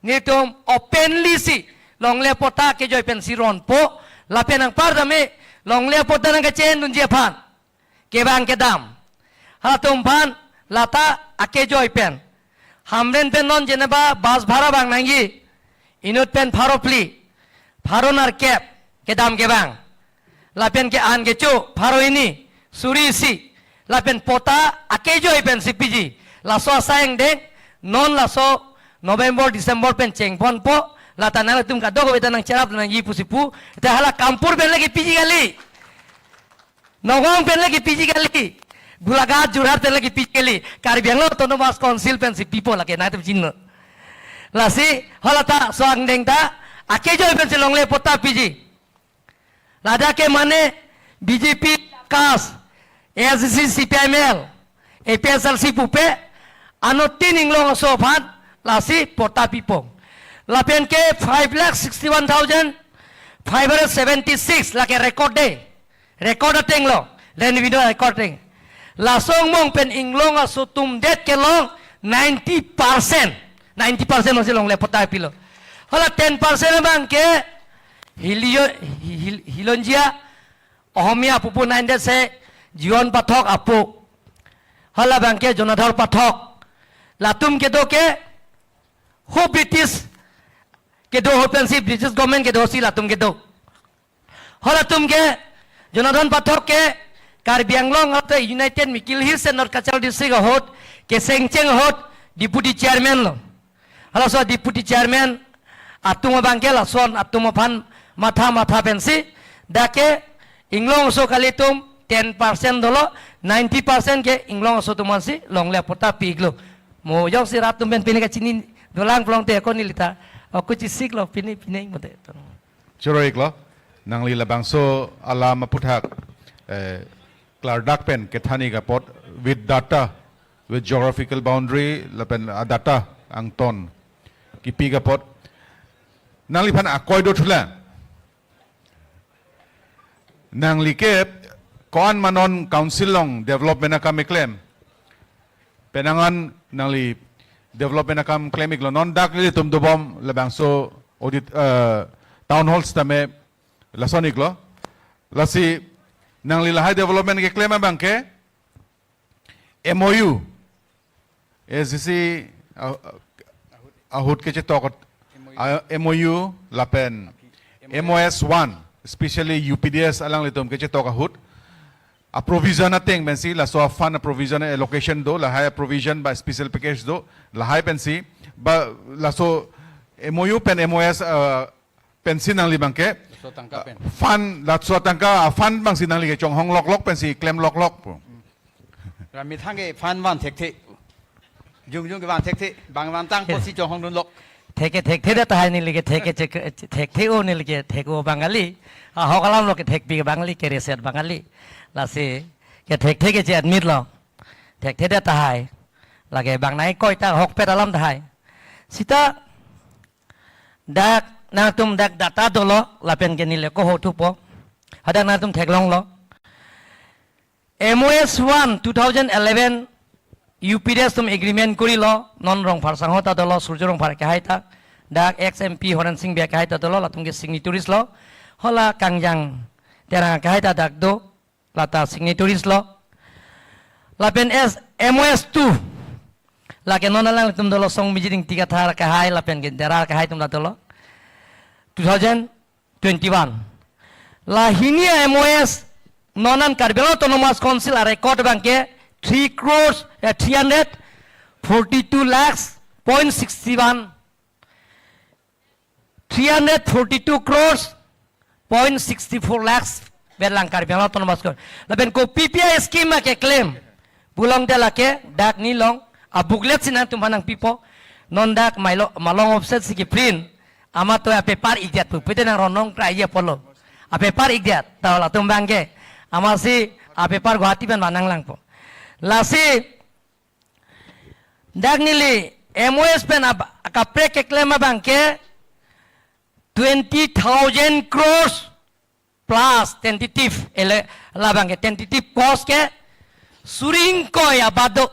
nelitum openly si, longle patta akejoi pensi ronpo, lapen anparta me, longle patta nangkachendunji aphan kevang kedam. Halatum aphan lata akejoi pen. Hamren pen non jeneba bus bhara vang nangji. Inut pen pharo phli, pharo nerkep kedam kevang. Lapen ke-an kecho, pharo hini, suri isi. Lapen patta akejoi pensi piji. Laso asai angdeng, non laso November, December pen chengponpo, lata nangtum kadokave ta nangcherap nangji pusi pu, te hala Kampur pen lake piji kali. Nagaon pen lake piji kali. Golaghat, Jorhat pen lake piji kali. Karbi Anglong Autonomous Council pensi pipo lake nangtum chinilo. Lasi, halata so angdeng ta, akejoi pensi longle patta piji. Ladak ke mane B J P kas, A S D C, C P I M L, A P H L C pupe, anuttin inglong aso aphan, lasi patta pipo. Lapen ke five lakh sixty-one thousand five hundred seventy-six lake record de. Record atenglo, land revenue record ateng. Laso angbong pen inglong aso atum det kelong ninety percent. Ninety percent masih longle patta pilo. Hala ten percent abang ke Hilio, Hil-, Hilonjia, Ohomia pupu nine det se Jion Pathak apo. Hala abang ke Jonadhor Pathak. Latum kedo ke ho British kedo ho pensi British government kedo si latum kedo. Halatum ke, Jonadhor Pathak ke, Karbi Anglong ate United Mikir Hills and North Cachar District ahut, kesengcheng ahut, Deputy Chairman lo. Halaso Deputy Chairman, atum abang ke lason, atum aphan matha matha pensi, dak ke, inglong aso kalitum, ten percent dolo, ninety percent ke inglong aso atum ansi, longle patta pi-iklo. Mo jongsi rat atum pen pine kachini, dolang plong te ako neli ta, ako chisiklo, pine, pine mote. Choro-iklo, nangli labangso alam aphuthak, eh, klardak pen kethan-ik apot with data, with geographical boundary, lapen a-data angton kipi-ik apot. Nangliphan akoi do thulang. Nangli ke ko-an ma non council along development akam keklem. Penang an nangli development akam klem-iklo, non dak nelitum dobom labangso audit, eh, town hall sitame lason-iklo. Lasi nangli lahai development keklem abang ke M O U, A S D C, ah, ahut kechetok, ah, M O U lapen M O S one, especially U P D S alanglitum kechetok ahut. A-provision ateng pensi, laso a-fund a-provision allocation do, lahai a-provision ba special package do, lahai pensi, ba laso M O U pen M O S, uh, pensi nangli abang ke, laso tangka pen, uh, fund, laso tangka, uh, fund abangsi nangli kechonghong loklok pensi klem loklok po. Ra methang ke fund van thekthe. Jongjong ke van thekthe, bang van tang, eh, pusi chonghong dunlok. Thek ke thekthe det tahai, neli ke thek ke chek, thekthe-o, neli ke thek-o abang kali. Ahok alam lo ke thekpi abang kali, ke reset abang kali. Lasi ke thekthe ke che-admit lo. Thekthe det tahai. Lake bang nai koi ta ahokpet alam tahai. Sita dak nangtum dak data dolo, lapen ke neli ako ho thupo. Hadak nangtum theklonglo. M O S one two thousand eleven U P D S atum agreement korilo, non Rongphar sangho ta dolo, Surjo Rongphar akehai ta, dak ex M P Horen Sing Bey akehai ta dolo, latum ke signatories lo, hala Kangjang Terang akehai ta dak do, lata signatories lo. Lapen as M O S two, lake non alanglitum dolo, Song Mijing Ingti Kathar akehai, lapen ke Dera akehai atum ta dolo. Two thousand twenty-one. La hini a-M O S, non an Karbi Anglong Autonomous Council a-record abang ke three crores, eh, three hundred forty-two lakhs point sixty-one. Three hundred forty-two crores point sixty-four lakhs vet lang Karbi Anglong Autonomous Council. Lapen kopi pi a-scheme ma keklem. Bulong de lake, dak neli along, a-booklet si nangtum aphan nangpipo. Non dak mailo, malong offset si keprint. Amat to a-paper ikdet pu, pute nang ronong try ya polo. A-paper ikdet, ta latum abang ke. Amatsi, A paper Guwahati pen vanang langpo. Lasi dak neli M O S pen ab-, kaprek keklem abangke twenty thousand crores plus tentative, ele, labangke tentative cost ke suri ingkoi abat do.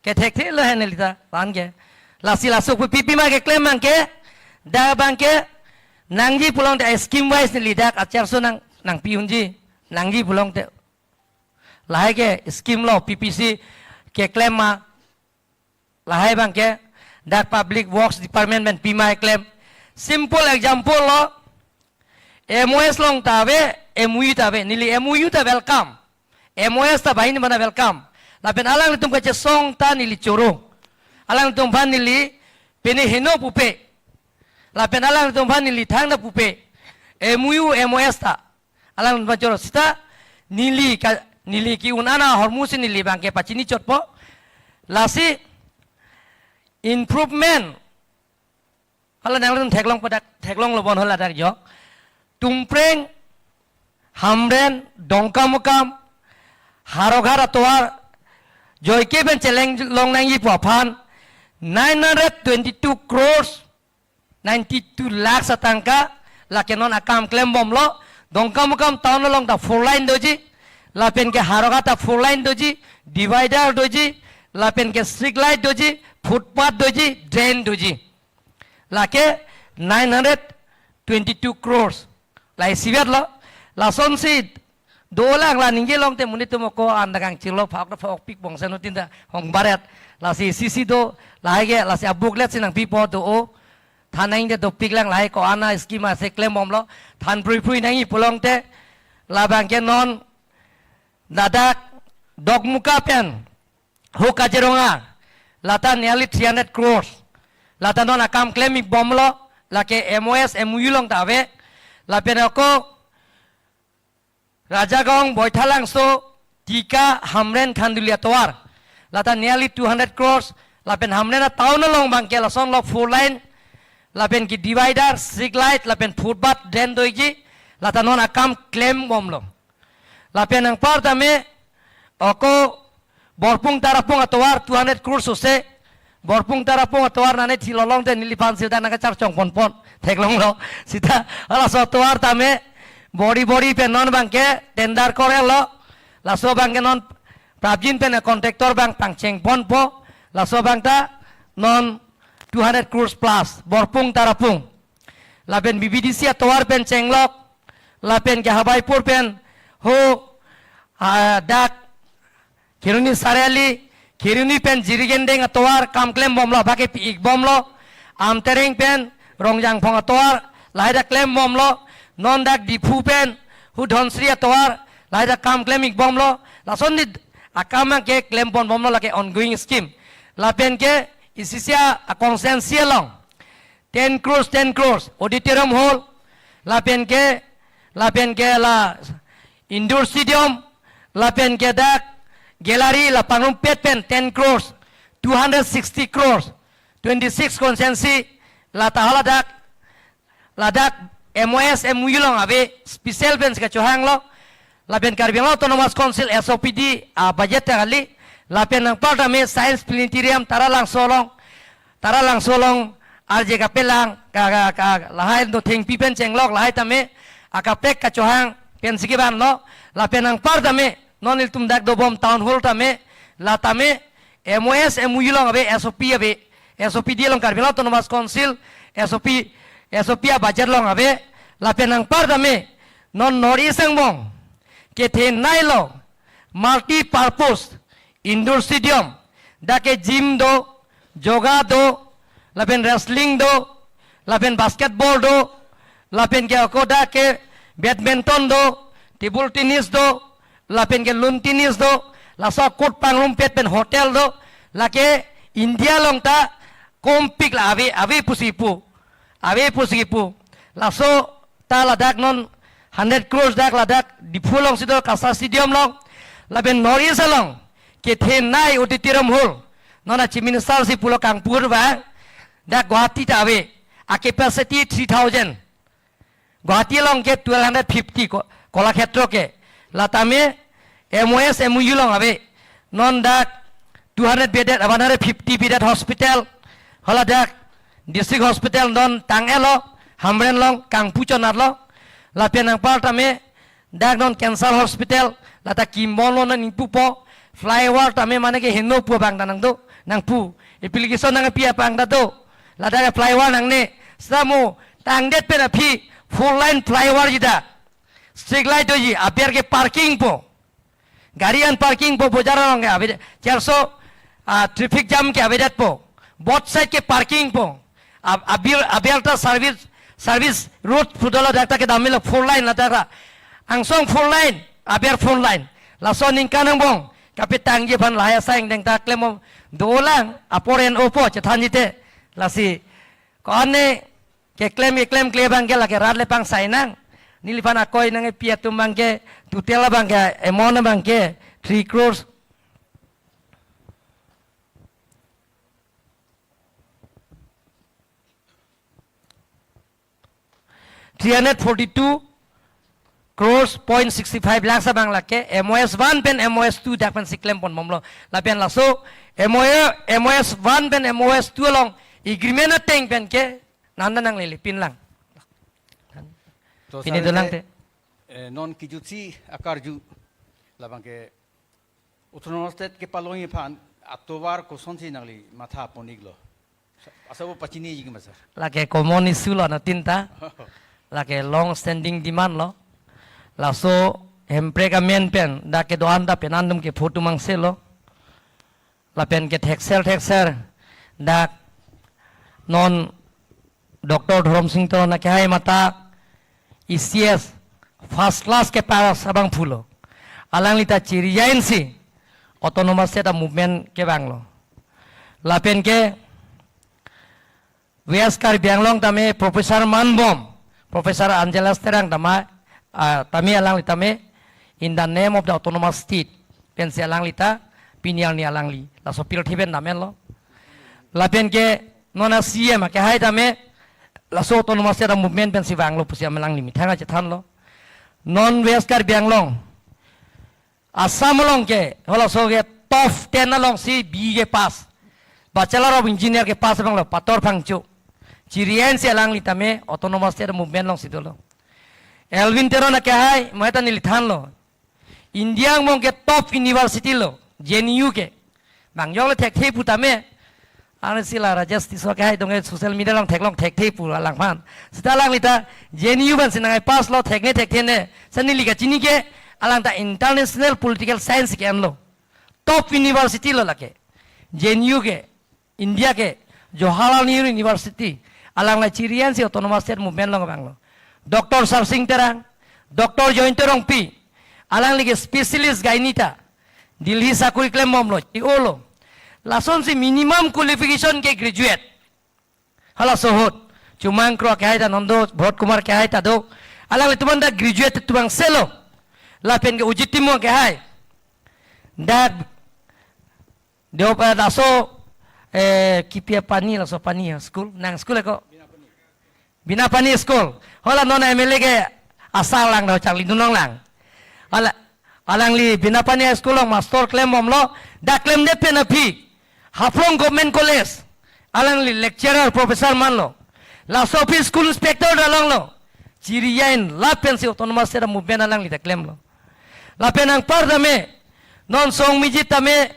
Kethekthelo he neli ta van ke. Lasi laso pu P P ma keklem abangke, dak abangke nangji pulote scheme wise neli dak achar so nang, nangpi unji, nangji pulote. Lahai ke scheme lo P P C keklem ma. Lahai abangke dak Public Works Department pen pima keklem. Simple example lo, M O S along ta ave, M O U ta ave, neli M O U ta welcome. M O S ta banghini mana welcome. Lapen alanglitum kachesong ta neli choro. Alanglitum aphan neli pene heno pupe. Lapen alanglitum aphan neli thangta pupe. M O U, M O S ta. Alanglitum aphan choro sita neli ka, neli ke-un an ahormu si neli abangke pachini chotpo. Lasi improvement. Hala nanglitum theklongpo dak, theklonglo bon hala dak jo. Tumpreng, Hamren, Dongkamukam, Howraghat atovar, joike pen cheleng long nangji pu aphan, nine hundred twenty-two crores, ninety-two lakhs atangka, lake non akam klembomlo, Dongkamukam town along ta four lane doji, lapen ke Howraghat ta four lane doji, divider doji, lapen ke street light doji, footpath doji, drain doji. Lake nine hundred twenty-two crores. Lahai isivet lo, lasonsi dolang la ningje longte monit atum ako anda kangchirlo phak phak pik bongsen utin ta hong baret. Lasi sisi do, lahai ke, lasi a booklet si nangpipo do o. Than nangji dopik lang lahai ko-an a scheme ase klembomlo. Than phrui phrui nangji pulote labangke non ladak Dokmoka pen ho Kaziranga, lata nearly three hundred crores. Lata non akam klem-ik bomlo, lake M O S, M O U along ta ave. Lapen ako Rajagaon, Baithalangso, Tika, Hamren, Khanduli atovar, lata nearly two hundred crores. Lapen Hamren atown along abangke lasonlo four lane, lapen ke divider, street light, lapen footpath, drain doji, lata non akam klembomlo. Lapen anpar tame ako Borpung Tarapung atovar two hundred crores ose. Borpung Tarapung atovar nane thilolongte neliphan seta nangkacharchong ponpon. Theklonglo. Sita halaso atovar tame bori bori pen non abangke tender korelo. Laso abangke non prapjin pen contractor abang pangcheng ponpo. Laso abang ta non two hundred crores plus. Borpung Tarapung. Lapen B B D C atovar pen chenglok, lapen ke Habaipur pen ho, ah, dak Kheroni Sariali, Kheroni pen Jirikindeng atovar kam klembomlo, bake pi-ik bomlo, Amtereng pen Rongjangphong atovar, lahai dak klembomlo, non dak Diphu pen ho Dhansiri atovar, lahai dak kam klem-ik bomlo, lason di akam ke klem ponbomlo, lake ongoing scheme. Lapen ke isi isi a constituency along ten crores, ten crores, auditorium hall, lapen ke, lapen ke la indoor stadium, lapen ke dak gallery la pangrumpet pen ten crores, two hundred sixty crores, twenty-six constituency, lata haladak, ladak M O S, M O U along ave, special pen si kachohanglo, lapen Karbi Anglong Autonomous Council S O P D a budget ta kali, lapen anpar tame Science Planetarium Taralangso along, Taralangso along arje kapelang, ka, ka, ka, lahai do thengpi pen chenglok, lahai tame akaprek kachohang pen si kevanlo, lapen anpar tame non ilitum dak dobom town hall tame, la tame M O S, M O U along ave, S O P ave, S O P D along, Karbi Anglong Autonomous Council S O P, S O P a budget along ave, lapen anpar tame non North East angbong kethenei lo multi purpose indoor stadium, dak ke gym do, yoga do, lapen wrestling do, lapen basketball do, lapen ke ako dak ke badminton do, table tennis do, lapen ke lawn tennis do, laso court pangrumpet pen hotel do, lake India along ta kompik la ave, ave pusi pu, ave pusi pu. Laso ta ladak non hundred crores dak ladak Diphu alongsi do, Kasa Stadium along, lapen North East along kethenei auditorium hall, non a Chief Minister si pulo kangpur ba, dak Guwahati ta ave, a capacity three thousand. Guwahati along ke twelve hundred fifty ko-, Kalakshetra ke. La tame M O S, M O U along ave. Non dak two hundred bedded, one hundred fifty bedded hospital. Hala dak district hospital non tang-etlo, Hamren along kangpu chonatlo. Lapen anpar tame dak non cancer hospital, lata kimbomlo non ningpupo. Flyover tame mane ke heno pu abang ta nangdo, nangpu. Application nangpi abang ta do. Lata ke flyover nangne. Samo tangdet pen aphi four lane flyover jida. Street light doji, aber ke parking po. Gari an parking po, bojar along ke ave, charso, ah, traffic jam ke avedet po. Both side ke parking po. Ab-, abil, abil ta service, service road pu dolo, dak ta kedam-etlo four lane la dak ra. Angsong four lane, aber four lane. Laso aningkan angbong kapetangji aphan lahai asai angdeng ta klem dolang, apor en-opo chethanji te. Lasi ko-an ne keklem, keklem kle abang ke lake rat le pangsai nang. Neliphan akoi nangkepi atum abang ke, total abang ke, amount abang ke three crores, three hundred forty-two crores point sixty-five lakhs abang lake M O S one pen M O S two dak pensi klem ponbomlo. Lapen laso M O A, M O S one pen M O S two along agreement ateng pen ke nanda nanglele pinlang. To pini sir, dolang te, eh, non kijutsi akarju labang ke Autonomous State kepalongji aphan atovar kosonsi nangli matha pon-iklo? Asabo pachiniji ma sir. Lake common issue lo na tinta. Lake long standing demand lo. Laso hemprek amen pen dak kedo-an ta penang atum ke photo mangselo. Lapen ke thekser thekser dak non Doctor Dhorom Sing Teron akehai mata E C S first class ke pass abang pulo. Alangli ta chiri-ainsi Autonomous State a-movement kevanglo. Lapen ke West Karbi Anglong tame Professor manbom, Professor Angeles Terang tama, ah, tame alangli tame, in the name of the Autonomous State pensi alangli ta pini arni alangli laso pirthe pen dam-etlo. Lapen ke non a-C M akehai tame laso Autonomous State a-movement pensi vanglo pusi alangli methang chethanlo. Non West Karbi Anglong, Assam along ke halaso ke top ten alongsi B E ke pass, Bachelor of Engineer ke pass abanglo Pator Phangcho. Chiri-ainsi alangli tame Autonomous State movement alongsi dolo. Elwin Teron akehai mo heta neli thanlo. India angbong ke top university lo, J N U ke. Bang jong le thekthe pu tame. Arnisi la Rajesh Tisso akehai dong social media along theklong thekthe pu alangphan. Seta alangli ta J N U pensi nangkepass lo, thekne thekthene. Sa neli kachini ke alang ta international political science ke-enlo. Top university lo lake. J N U ke, India ke, Jawaharlal Nehru University. Alang la chiri-ainsi Autonomous State movement along vanglo. Doctor Sarsing Terang, Doctor Jayanta Rongpi, alangli ke specialist gynae ta. Delhi sakori klembomlo, chi-olo. Lasonsi minimum qualification ke graduate. Halaso ahut Chumang Kro akehai ta non do, Bharat Kumar akehai ta do. Alanglitum anta graduate atum angselo. Lapen ke Ujit Timung akehai. Dak Deo pa laso, eh, Kipi Pani, laso Pani ya, school, nang school ako. Binapani School. Hala non M L A ke asar lang do, charlidun longlang. Hala, alangli Binapani High School along master klembomlo, dak klemdet pen aphi Haflong Government College alangli lecturer professor manlo. Laso aphi school inspector ta longlo. Chiri-ain lapensi Autonomous State movement alangli ta klemlo. Lapen anpar tame, non Song Mijit tame,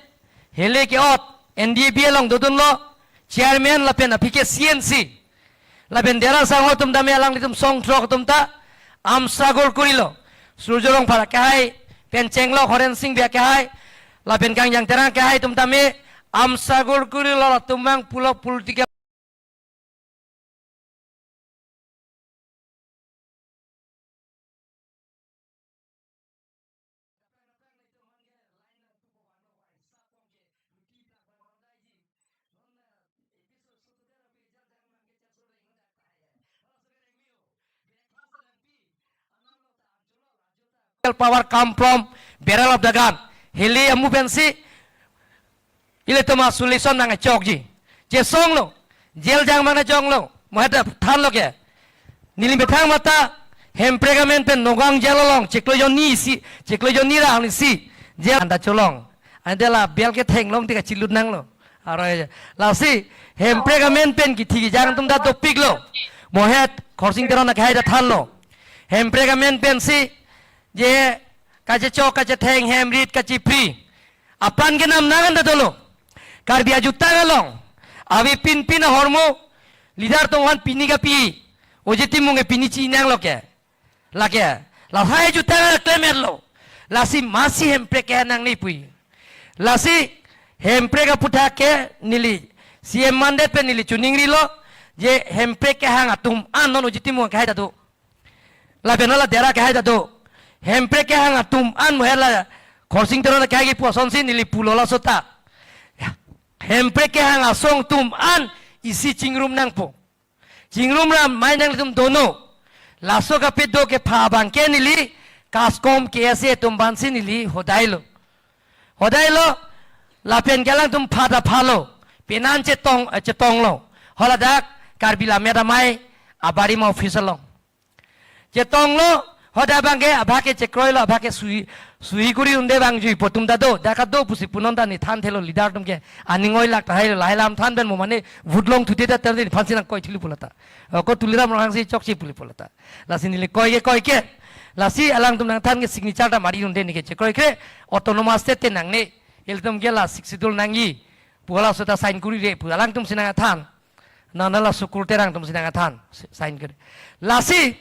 hele ke-ot, N D A B along dodunlo, chairman lapen aphi ke C N C. Lapen Dera Sangho atum tame alanglitum song throk atum ta amsa gol korilo. Surjya Rongphar akehai, pen Chenglok Horen Sing Bey akehai, lapen Kangjang Terang akehai atum tame amsa gol korilo, latum abang pulo political power come from barrel of the gun. Hele amu pensi ilitum a-solution nangchokji. Chesonglo, jail jangma nangjonglo, mo heta thanlo ke. Neli methang mata, hemprek amen pen Nagaon jail along chiklo jonni isi, chiklo jonni ra arnisi Je anta cholong. Ante la bel ke thenglong tika chilut nanglo. Aro lasi Hemprek amen pen kithi kijang atum ta dopiklo. Mohet Khorsing Teron akehai ta thanlo. Hemprek amen pensi je kachechok kachetheng hem rit kachipri. Apan ke nam nang anta dolo. Karbi ajutang along. Ave pinpin ahormu. Leader atum aphan pini kapi. Oje Timung ke pini chinanglo ke. Lake, lahai jutang klem-etlo. Lasi masi Hemprek kehang nangne pui. Lasi Hemprek aphuthak ke neli C M mandet pen neli chuningrilo, je Hemprek kehang atum an non Oje Timung akehai ta do. Lapen la Dera akehai ta do. Hemprek kehang atum an mohet la Khorsing Teron akehai kipu asonsi neli pulo laso ta. Hemprek kehang asong atum an isi chingrum nangpo. Chingrum ram mai nanglitum dono. Laso kape do kepha abang ke neli KASCOM K S A atum aphansi neli hodailo. Hodailo lapen ke alangtum pha ta phalo. Penan chetong, eh, chetonglo. Haladak Karbi Lammet Amei abarim office along. Chetonglo, hadak abang ke abahak ke chekroilo, abahak ke sui, sui kuri unde abang juipo atum ta do, dak ta do pusi punon ta ne thanthelo leader atum ke, aning oilak tahailo, lahai alam than pen mo mane vote longthude ta terde ne phansi nangkoi thili pu lata. O, ko Tuliram Ronghang si chokche puli pu lata. Lasi neli koi ke koi ke. Lasi alangtum nangthan ke signature ta mari unde ne ke chekroikre, autonomous state te nangne. Ilitum ke la Sixth Schedule nangji. Pu halaso ta sign kurire pu alangtum si nangthan. Nana la Sukur Terang atum si nangthan. Sign kere. Lasi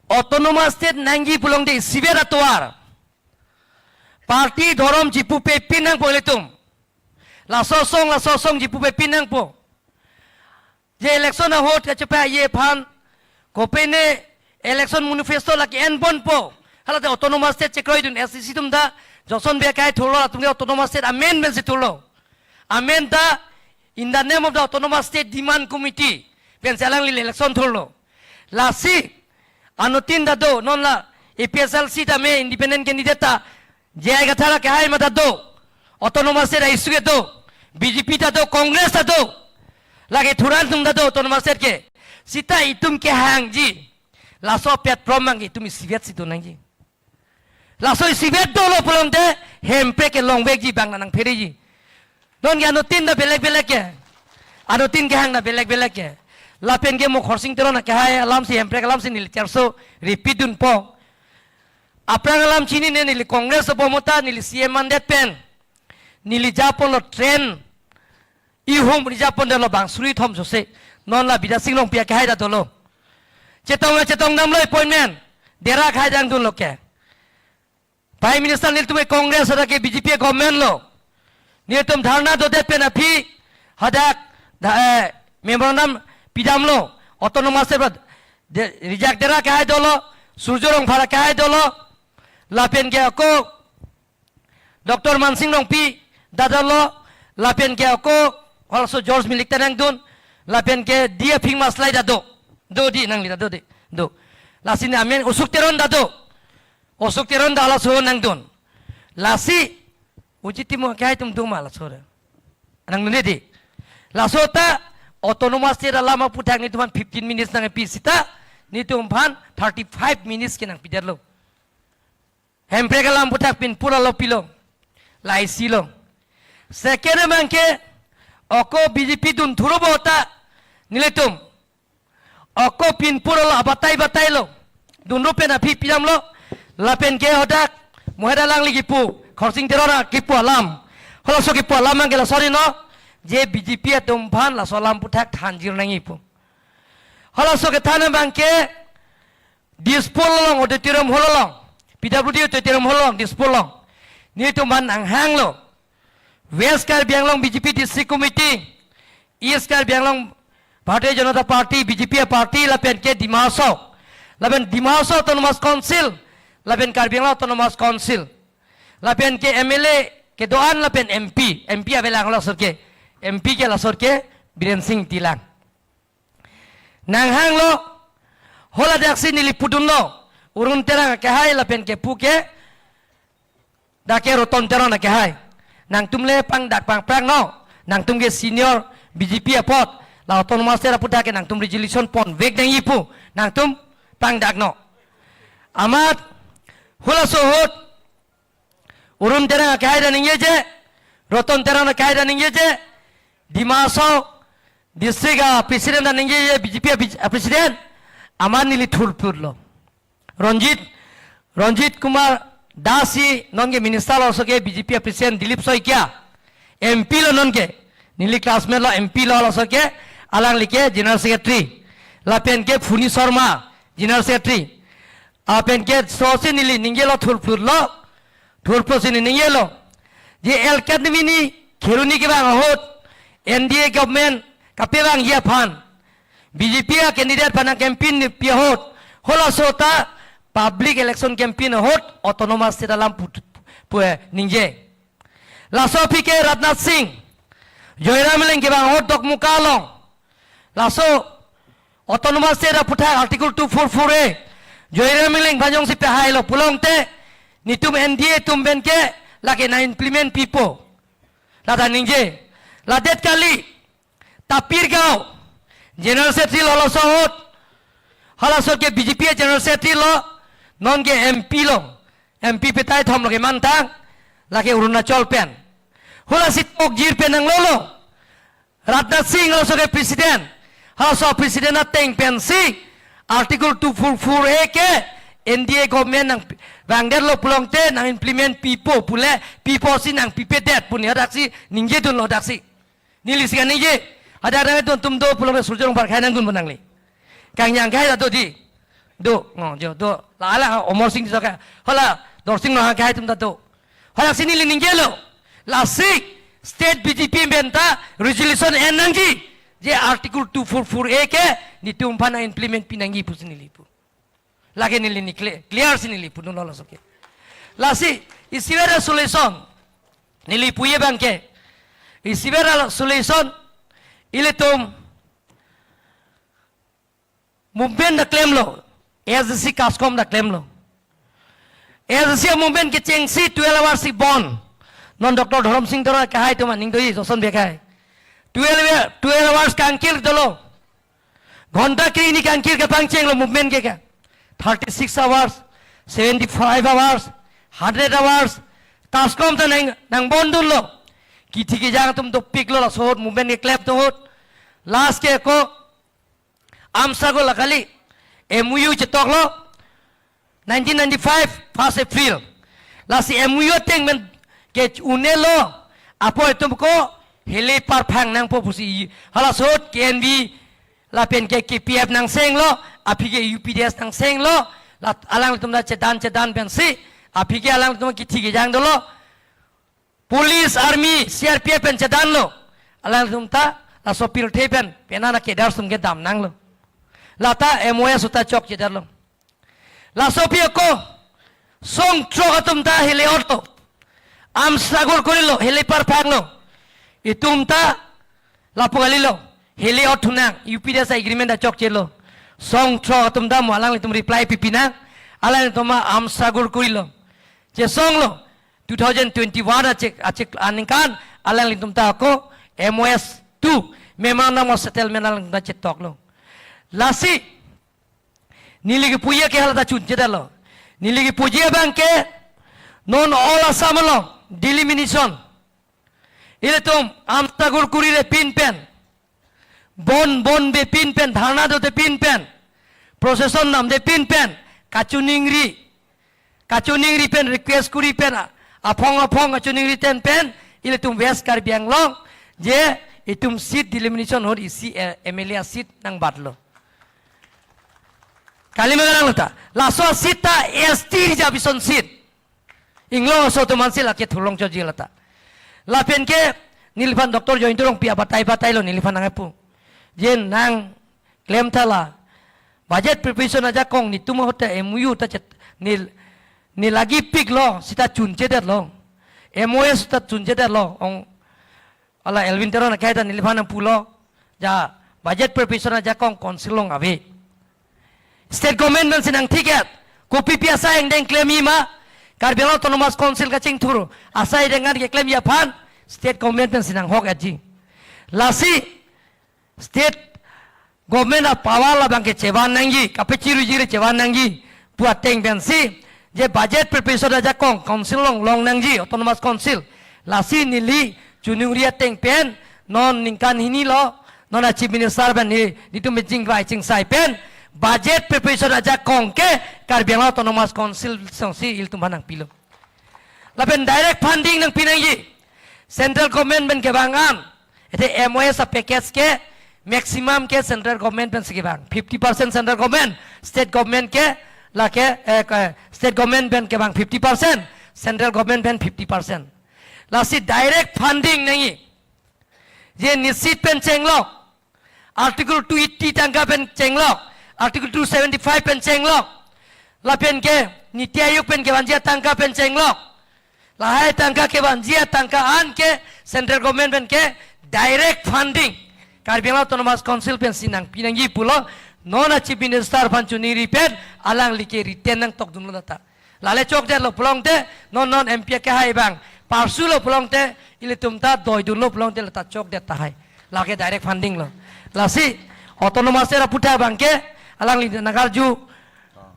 autonomous state nangji pulote isivet atovar. Party dhorom chipupe pin nangpo ilitum. Laso asong, laso asong chipupe pin nangpo. Je election ahut kachepa ye aphan. Kopine election manifesto lake enponpo. Halate autonomous state chekroidun S C C atum ta. Johnson Bey akehai thurlo atum ke autonomous state amen pensi thurlo. Amen ta in the name of the autonomous state demand committee. Pensi alangli election thurlo. Lasi anuttin ta do, non la A P H L C ta me independent candidate ta J I Kathar akehai ma ta do. Autonomous state a-issue ke do. B J P ta do, Congress ta do. Lake thuran atum ta do autonomous state ke. Sita itum kehangji. Laso platform abang itum isivet si do nangji. Laso isivet dolo pulote Hemprek ke longvekji abang nangphereji. Non ke anuttin ta belek belek ke. Anuttin kehang ta belek belek ke. Lapen ke mo Khorsing Teron akehai alamsi Hemprek alamsi neli cherso repeat dunpo. Aphrang alam chinine neli Congress apot mo ta neli C M mandet pen. Neli japonlo train. Ihum ri japon dolo bang suri thom sose. Non la Bidya Sing Rongpi akehai ta dolo. Chetong chetong damlo appointment. Dera akehai dang dunlo ke. Prime Minister nelitum ke Congress hadak ke B J P government lo. Nelitum dharna dodet pen aphi hadak da, eh, memorandum pidamlo. Autonomous state de, reject Dera akehai dolo. Surjya Rongphar akehai dolo. Lapen ke ako Doctor Mansing Rongpi ta dolo, lapen ke ako halaso George Milik ta nangdun, lapen ke D A Phingmaslai ta do, do di nangli ta do di, do. Lasi ne amen Usuk Teron ta do, Usuk Teron ta halaso nangdun. Lasi Oje Timung akehai atum do ma laso re. Nangdun di. Laso ta autonomous state alam aphuthak nelitum aphan fifteen minutes nangpi sita, nelitum aphan thirty-five minutes ke nangpidetlo. Hemprek alam aphuthak pinpur alo pilo. Laisilo. Second abang ke, ako B J P dun thuro bo ta nelitum. Ako pinpur alo abatai batailo. Dunrup pen aphi pidamlo. Lapen ke hadak mohet alangli kipu. Khorsing Teron kipu alam. Halaso kipu alam abang ke laso ri no. Je B J P atum aphan laso alam aphuthak thanjir nangji pu. Halaso kethan abang ke Dispur along auditorium hall along, P W D auditorium hall along, Dispur along. Nelitum aphan nanghanglo. West Karbi Anglong B J P District Committee, East Karbi Anglong Bharatiya Janata Party, B J P party, lapen ke Dima Hasao. Lapen Dima Hasao Autonomous Council, lapen Karbi Anglong Autonomous Council. Lapen ke M L A kedo-an lapen M P, M P avelang lasor ke, M P ke lasor ke Biren Singh Ingti lang. Nanghanglo, haladak si neli pudunlo, Arun Terang akehai lapen ke pu ke, dak ke Roton Teron akehai. Nangtum le pangdak pangprang no, nangtum ke senior B J P apot, la autonomous state aphuthak ke nangtum resolution ponvek nangji pu, nangtum pangdak no. Amat, halaso ahut, Arun Terang akehai ta ningjeje, Roton Terang akehai ta ningjeje, Dima Hasao district a president ta ningjeje, B J P a, a president, amat neli thurphutlo. Ranjit, Ranjit Kumar Das si nonke minister lo, laso ke B J P a president Dilip Saikia, M P lo nonke, neli classmate lo, M P lo, laso ke alangli ke general secretary. Lapen ke Phuni Sharma, general secretary. Lapen ke laso si neli ningjelo, thurphutlo, thurphut si neli ningjelo. Je L K Admi ni Kheroni kevang ahut, N D A government kapevangji aphan, B J P a candidate aphan nang campaign pi ahut, halaso ta public election campaign ahut autonomous state alam pu, pu, ningje. Laso aphi ke Rajnath Singh, Joyram Engleng kevang ahut Dokmoka along, laso autonomous state aputhak Article two four four A, Joyram Engleng aphan jongsi pehailo pulote, netum N D A atum pen ke lake nang implement pipo, la ta ningje. Ladet kali, Tapir Gao general secretary lo, laso ahut, halaso ke B J P a general secretary lo, nonke M P lo, M P petai thom lo kemantang, lake Arunachal pen. Halasi tokjir pen nanglolo. Rajnath Singh halaso ke president, halaso president ateng pensi Article two four four A ke N D A government nangvangdetlo pulote nang implement pipo pule, pipo si nang pipedet pu neli hadaksi ningjedunlo, hadaksi. Neli si kaningje, hadak nangdun atum do pulote Surjya Rongphar akhai nangdunpo nangli. Kangjang akhai ta do di. Do, ngo, jo, do. La, la, Amar Singh Tisso akhai. Hala, Dorsing Ronghang akhai atum ta do. Hadaksi neli ningjelo. Lasi state B J P pen ta resolution en nangji, je Article two four four A ke netum aphan nang implement pi nangji pusi neli pu. Lake neli ni clear, clear si neli pudunlo, laso ke. Lasi isi ave resolution, neli puji abang ke, isi ave resolution, ilitum movement ta klemlo, A S D C KASCOM ta klemlo. A S D C movement kechengsi twelve hours si bon. Non Doctor Dhorom Sing Teron akehai atum aning doji, Joson Bey akhai. Twelve, twelve hours kangkir dolo. Ghonta kre-hini kangkir kepangchenglo movement ke ke. Thirty-six hours, seventy-five hours, hundred hours. KASCOM ta nang, nangbondunlo. Kithi kejang atum dopiklo, laso ahut movement keklem ahut. Last ke ako Amsa Gorloh kali, M O U chetoklo, nineteen ninety-five, first April. Lasi M O U ateng pen ke-unelo, apot itum ako hile parphang nangpo pusi, halaso ahut K N V lapen ke K P F nangsenglo, aphi ke U P D S nangsenglo, la alanglitum ta chedan chedan pensi, aphi ke alanglitum kithi kejang dolo. Police, army, C R P F pen chedanlo. Alanglitum ta laso pirthe pen penang a-cadre atum ke damnanglo. Lata M O S ahut ta chokchedetlo. Laso aphi ako song throk atum ta hile otlo. Arms struggle korilo, hile parphanglo. Itum ta lapu kalilo, hile otthu nang, U P D S agreement ta chokchelo. Song throk atum ta mo alanglitum reply pipi nang, alanglitum arms struggle korilo. Chesonglo, two thousand twenty-one achik, achik aningkan, alanglitum ta ako M O S two, Memorandum of Settlement alanglitum ta chetoklo. Lasi, neli kepuji ke hala ta chunchedetlo. Neli kepuji abang ke, non all Assam along delimitation, ilitum arms struggle korire pin pen, bon, bonve pin pen, dharna dode pin pen, procession namde pin pen, kachiningri, kachiningri pen, request kori pen, a-, aphong aphong kachiningri ten pen, ilitum West Karbi Anglong, je itum seat delimitation ahut isi, eh, M L A seat nangbatlo. Kalima Garang lata. Laso seat ta S T reservation seat. Inglong aso atum ansi lake thurlong choji lata. Lapen ke neliphan Doctor Jayanta Rongpi abatai batailo, neliphan nangpu. Je nang klem tha la. Budget preparation ajakong netum ahut ta M O U ta chet, nel, nel lagi piklo, seta chunchedetlo. M O S ta chunchedetlo. Ong, hala Elwin Teron akhai ta neliphan nangpulo. Ja budget preparation ajakong council along ave. State government pensi nangthik-et. Kopipi asai angdeng klemji ma, Karbi Anglong Autonomous Council kachingthur asai angdeng an keklemji aphan state government pensi nanghok-etji. Lasi state government a-power labang ke chevan nangji, kapachiruji re chevan nangji pu ateng pensi je budget preparation ajakong council along long nangji, autonomous council. Lasi neli choningri ateng pen non ningkan hini lo, non a Chief Minister pen ne, netum pen chingvai chingsai pen budget preparation ajakong ke Karbi Anglong Autonomous Council songsi ilitum aphan nangpilo. Lapen direct funding nangpi nangji. Central government pen kevang an, ete M O S a package ke maximum ke central government pensi kevang. Fifty percent central government, state government ke lake, eh, ke, state government pen kevang fifty percent, central government pen fifty percent. Lasi direct funding nangji. Je NEESYST pen chenglok, Article two eighty tangka pen chenglok, Article two seventy-five pen chenglok, lapen ke NITI Aayog pen kevanji atangka pen chenglok. Lahai tangka kevanji atangka an ke central government pen ke direct funding Karbi Anglong Autonomous Council pensi nangpi nangji pulo, non a Chief Minister aphan choningri pen alangli ke written nangtokdunlo lata. Lale chokdetlo pulote, non non M P akehai abang parsulo pulote, ilitum ta doidunlo pulote lata chokdet tahai. Lake direct funding lo. Lasi autonomous state aputhak abang ke alangli nagarju,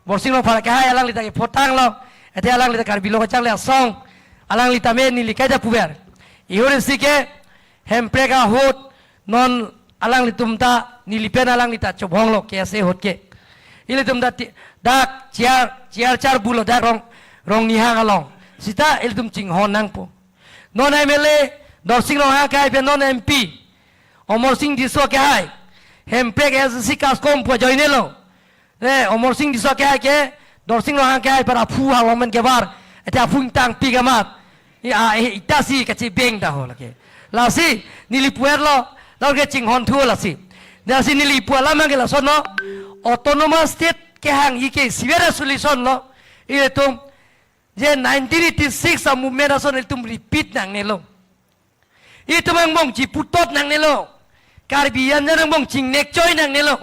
Borsing Rongphar akehai alangli ta kepho tanglo. Ete alangli ta Karbi Lo Kacharli Asong, alangli tame neli kaita puver. Ihur isi ke Hemprek ahut non alanglitum ta neli pen alangli ta chobhonglo K S A ahut ke. Ilitum ta ti-, dak chair, chair charbulo dak Rong, Rong Nihang along. Seta ilitum chinghon nangpo. Non M L A Dorsing Ronghang akehai pen non M P Amarsing Tisso akehai Hemprek S D C CASCOM pu ajoinelo. Eh, Amarsing Tisso akehai ke, Dorsing Ronghang akehai aphan aphu halom pen kevar, ete aphu ingtangpik amat. I, a, eh, ita si kachebeng ta ho lake. Lasi, neli puverlo, lake chinghon thu lasi. Lasi neli pu alam ke lasonlo, autonomous state kehangji ke isi bera solution lo, ilitum, je nineteen eighty-six a movement ason ilitum repeat nangnelo. Itum angbong chiputot nangnelo. Karbi anjan angbong chingnek choi nangnelo.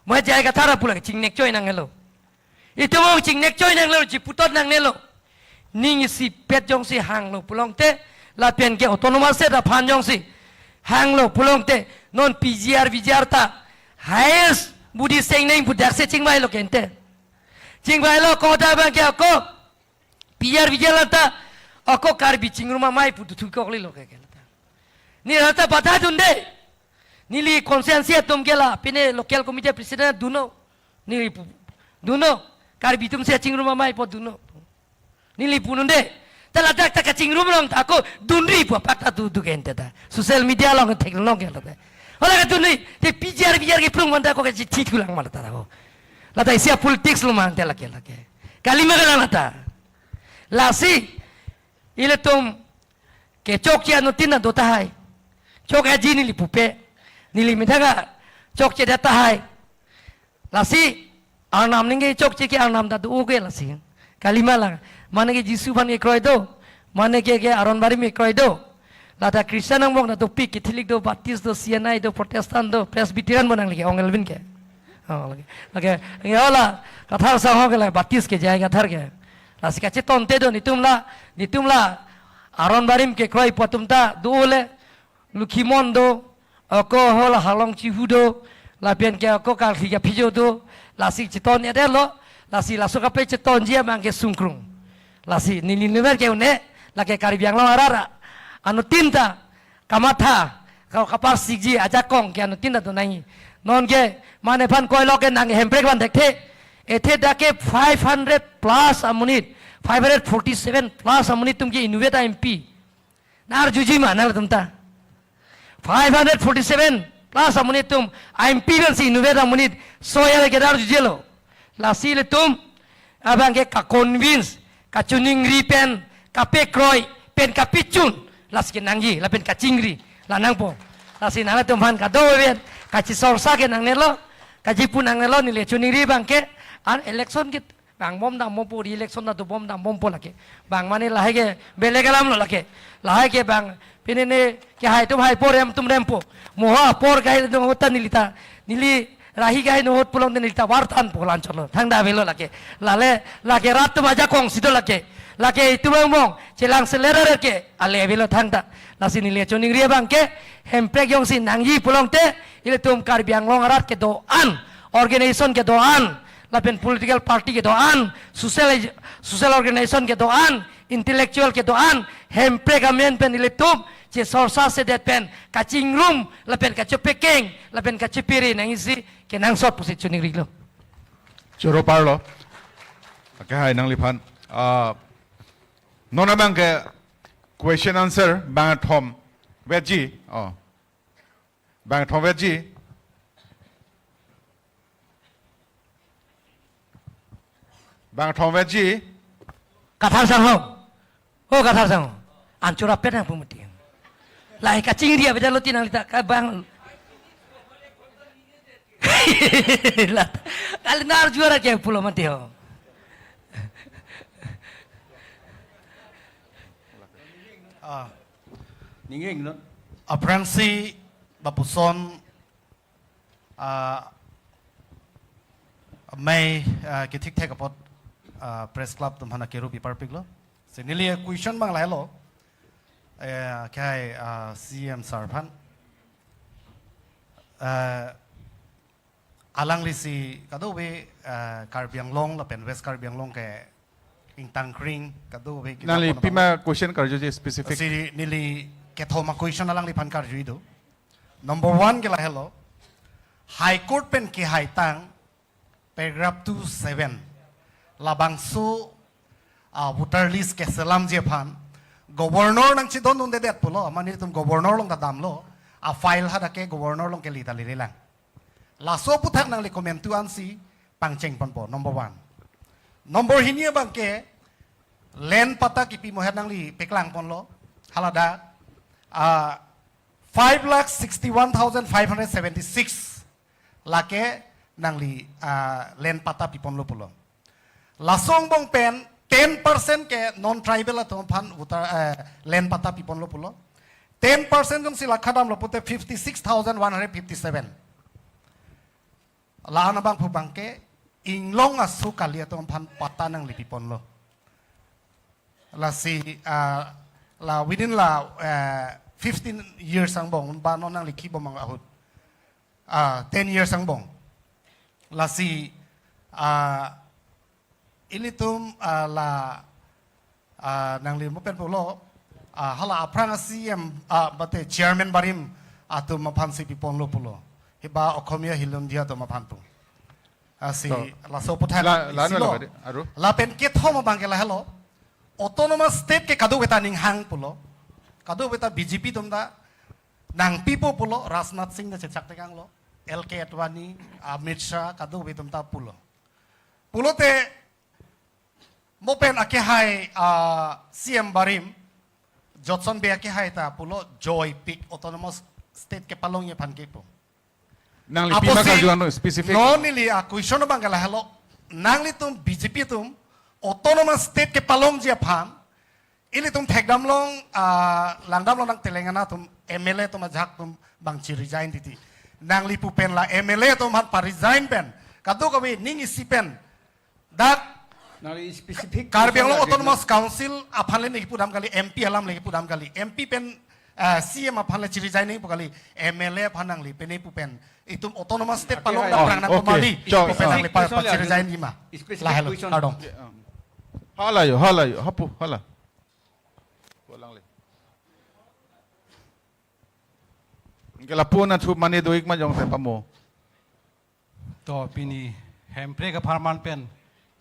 Mo J I Kathar apu lake chingnek choi nangnelo. Itum angbong chingnek choi nangnelo, chiputot nangnelo. Ning isipet jongsi hanglo pulote, lapen ke autonomous state aphan jongsi hanglo pulote, non P G R, V G R ta highest Buddhist seng neng pu daksi chingvailo ke ante. Chingvailo, kodak abang ke ako P G R, V G R lata, ako Karbi Chingrum Amei pu dothu koklilo ke, ke lata. Ne lata badha dunde. Neli constituency atum ke la, pine local committee president dunnon. Neli pu, dunnon. Karbi atum si Chingrum Amei apot dunnon. Neli pununde. Ta ladak ta kachingrum long ta ako dunri pu apak ta tu tu ke ante ta. Social media along theklong ke lata. Hala kadunri, te P G R, V G R keplung manta ako kachithi thulang ma lata ako. Lata isi a politics lo ma ante lake lake. Kalima kalang lata. Lasi, ilitum kechokche anuttin ta do tahai. Chok aji neli pupe. Neli methang a chokche det tahai. Lasi, Arnam ningke chokche ke Arnam ta do ke lasi. Kalima lang. Mane ke Jisu aphan kekroi do. Mane ke, ke Aron Barim kekroi do. Lata Christian angbong ta dopik, Catholic do, Baptist do, C N I do, Protestant do, Presbyterian bo nang lake, Ong Elvin ke. Oh, lake. Lake, lake, hala, Kathar sangho ke la, Baptist ke, J I Kathar ke. Lasi kachetonte do, netum la, netum la, Aron Barim kekroi pu atum ta, do le, Lokhimon do, ako hala Halong Chihu do, lapen ke ako Karkli Kaphijo do, lasi cheton-edetlo, lasi laso kapachetonji abang ke sungkrung. Lasi neli niver ke une, lake Karbi Anglong arat ra, anuttin ta, kamatha, ka-, kaparsikji ajakong ke anuttin ta do nangji. Non ke, mane aphan koilo ke nang Hemprek aphan thekthe, ethe dak ke five hundred plus amonit, five hundred forty-seven plus amonit atum ke inutvet a M P. Nang arjuji ma nanglitum ta. Five hundred forty-seven plus amonit atum, a M P pensi inutvet amonit, soyal ke nang arjujilo. Lasi ilitum, abang ke ka-convince, kachoningri pen, kapekroi, pen kapechun, lasi ke nangji, lapen kachingri, la nangpo. Lasi nangtum aphan kado pen, kachisorsa ke nangnelo, kachipu nangnelo, neli choningri abang ke, an election ke, bang bom dam bompo, re-election ta do bom dam bompo lake. Bang mane lahai ke belek alam lo lake. Lahai ke bang pine ne kehai atum hai apor rem atum rempo. Mo ha apor kehai atum ta neli ta. Neli rahi kehai ahut pulote neli ta vartan po la-anchotlo. Thangta avelo lake. Lale lake rat atum ajakong si do lake. Lake itum angbong chelang selera ke ale avelo thangta. Lasi neli choningri abang ke Hemprek jongsi nangji pulote ilitum Karbi Anglong arat kedo-an, organization kedo-an, lapen political party kedo-an, social, social organization kedo-an, intellectual kedo-an, hemprek amen pen ilitum chesorsa sedet pen kachingrum lapen kachepekeng lapen kachepere nangji kenangsot pusi choningrilo. Choro parlo. Oke, hai nangliphan. Ah, non abang ke question answer bangkethom vetji. Oh. Bangkethom vetji. Bangkethom vetji. Kathar sang ho. Oh, Kathar sang ho. Anchura pet nang pumuti. Lahai kachingri abang jalo tinang lita ka bang. Lat. Kali nar juara ke pulo mati ho. Ah. Ninging non. Aphrangsi lapuson, ah, mei, ah, kethekthek apot, ah, press club atum aphan keru pi parpiklo. Si neli question abang lahelo. Eh, kai, ah, C M sir aphan. Eh, alanglisi kadokave, eh, Karbi Anglong lapen West Karbi Anglong ke ingtangkring kadokave ke nangli lapuson pima question karjuji specific. Si neli kethom a-question alangliphan karju do. Number one ke lahelo. High Court pen kehaitang paragraph two seven. Labangso, ah, voter list keselamji aphan Governor nangchedondundedet pulo, amat nelitum Governor along ta damlo, a-file hadak ke Governor along kele ta lelelang. Laso aphuthak nangli komantu ansi pangcheng ponpo, number one. Number hini abang ke, land patta kipi moher nangli paklang ponlo, haladak, ah, five lakh sixty-one thousand five hundred seventy-six lake nangli, ah, land patta piponlo pulo. Laso angbong pen ten percent ke non-tribal atum aphan voter, eh, land patta piponlo pulo. Ten percent jongsi la khadamlo pute fifty-six thousand one hundred fifty-seven. La-an abangphu abang ke inglong aso kali atum aphan patta nangli piponlo. Lasi, ah, la within la, eh, fifteen years angbong, ba non nangli kibom ahut. Ah, ten years angbong. Lasi, ah, ilitum, ah, la, ah, nangli mo pen pulo, ah, hala aphrang a-C M, ah, mate chairman barim atum aphansi piponlo pulo. Hiba Okhomia Hilundia atum aphan pu. Ah, si to, laso aphuthak la, la, isi no lo. La, aru. Lapen kethom abang ke lahelo. Autonomous state ke kadokave ta ninghang pulo. Kadokave ta B J P atum ta nangpipo pulo, Rajnath Singh ta chechak tekanglo. L K Advani, Amit Shah, kadokave atum ta pulo. Pulote mo pen akehai, ah, C M barim, Jotson Bey akehai ta pulo joipik autonomous state kepalongji aphan kepu. Nangli pima apotsi karju ano specific. Non neli a-question abang ke lahelo, nanglitum B J P atum autonomous state kepalongji aphan, ilitum thekdam long, ah, langdam lonang Telangana atum M L A atum ajahak atum abang chi-resign titi. Nangli pu pen la M L A atum aphan pa-resign pen, kadokave ning isi pen dak nangli specific Karbi Anglong question Autonomous Council aphan le neli pudam kali, M P alam le pudam kali, M P pen, eh, C M aphan le chi-resign nangpo kali, M L A aphan nangli pene pu pen itum autonomous state palong, okay, dak prang nang okay, pamali, cho, pu pen ah, nangli pa, question pa le chi-resign nangji ma. Specific lahelo, question. Kardom. Hala yo, hala yo, hapu, hala. Ko lang le. Ke lapu na thu mane do-ik ma jongte pamo. To pini hemprek apharman pen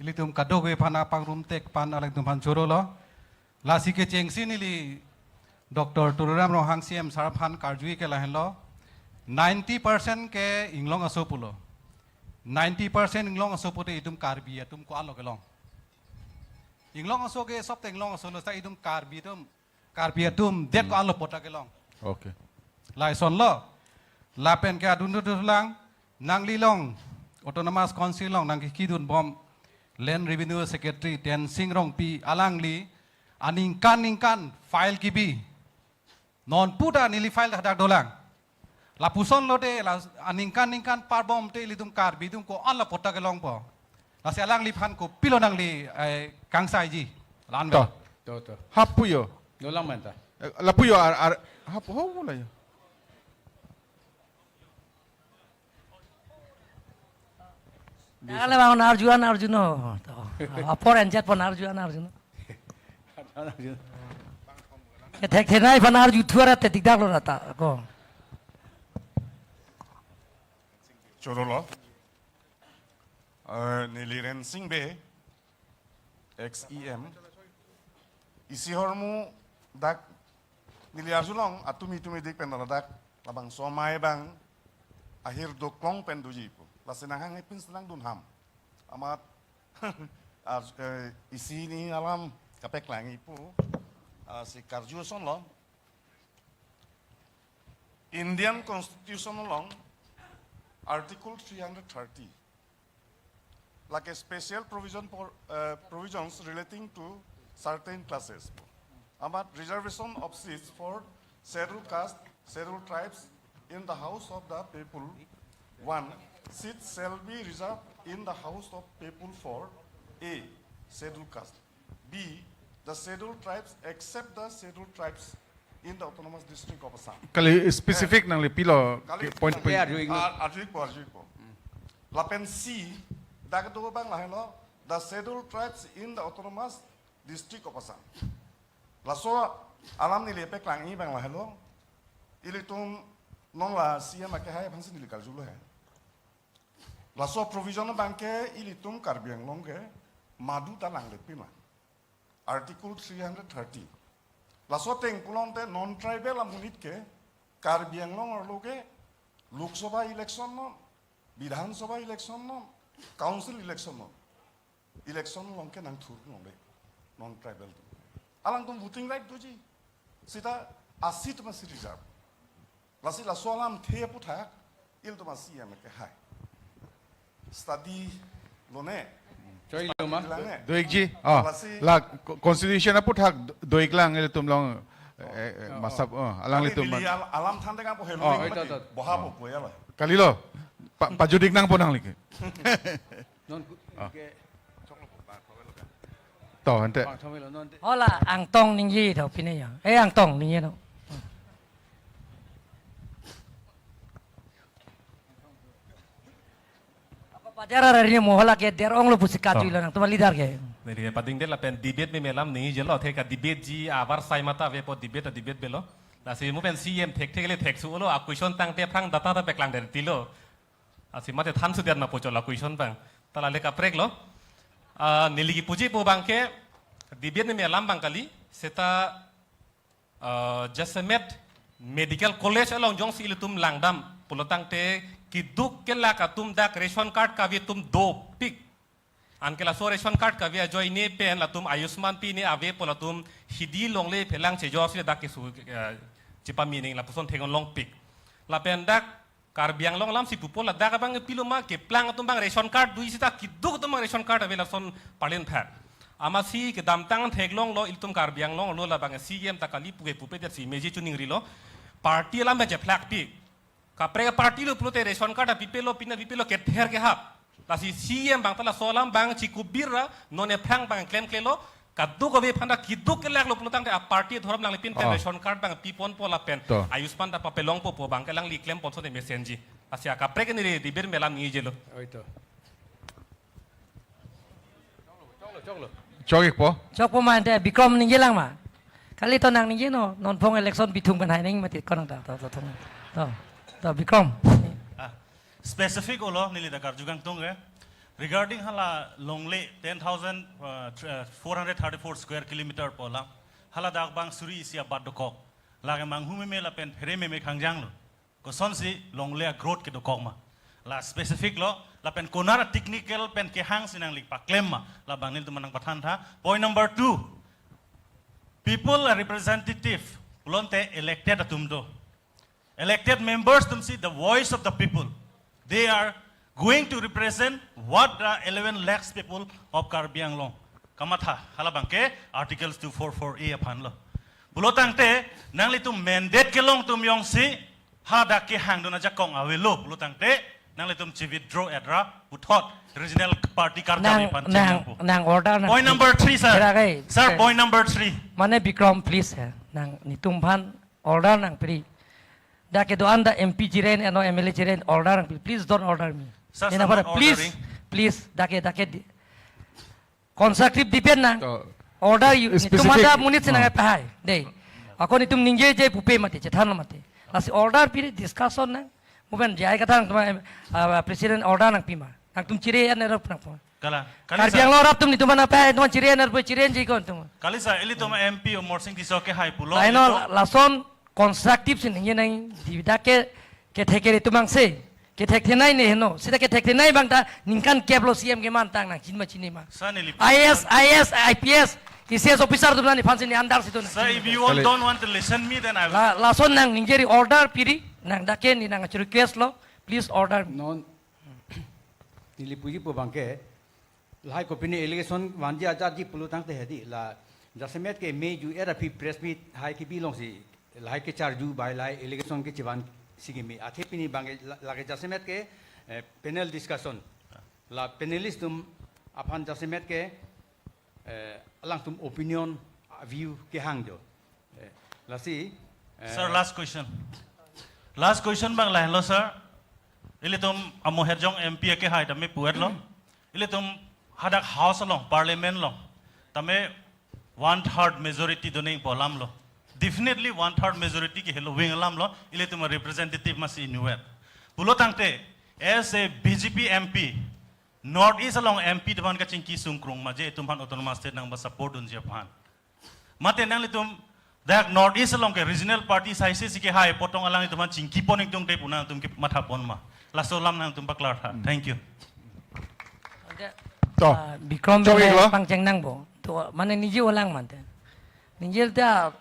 ilitum kadokave aphan apangrum tek pan alangtum aphan chorolo. Lasi kechengsi neli Doctor Tuliram Ronghang C M sir aphan karju ke lahenlo. Ninety percent ke inglong aso pulo. Ninety percent inglong aso pute itum Karbi atum ko-an lo kelong. Inglong aso ke sob te inglong aso lo, sa itum Karbi atum, Karbi atum det ko-an lo patta kelong. Okay. Lason lo. Lapen ke adun dun lang, nangli long Autonomous Council long nangkikidun bom Land Revenue Secretary Tensing Rongpi, alangli aningkan ningkan file kibi. Non puta neli file hadak dolang. Lapuson lote la aningkan ningkan parbom te ilitum Karbi atum ko-an lo patta kelongpo. Lasi alangliphan kopilo nangli, eh, kangsaiji. Lan to. To, to. Hapu yo. Dolang menta. Eh, lapu yo ar, ar, hapu ho la yo. Dang le bang arju an arju no. To. Apor enjat pon arju an arju no. Ke thek thenai pon arju thuara te dikdak lo rata ko. Choro lo. Eh, neli Rensing Bey, ex E M. Isi ahormu dak neli arjulong atumi tumi dik pen ladak labangso amei abang ahir doklong pen doji pu. Lasi nanghang ipin senang dun ham. Amat ar-, eh, isi ni alam kapeklang ipu. Ah, si karju ason lo. Indian Constitution along Article three hundred thirty, like a special provision for, uh, provisions relating to certain classes. Amat reservation of seats for Scheduled Caste, Scheduled Tribes in the House of the People. One, seats shall be reserved in the House of People for A, Scheduled Caste. B, the Scheduled Tribes except the Scheduled Tribes in the Autonomous District of Assam. Kali specific nangli pilo Kali ke point specific. Point. Arju iknon. Ar-, arju ikpo, arju ikpo. Lapen C, dak do bang lahelo, the Scheduled Tribes in the Autonomous District of Assam. Laso alam neli peklang i bang lahelo, ilitum non la C M akehai aphansi neli karjulo he. Laso provision abang ke ilitum Karbi Anglong ke madu ta langle pima. Article three hundred thirty. Laso ateng pulote non-tribal amonit ke Karbi Anglong arlo ke Lok Sabha election non, Bidhan Sabha election non, Council election non. Election along ke nangthur longle, non-tribal atum. Alangtum voting right doji. Seta a-seat masi reserve. Lasi laso alamthe aphuthak ilitum a-C M akehai study lone. Choi lo ma? Study lang ne. Do-ikji. Oh, Lasi la co-, constitution aphuthak do-, do-iklang ilitum along, eh, eh, Oh, masap, oh. Oh, alanglitum Kali neli man. Al-, alam than de kang po helo Oh, ning ito, mati. Ito. Boha Oh. Po po ya lo. Kalilo. Pa-, pajut ik nangpo nangli ke. Non ku-, Ah. Ke. To, ante. Bang thomilo, non te. Hola, Angtong ningje tho pine ya. Eh, Angtong ningje no. Apa pajar hari ini mo hola ke der-ong lo pusi kaju Oh. Ilo nangtum leader ke. Neli padingdet lapen debate meme alam ningjelo, theka debate ji abar sai mata avepo debate, debate avelo. Lasi mo pen C M thekthek le theksu lo, a-question tangte aphrang data ta peklang der tilo. Lasi mate than sudiat ma pochol a-question abang. Ta lale kaprek lo. Ah, neli kipuji po abang ke, debate meme alam abang kali, seta, ah, Jasemet Medical College along jongsi ilitum langdam pulotangte keduk kelak atum dak ration card kave atum dopik. Anke laso ration card kave ajoine pen latum Ayushman Bhante avepo latum hidi longle phelang chejor si dak keso, eh, chepame ning lapuson theklong longpik. Lapen dak Karbi Anglong alamsi pupo ladak abang pilo ma keplang atum abang ration card do-ik seta keduk atum abang ration card ave lason parlin thak. Amatsi kedamtang theklong lo ilitum Karbi Anglong lo labang C M ta kali puke pupe det si meji chuning rilo. Party alam abang chephlakpik. Kaprek party lo pulote ration card apipelo pina pipelo kether kehap. Lasi C M abang ta laso alam abang chikubir ra non ephrang abang klemklelo. Kadokave aphanta keduk kelak lo pulotangte a-party dhorom langlipin pen Oh. Ration card abang piponpo lapen To. Ayushman ta papelongpo pu abang ke alangli klempon so de mesenji. Lasi akaprek neli debate meme alam ningjelo. Oi to. Chok-ikpo. Chokpo ma ante Bikrom ningjelang ma. Kali to nang ningje no, non phong election bithung kan hai ning mati konang ta, to, to, to, to, to, Bikrom. Ah, specific olo, neli dak karju kangtung ke. Regarding hala longle ten thousand, uh, thr-, uh, four hundred thirty-four square kilometer pu alam. Hala dak bang suri isi abat dokok. Lake manghu meme lapen phere meme khangjang lo. Kosonsi longle a-growth kedokok ma. La specific lo, lapen konat a-technical pen kehang si nangli paklem ma. Labang nelitum nangpathan tha. Point number two, people are representative, pulote elected atum do. Elected members atumsi the voice of the people. They are going to represent what the eleven lakhs people of Karbi Anglong. Kamatha, hala abang ke Articles two four four A aphan lo. Pulotangte, nanglitum mandate kelong atum jongsi, hadak kehangdun ajakong avelo. Pulotangte, nanglitum chi-withdraw et ra, puthot, regional party karjap Nang, aphan nang, chingnangpo. Nang order nang. Point number three, sir. Kira kai, Sir, kira. Point Number three. Mane Bikrom, please, eh. Nang netum aphan order nangpri. Dak kedo-an dak M P jiren, eno M L A jiren, order nangpri. Please don't order me. Sir, Nina sir, pada, not please, ordering. Please, dak ke, dak ke di-, constructive debate nang. To, order you, specific, itum ada monit si nang, ah, pahai. Dei. Ako nitum ningjeje pupe mati, chethan lo mati. Lasi order piri discussion nang. Mo pen jai kata nangtum, ah, president order nangpi ma. Nangtum chiri an erop nangpo. Kalang, kalang, Karbi sir. Anglong arap atum nitum mana pahai, itum chiri an erop chiri an jikon itum. Kalang sir, ilitum M P Amarsing Tisso kehai pulo, laino ilitum lason constructive si ningje nang, di dak ke, kethek kere itum angse. Kethek thenei ne heno. Sita kethek thenei abang ta ningkan kep lo C M keman tang nang chinima chinima. Sir, neli I A S, I A S, I P S, I C S officer atum nani phansi ne andar situ nang. Sir, if you all, kali, don't want to listen me, then I will. La, lason nang ningje ri order piri, nang dak ke ne nang request lo, please order. Non, neli puji pu abang ke, lahai kopine allegation vanji ajatji pulo tangte hedi la jasemet ke me ju era phi press meet hai kebi alongsi lahai kecharju bai lahai allegation kechevan si keme. Athe pini abang ke la, lake jasemet ke, eh, panel discussion. La panelist atum aphan jasemet ke, eh, alangtum opinion, view kehang jo. Eh, lasi, eh, sir, last question. Last question abang lahenlo, sir. Ilitum amo Herjong M P kehai tame pu-etlo. Ilitum hadak House along, Parliament along tame one third majority doning pu alam lo. Definitely one third majority ke helo wing alam lo. Ilitum representative masi inutvet. Pulo tangte, as a B J P M P, North East along M P atum aphan kachingki sungkrung ma je itum aphan autonomous state nangba support dunji aphan. Mate nanglitum dak North East along ke regional party saise si kehai apot tong alanglitum aphan chingki pon ingtungte pu nangtum kematha pon ma. Laso alam nangtum paklar tha. Hmm. Thank you. Ante, to, ah, Bikrom chok bele iklo. Pangcheng nangpo. To, mane niji olang mante. Niji ta,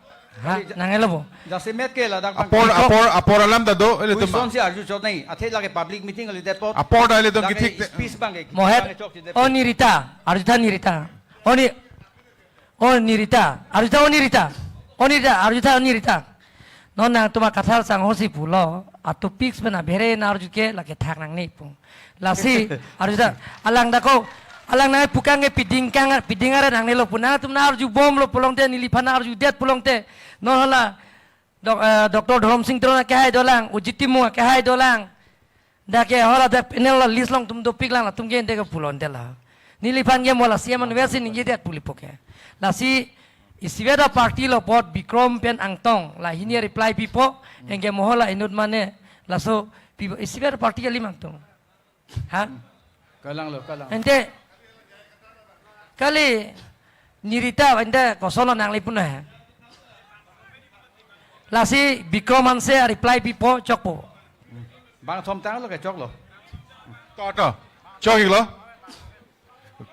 ha, nang elo po. Jasemet ke ladak abang apor, ke apor, apor alam ta do, ilitum. Question si arju chot nai. Athe lake public meeting kali det apot. Apor ta ilitum lake kithik te. Speech abang ke, mo het, abang ke chokche det apot. O Nirita, arju tha Nirita. O Ni-, O Nirita, arju tha O Nirita. O Nirita, arju tha O Nirita. Non nangtum akathar sanghosi pulo, atopics pen abhere nang arju ke lake thak nangne pu. Lasi, arju tha, alang dako, alang nangpukang ke piding kang, piding arat nangnelo pu nangtum nang arju bomlo pulote neliphan nang arju det pulote. Non hala, Dok-, eh, Doctor Dhorom Sing Teron kehai dolang, Ujit Timung kehai dolang. Dak ke hala dak panel la list along tum dopik lang latum ke ente ke pulo ente la. Neliphan ke mo la C M an versi ningje det pu lipo ke. Lasi isivet aparty lo apot Bikrom pen Angtong la hini reply pipo, anke mo hala inut mane laso pipo isivet aparty kali ma angtong. Ha? Kalang lo, kalang. Ente kali Nirita ente kosonlo nangli puna he. Lasi Bikrom Hanse reply pipo chokpo. Bang thom tanglo ke choklo. To, to. Chok iklo.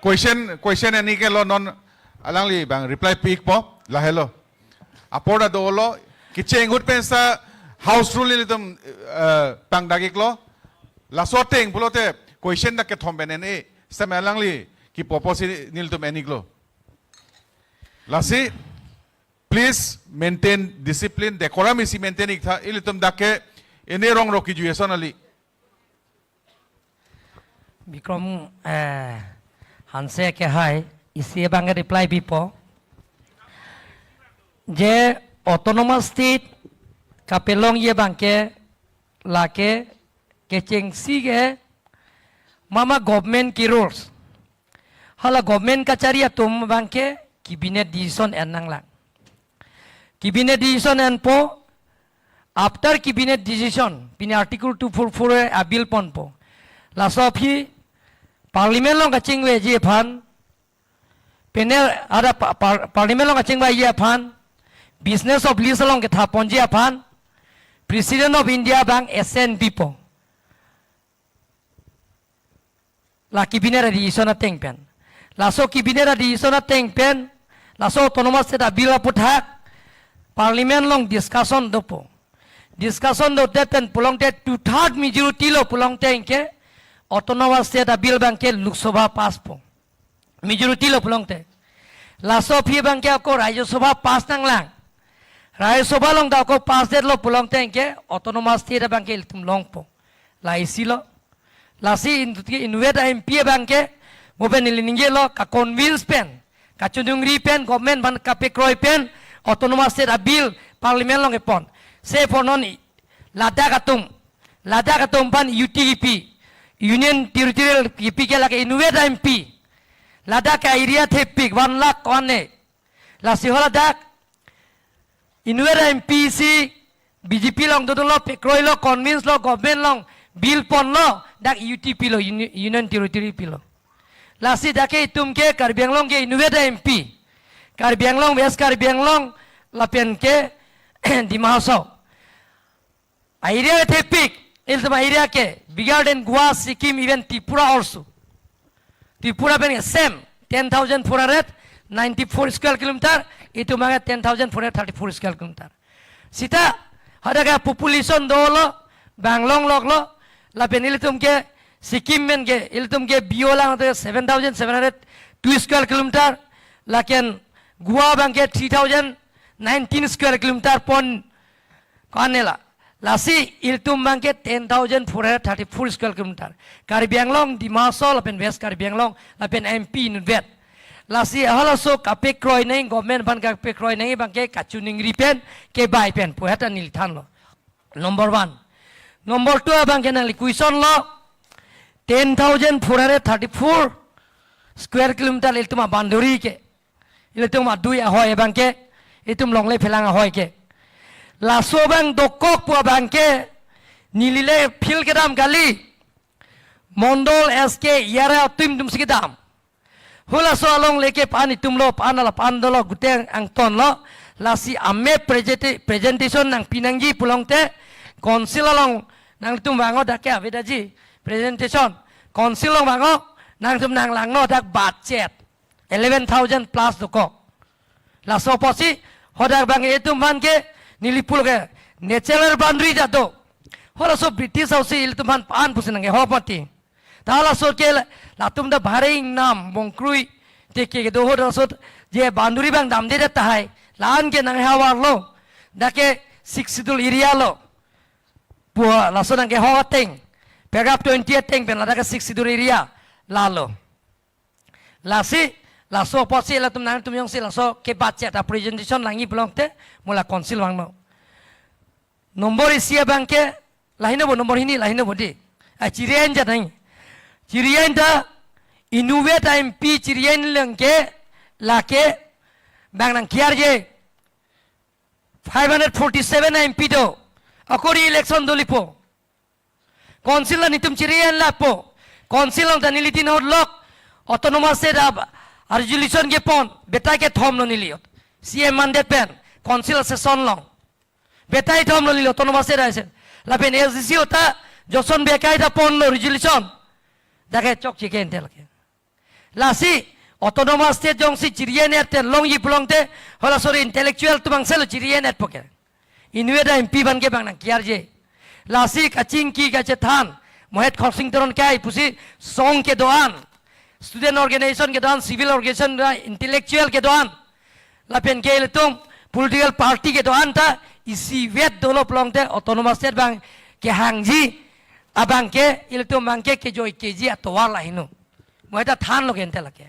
Question, question ani ke lo non alangli bang reply pikpo lahelo. Apor ta dolo kecheng ahut pensi House rule nelitum, eh, pangdak iklo. Laso ateng pulote question dak kethom pen en-e. Sitame alangli kipu apotsi nelitum en iklo. Lasi, please maintain discipline, decorum isi maintain ik tha, ilitum dak ke ene rong rok kiju eson ali. Bikrom, eh, Hanse kehai, isi abang ke reply pipo. Je autonomous state kapelongji abang ke lake kechengsi ke mama government ke rules. Hala government kachari atum abang ke cabinet decision en nanglang. Cabinet decision enpo, after cabinet decision, pini Article two four four A bill ponpo. Laso aphi Parliament along kachingveji aphan, panel ada pa-, par-, Parliament along kachingveji aphan, business of list along kethaponji aphan, President of India abang assent pipo. La cabinet a-decision ateng pen. Laso cabinet a-decision ateng pen, laso autonomous state a-bill aputhak, Parliament along discussion dopo. Discussion dodet pen pulote two third majority lo pulote anke, autonomous state a-bill abang ke Lok Sabha pass po. Majority lo pulote. Laso aphi abang ke ako Rajya Sabha pass nanglang. Rajya Sabha along ta ako pass detlo pulote anke, autonomous state abang ke ilitum longpo. La isi lo. Lasi in-, inutvet a-M P abang ke, mo pen neli ningjelo, ka-convince pen, kachoningri pen, government aphan kapekroi pen, autonomous state a-bill, Parliament along kepon. Se pon non i, ladak atum, ladak atum aphan U T kipi, Union Territory kipi ke lake inutvet a-M P. Ladak a-area thepik one lakh ko-an ne. Lasi haladak inutvet a-M P si B J P along dodolo, pekroilo, convince lo, government along bill ponlo, dak U T pilo, Uni-, Union Territory pilo. Lasi dak ke itum ke Karbi Anglong ke inutvet a-M P. Karbi Anglong, West Karbi Anglong, lapen ke Dima Hasao. A-area thepik, ilitum a-area ke bigger than Goa, Sikkim, even Tripura also. Tripura pen ke same, ten thousand four hundred ninety-four square kilometer, itum abang ke ten thousand four hundred thirty-four square kilometer. Sita, hadak ke population dolo, bang longloklo, lapen ilitum ke Sikkim pen ke, ilitum ke B O lang te seven thousand seven hundred two square kilometer, lapen Goa abang ke three thousand nineteen square kilometer pon ko-an ne la. Lasi ilitum abang ke ten thousand four hundred thirty-four square kilometer. Karbi Anglong, Dima Hasao, lapen West Karbi Anglong, lapen M P inutvet. Lasi halaso kapekroi nangji, government aphan kapekroi nangji abang ke kachiningri pen, kebai pen pu heta neli thanlo. Number one. Number two abang ke nangli question lo, ten thousand four hundred thirty-four square kilometer ilitum a-boundary ke. Ilitum adui ahoi abang ke, itum longle phelang ahoi ke. Laso abang dokok pu abang ke, neli le field kedam kali. Mondol S K yara atum atum si kedam. Halaso alongle ke pan itum lo, pan ala pan dolo, guteng angton lo. Lasi a-map presenti-, presentation nangpi nangji pulote, council along nangtum vang-o dak ke avedaji presentation. Council along vang-o, nangtum nanglangno dak budget eleven thousand plus dokok. Laso apotsi hadak abang itum aphan ke neli pulo ke natural boundary jat do. Halaso British House si ilitum aphan pan pusi nangkehok mati. Ta laso ke la-, latum ta bhari nam bongkrui te ke do ho laso je boundary abang damde tahai. La-an ke nanghavar lo. Dak ke Sixth Schedule area lo. Pu laso nangkehok ateng. Paragraph twenty ateng pen ladak ke Sixth Schedule area lalo. Lasi, laso apotsi latum nangtum jongsi laso ke budget a-presentation langji pulote, mo la council vangno. Number isi abang ke, lahei no bo, number hini, lahei no bo di. A, chiri-an jat nangji. Chiri-an ta, inutvet a-M P chiri-an lang ke, lake, bang nangkiar je. Five hundred forty-seven a-M P do. Ako re-election dolipo. Council la netum chiri-an lapo. Council along ta neli tin hot lok. Autonomous State a, a-resolution kepon. Betai kethom lo neli. C M mandate pen. Council session along. Betai thom lo neli Autonomous State a-resolution. Lapen A D C ta Johnson Bekai ta ponlo resolution. Dak ke chokche ke entel ke. Lasi, Autonomous State jongsi chiri-an-et te longji pulote, halaso intellectual atum angselo chiri-an-etpo ke. Inutvet a-M P aphan ke bang nangkiar je. Lasi kachingki kachethan, Mohet Khorsing Teron kai pusi song kedo-an, student organization kedo-an, civil organization kedo-an, intellectual kedo-an. Lapen ke ilitum political party kedo-an ta isivet dolo pulote Autonomous State abang kehangji abang ke ilitum abang ke kejoi keji atovar lahei no. Mohet ta thanlo ke entel ke.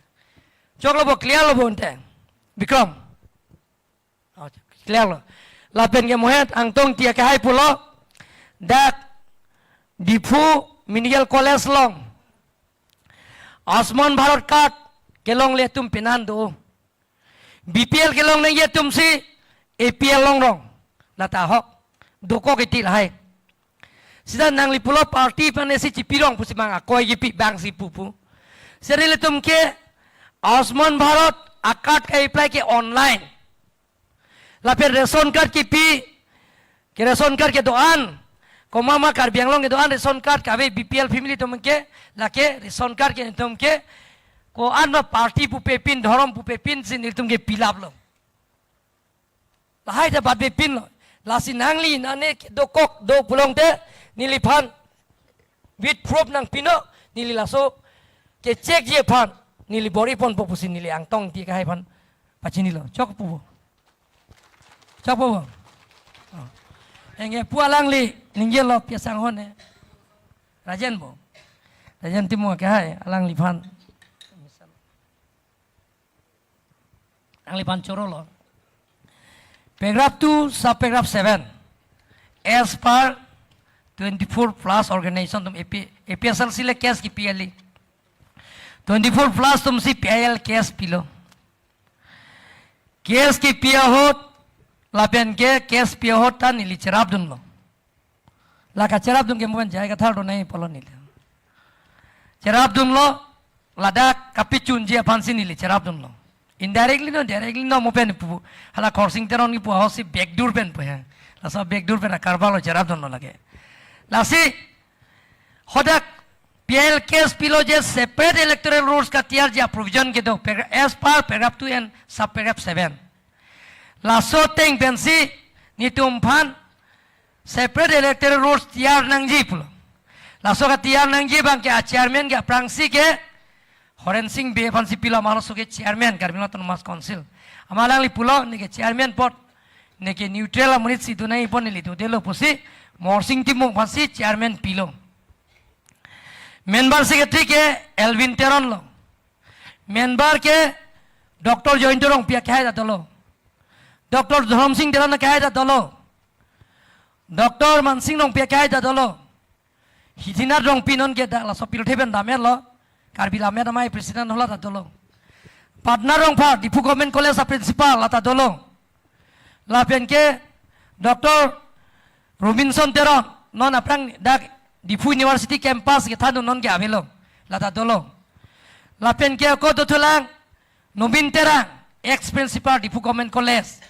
Choklo bo, clear lo bo ante. Bikram. Oh, clear lo. Lapen ke Mohet Angtong Ingti akehai pulo. Dak Diphu Medical College along Ayushman Bharat card kelongle atum penan do. B P L kelong nangji atum si A P L longrong. Lata ahok. Dokok iti lahai. Sita nangli pulo party aphan isi chipirong pusi bang akoi kipi bang si pupu. Seri ilitum ke Ayushman Bharat a-card ka-apply ke online. Lapen ration card kipi, ke ration card kedo-an. Komat ma Karbi Anglong kedo-an ration card kave B P L family atum ke, lake ration card ke atum ke, ko-an ma party pupe pin, dhorom pupe pin si nelitum ke fill up lo. Lahai ta batbe pinlo. Lasi nangli nane dokok do pulote neliphan with proof nangpino, neli laso ke check ji aphan neli bor-i ponpo pusi neli Angtong Ingti akehai aphan pachinilo. Chokpo bo. Chokpo bo. Oh. Anke pu alangli ningjelo pi asanghon ne. Rajen bo. Rajen Timung akehai alangliphan. Alangliphan chorolo. Paragraph two, subparagraph seven. As per twenty-four plus organization atum A P, APHLC le case kipi kali. Twenty-four plus atumsi PIL case pilo. Case kipi ahut, lapen ke case pi ahut ta neli cherapdunlo. La kacherapdun ke mo pen jai kathar do nai pulo neli. Cherapdunlo, ladak kapachunji aphansi neli cherapdunlo. Indirectly no, directly no mo pen pu. Hala Khorsing Teron kipu ahutsi backdoor pen pu he. Laso backdoor pen akarbanglo cherapdunlo lake. Lasi, hadak PIL case pilo je separate electoral rolls katiyarji aprovision kedo, paragra-, as per paragraph two and subparagraph seven. Laso ateng pensi netum aphan separate electoral rolls tiyar nangji pulo. Laso katiyar nangji abang ke achairman ke aphrangsi ke Horen Sing Bey aphansi pilo, amat laso ke chairman Karbi Anglong Autonomous Council. Amat alangli pulo, neke chairman apot, neke neutral amonitsi do nangji apot neli dodelo pusi Morsing Timung aphansi chairman pilo. Member secretary ke Elwin Teron lo. Member ke Doctor Jayanta Rongpi akehai ta dolo. Doctor Dhorom Sing Teron akehai ta dolo. Doctor Mansing Rongpi akehai ta dolo. Hithinath Rongpi non ke dak laso pirthe pen damet lo. Karbi Lammet Amei president hala ta dolo. Padma Rongphar, Diphu Government College a principal la ta dolo. Lapen ke Doctor Robinson Teron, non aphrang dak Diphu University campus kethandun non ke avelo, la ta dolo. Lapen ke ako dothulang Nobin Terang, ex principal Diphu Government College.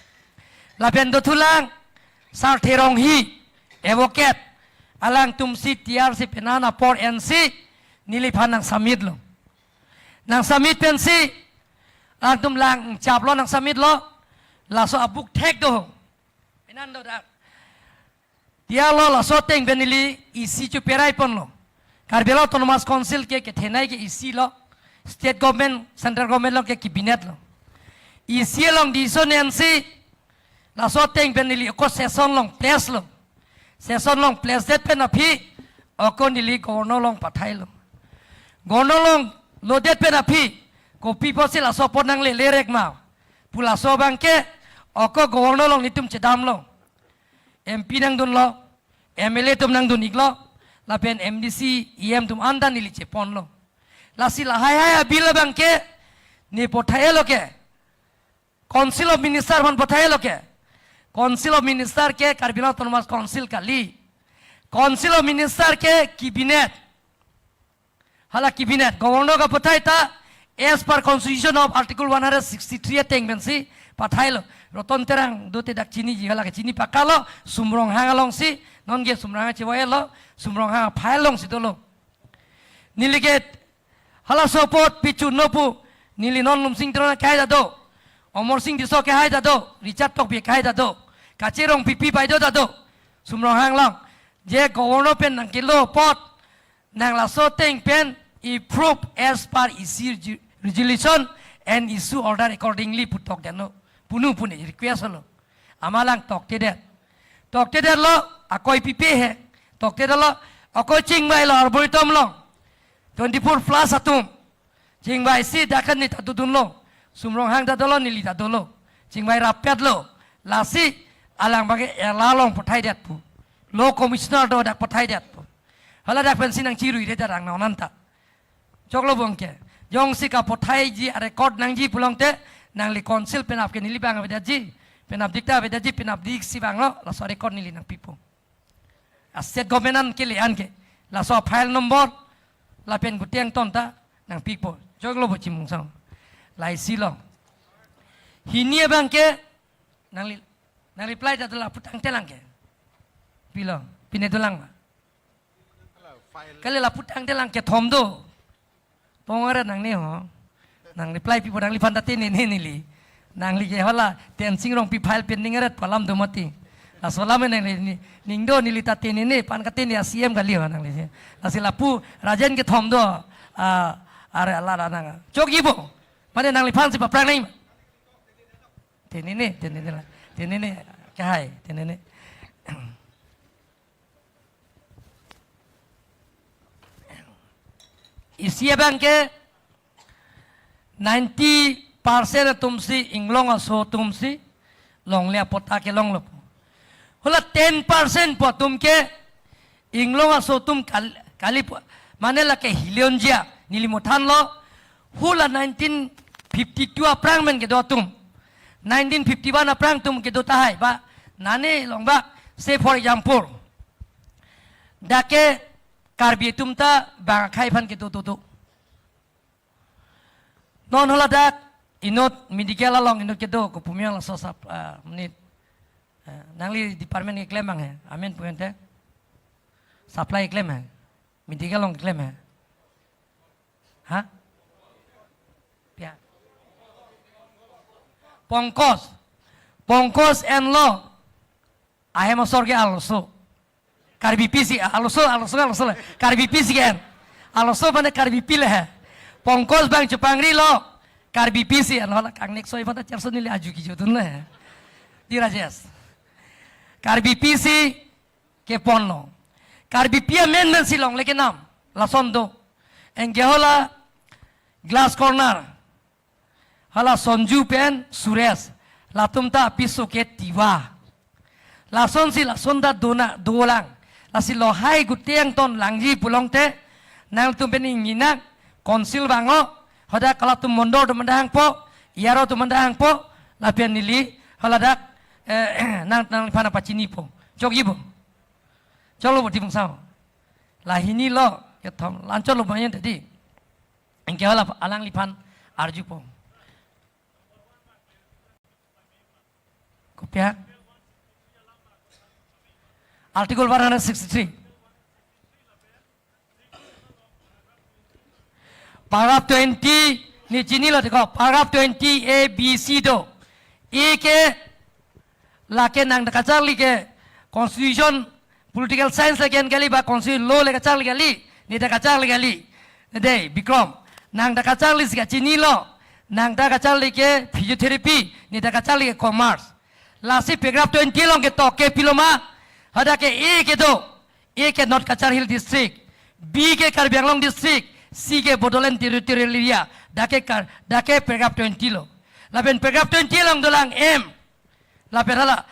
Lapen dothulang Sarthe Ronghi, advocate. Alangtumsi tiyarsi penan apor ensi neliphan nang submit lo. Nang submit pensi alangtum lang chaplo, nang submit lo. Laso a-book thek do. Penan do dak. Tiyarlo, laso ateng pen neli EC choperai ponlo. Karbi Anglong Autonomous Council ke kethenei ke EC lo. State government, central government along ke cabinet lo. EC along decision ensi laso ateng pen neli ako session along place lo. Session along place det pen aphi ako neli governor along pathailo. Governor along lodet pen aphi, kopi apotsi laso apot nangle lerek ma pu laso abang ke ako governor along netum chedamlo. MP nangdunlo, MLA atum nangdun-iklo, lapen MDC, EM atum anta neli cheponlo. Lasi lahai hai a-bill abang ke ne pathailo ke, Council of Minister aphan pathailo ke. Council of Minister ke Karbi Anglong Autonomous Council kali. Council of Minister ke cabinet. Hala cabinet, governor kapathai ta, as per constitution of article one hundred sixty-three ateng pensi pathailo. Roton Terang dote dak chiniji, hala ke chini pakalo, Sum Ronghang alongsi, non ke Sum Ronghang chevanglo, Sum Ronghang a-file alongsi dolo. Neli ke halaso apot pachunno pu, neli non Lumsing Teron akehai ta do, Amarsing Tisso akehai ta do, Richard Tokbi akehai ta do, Kache Rongpipi baideo ta do, Sum Ronghang along. Je governor pen nangkelo apot, nang laso ateng pen approve as per EC regi-, resolution and issue order accordingly pu tokdetnon, punu pu ne request lo. Amat alang toktedet. Toktedetlo, ako ipipe he. Toktedetlo, ako chingvailo Arboretum along. Twenty-four plus atum. Chingvaisi dak an ne ta dodunlo. Sum Ronghang ta dolo, neli ta dolo. Chingvai rappetlo. Lasi alang abang ke ela along pathaidet pu. Law commissioner do dak pathaidet pu. Hala dak pensi nangchiruiredet rang na onanta. Choklo bong ke. Jongsi kapathaiji a-record nangji pulote, nangli council penap ke neli abang avedetji, penapdik ta avedetji, penapdik si abanglo, laso record neli nangpipo. A-state government an kele an ke, laso file number, lapen guteng ton ta nangpipo. Choklo bo Chimungsong. Laisi lo. Hini abang ke, nangli, nang reply ta dolang, lapu tangtelang ke. Pilo, pine dolang ma. Kali lapu tangtelang kethom do. Pongare nangne ho. Nang reply pipo, nangliphan ta tenene neli. Nangli ke hala Tensing Rongpi file pending aret pu alam do mati. Laso alam nangli ni, ning do neli ta tenene, pan katene a-CEM kali ho nangli. Lasi lapu Rajen kethom do. Ah, are ala ra nang. Chokji bo. Mane nangliphansi paphrang nang. Tenene, tenene la. Tenene, kehai, tenene. Isi abang ke ninety percent atumsi inglong aso atumsi longle apot ta kelonglo pu. Hala ten percent pu atum ke inglong aso atum kal-, kali pu, Mane lake hile-unji, neli mo thanlo, hula nineteen fifty-two aphrang pen kedo atum, nineteen fifty-one aphrang atum kedo tahai ba, nane longbak, say for example, dak ke Karbi atum ta bang akhei aphan kedo do do. Non haladak inut medical along inut kedo ko pumyang laso sap, ah, menit. Ah, nangli department keklem abang he, amen pu ente. Supply keklem he. Medical along keklem he. Ha? Pia. Pongkos. Pongkos enlo. Ahem asor ke arloso. Karbipi si, arloso, arloso, arloso le. Karbipi si ke-en. Arloso mane Karbipi le he. Pongkos abang chepangrilo. Karbipi si, ano la kangnek soi pada cherso neli aju kejodun le he. Di Rajesh. Karbipi si keponlo. Karbipi amen amen si longle kenam. Lason do. Anke hala Glass Corner. Hala Sonju pen Suresh, latum ta apiso ke Tiwa. Lasonsi lason ta dona dolang. Lasi lahai guteng ton langji pulote, nangtum pen ingninak, council vang-o, hadak halatum mondol atum anta hangpo, A R O atum anta hangpo, lapen neli, haladak, eh, nang, nangliphan pachinipo. Chokji bo. Choklo bo Timung Sangho. Lahini lo, kethom, la-anchot lo bang-en tadi. Anke hala alangliphan arjupo. Kopi ya? Article one hundred sixty-three. Paragraph twenty, ne chinilo dei ko, paragraph twenty A, B, C do. A ke lake nang ta kacharli ke constitution, political science lake en kali ba constitution law le kacharli kali, ne ta kacharli kali. Dei, Bikrom, nang ta kacharli si kachinilo, nang ta kacharli ke physiotherapy, ne ta kacharli ke commerce. Lasi paragraph twenty along ketok ke pilo ma, hadak ke A kedo, A ke North Cachar Hill District, B ke Karbi Anglong District, C ke Bodoland Territorial Area, dak ke kar, dak ke paragraph twenty lo. Lapen paragraph twenty along dolang M. Lapen hala,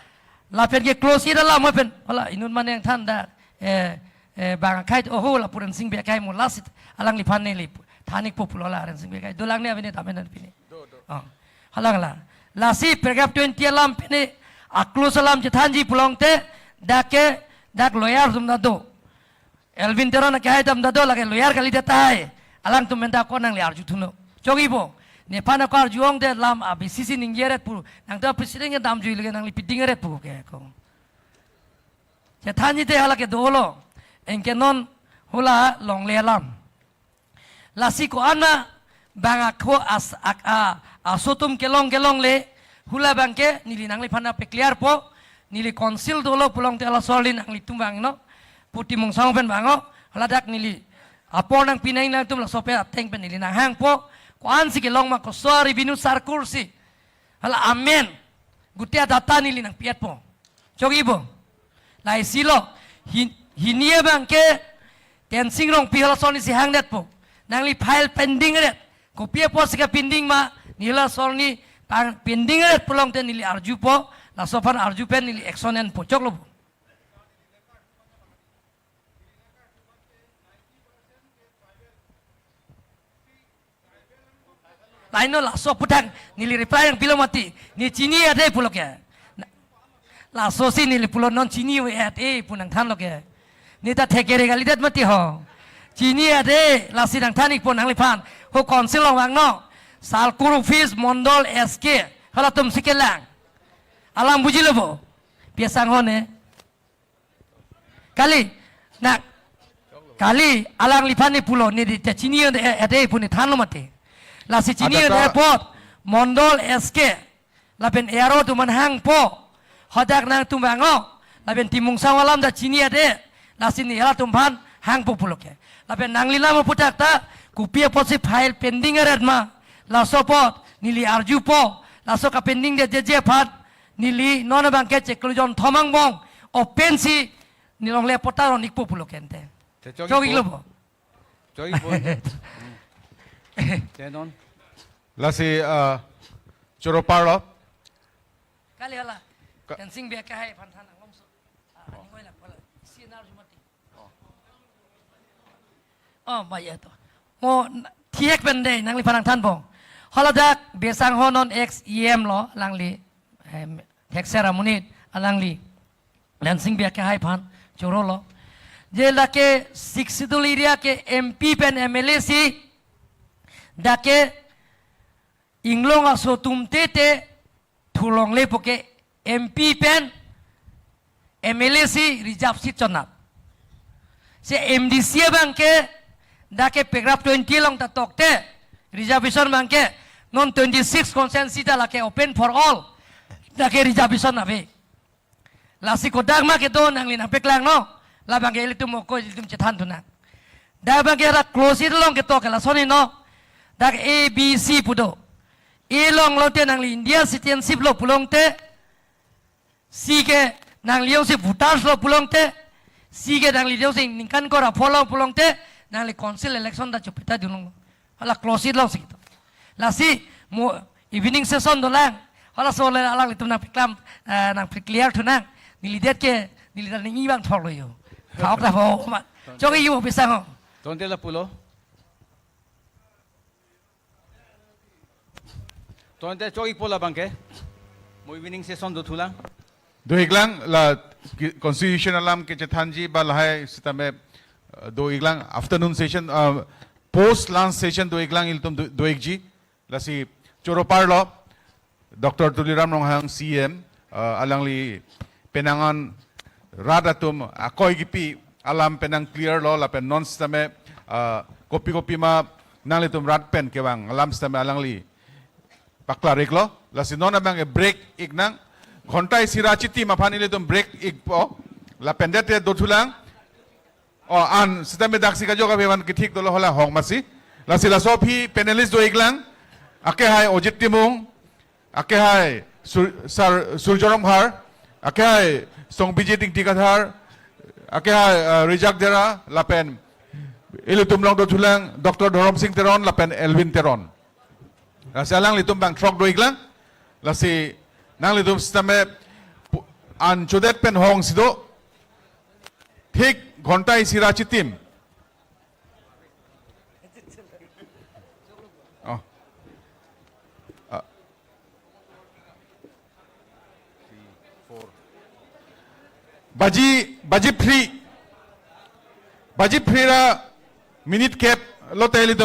lapen ke clause ida la mo pen, hala inut mane nangthan da, eh, eh, bang akhei, oho, la pu Rensing Bey akhei mo lasi alangliphan neli than-ikpo pulo la Rensing Bey akhei. Dolang ne abine tamen dan pini. Do, do. Oh. Hala hala. Lasi paragraph twenty alam pini, a-clause alam chethanji pulote, dak ke, dak lawyer atum ta do. Elwin Teron akehai atum ta do, lake lawyer kalidet tahai. Alangtum pen ta ako nangli arjuthunon. Chokji bo. Nephan ako arju-ong te lam a-B C C ningje-et pu. Nang ta president ke damjui lake nangli piding-et pu ke ako. Chethanji te hala ke dolo. Anke non hula longle alam. Lasi ko-an ma bang ako as-, ak-, a, aso atum kelong kelongle, hula abang ke neli nangliphan pe-clear po, neli council dolo pulote hala asor le nanglitum vangnon, pu Timung Sangho pen vang-o, haladak neli apor nangpi nangji nangtum laso pen ateng pen neli nanghangpo, ko-ansi kelong ma, koso a-revenue circle si, hala amen, gute a-data neli nangpi-etpo. Chokji bo. Lahai si lo. Hin-, hini abang ke Tensing Rongpi hala asor ni si hangdetpo. Nangli file pending-et. Kopi apotsi kapending ma, ne hala asor ni pang pending-et pulote neli arjupo, laso aphan arju pen neli action enpo. Choklo bo. Laino laso aphuthak neli reply nangpilo mati. Ne chini-et dei pulo ke. Na, laso si neli pulo non chini-et dei pu nangthanlo ke. Ne ta thekere kalidet mati ho. Chini-et dei, lasi nangthan-ikpo nangliphan. Ho council along vangnon. Circle office, mondol, S K. Halatum si kelang. Alam bujilo bo. Pi asangho ne. Kali, na, kali, alangliphan ne pulo, ne di ta chini-et dei, eh, eh, dei pu ne thanlo mati. Lasi chini-et dei, adata apot, mondol S K, lapen A R O atum aphan hangpo, hadak nangtum vang-o, lapen Timung Sangho alam ta chini-et dei, lasi ne halatum aphan hangpo pulo ke. Lapen nangli lam aphuthak ta, kopi apotsi file pending-et ma, laso apot, neli arjupo, laso kapending detjeje aphan, neli non abang ke chiklo jonthom angbong open si neli longle patta ron-ikpo pulo ke ente. Te chokji, chokji po. Lo bo. Chokji po. Hmm. Te non. Lasi, ah, choro parlo. Kali hala. Ka- Tensing Bey akehai aphan than nanglongso. Ah, oh, ningoi la pala. Si nar jumati. Oh. Oh, ba ya to. Mo n-, thihek pen de nangliphan nangthanbom. Hala dak Besang ho non ex E M lo alangli, em, thekser amonit alangli Lansing Bey akehai aphan chorolo. Je lake Sixth Schedule area ke M P pen M L A si dak ke inglong aso atum tete thulongle puke M P pen M L A si reserve seat chonat. Si M D C abang ke dak ke paragraph twenty along ta tokte reservation abang ke non twenty-six constituency ta lake open for all. Dak ke reservation ave. Lasi kodak ma kedo nangli nangpeklang non. Labang ke ilitum moko ilitum chethan thu nang. Dak abang ke ra clause eight along ketok ke lason heno. Dak A, B, C pu do. A along lote nangli India citizenship lo pulote, C ke nangli jongsi voters lo pulote, C ke nangli jongsi ningkan kor apho lo pulote, nangli council election ta chupita dunlonglo. Hala clause eight alongsi ketok. Lasi mo evening session dolang. Halaso le alanglitum nangpeklam, eh, nangpeclear thu nang. Neli det ke, neli det ning ibang thoklo yo. Thok ta ho ma. Chok-ik yo Besang ho. Tonte lapulo. Tonte chok-ikpo labang ke. Mo evening session dothulang. Do-iklang la ki-, constitution alam kechethanji ba lahai sitame, eh, do-iklang afternoon session, eh, post lunch session do-iklang ilitum do-, do-ikji. Lasi choro parlo Doctor Tuliram Ronghang C E M, eh, alangli penang an rat atum akoi kipi alam penang clear lo lapen non sitame, eh, kopi kopi ma nanglitum rat pen kevang alam sitame alangli paklar-iklo. Lasi non abang ke break-ik nang. Ghonta isi ra chitim aphan ilitum break-ikpo. Lapen det dothulang. O, an sitame daksi kajok abe aphan kethik dolo hala hong masi. Lasi laso aphi panelist do-iklang. Akehai Ojit Timung, akehai Sur-, Sir Surjya Rongphar, akehai Songbijit Ingti Kathar, akehai, eh, Rijak Dera, lapen ilitum along dothulang Doctor Dhorom Sing Teron, lapen Elwin Teron. Lasi alanglitum abang throk do-iklang. Lasi nanglitum sitame pu-, an chodet pen hong si do. Thik ghonta isi ra chitim. Oh. Ah. Baji, baji phli. Baji phli ra minute kep lote ilitum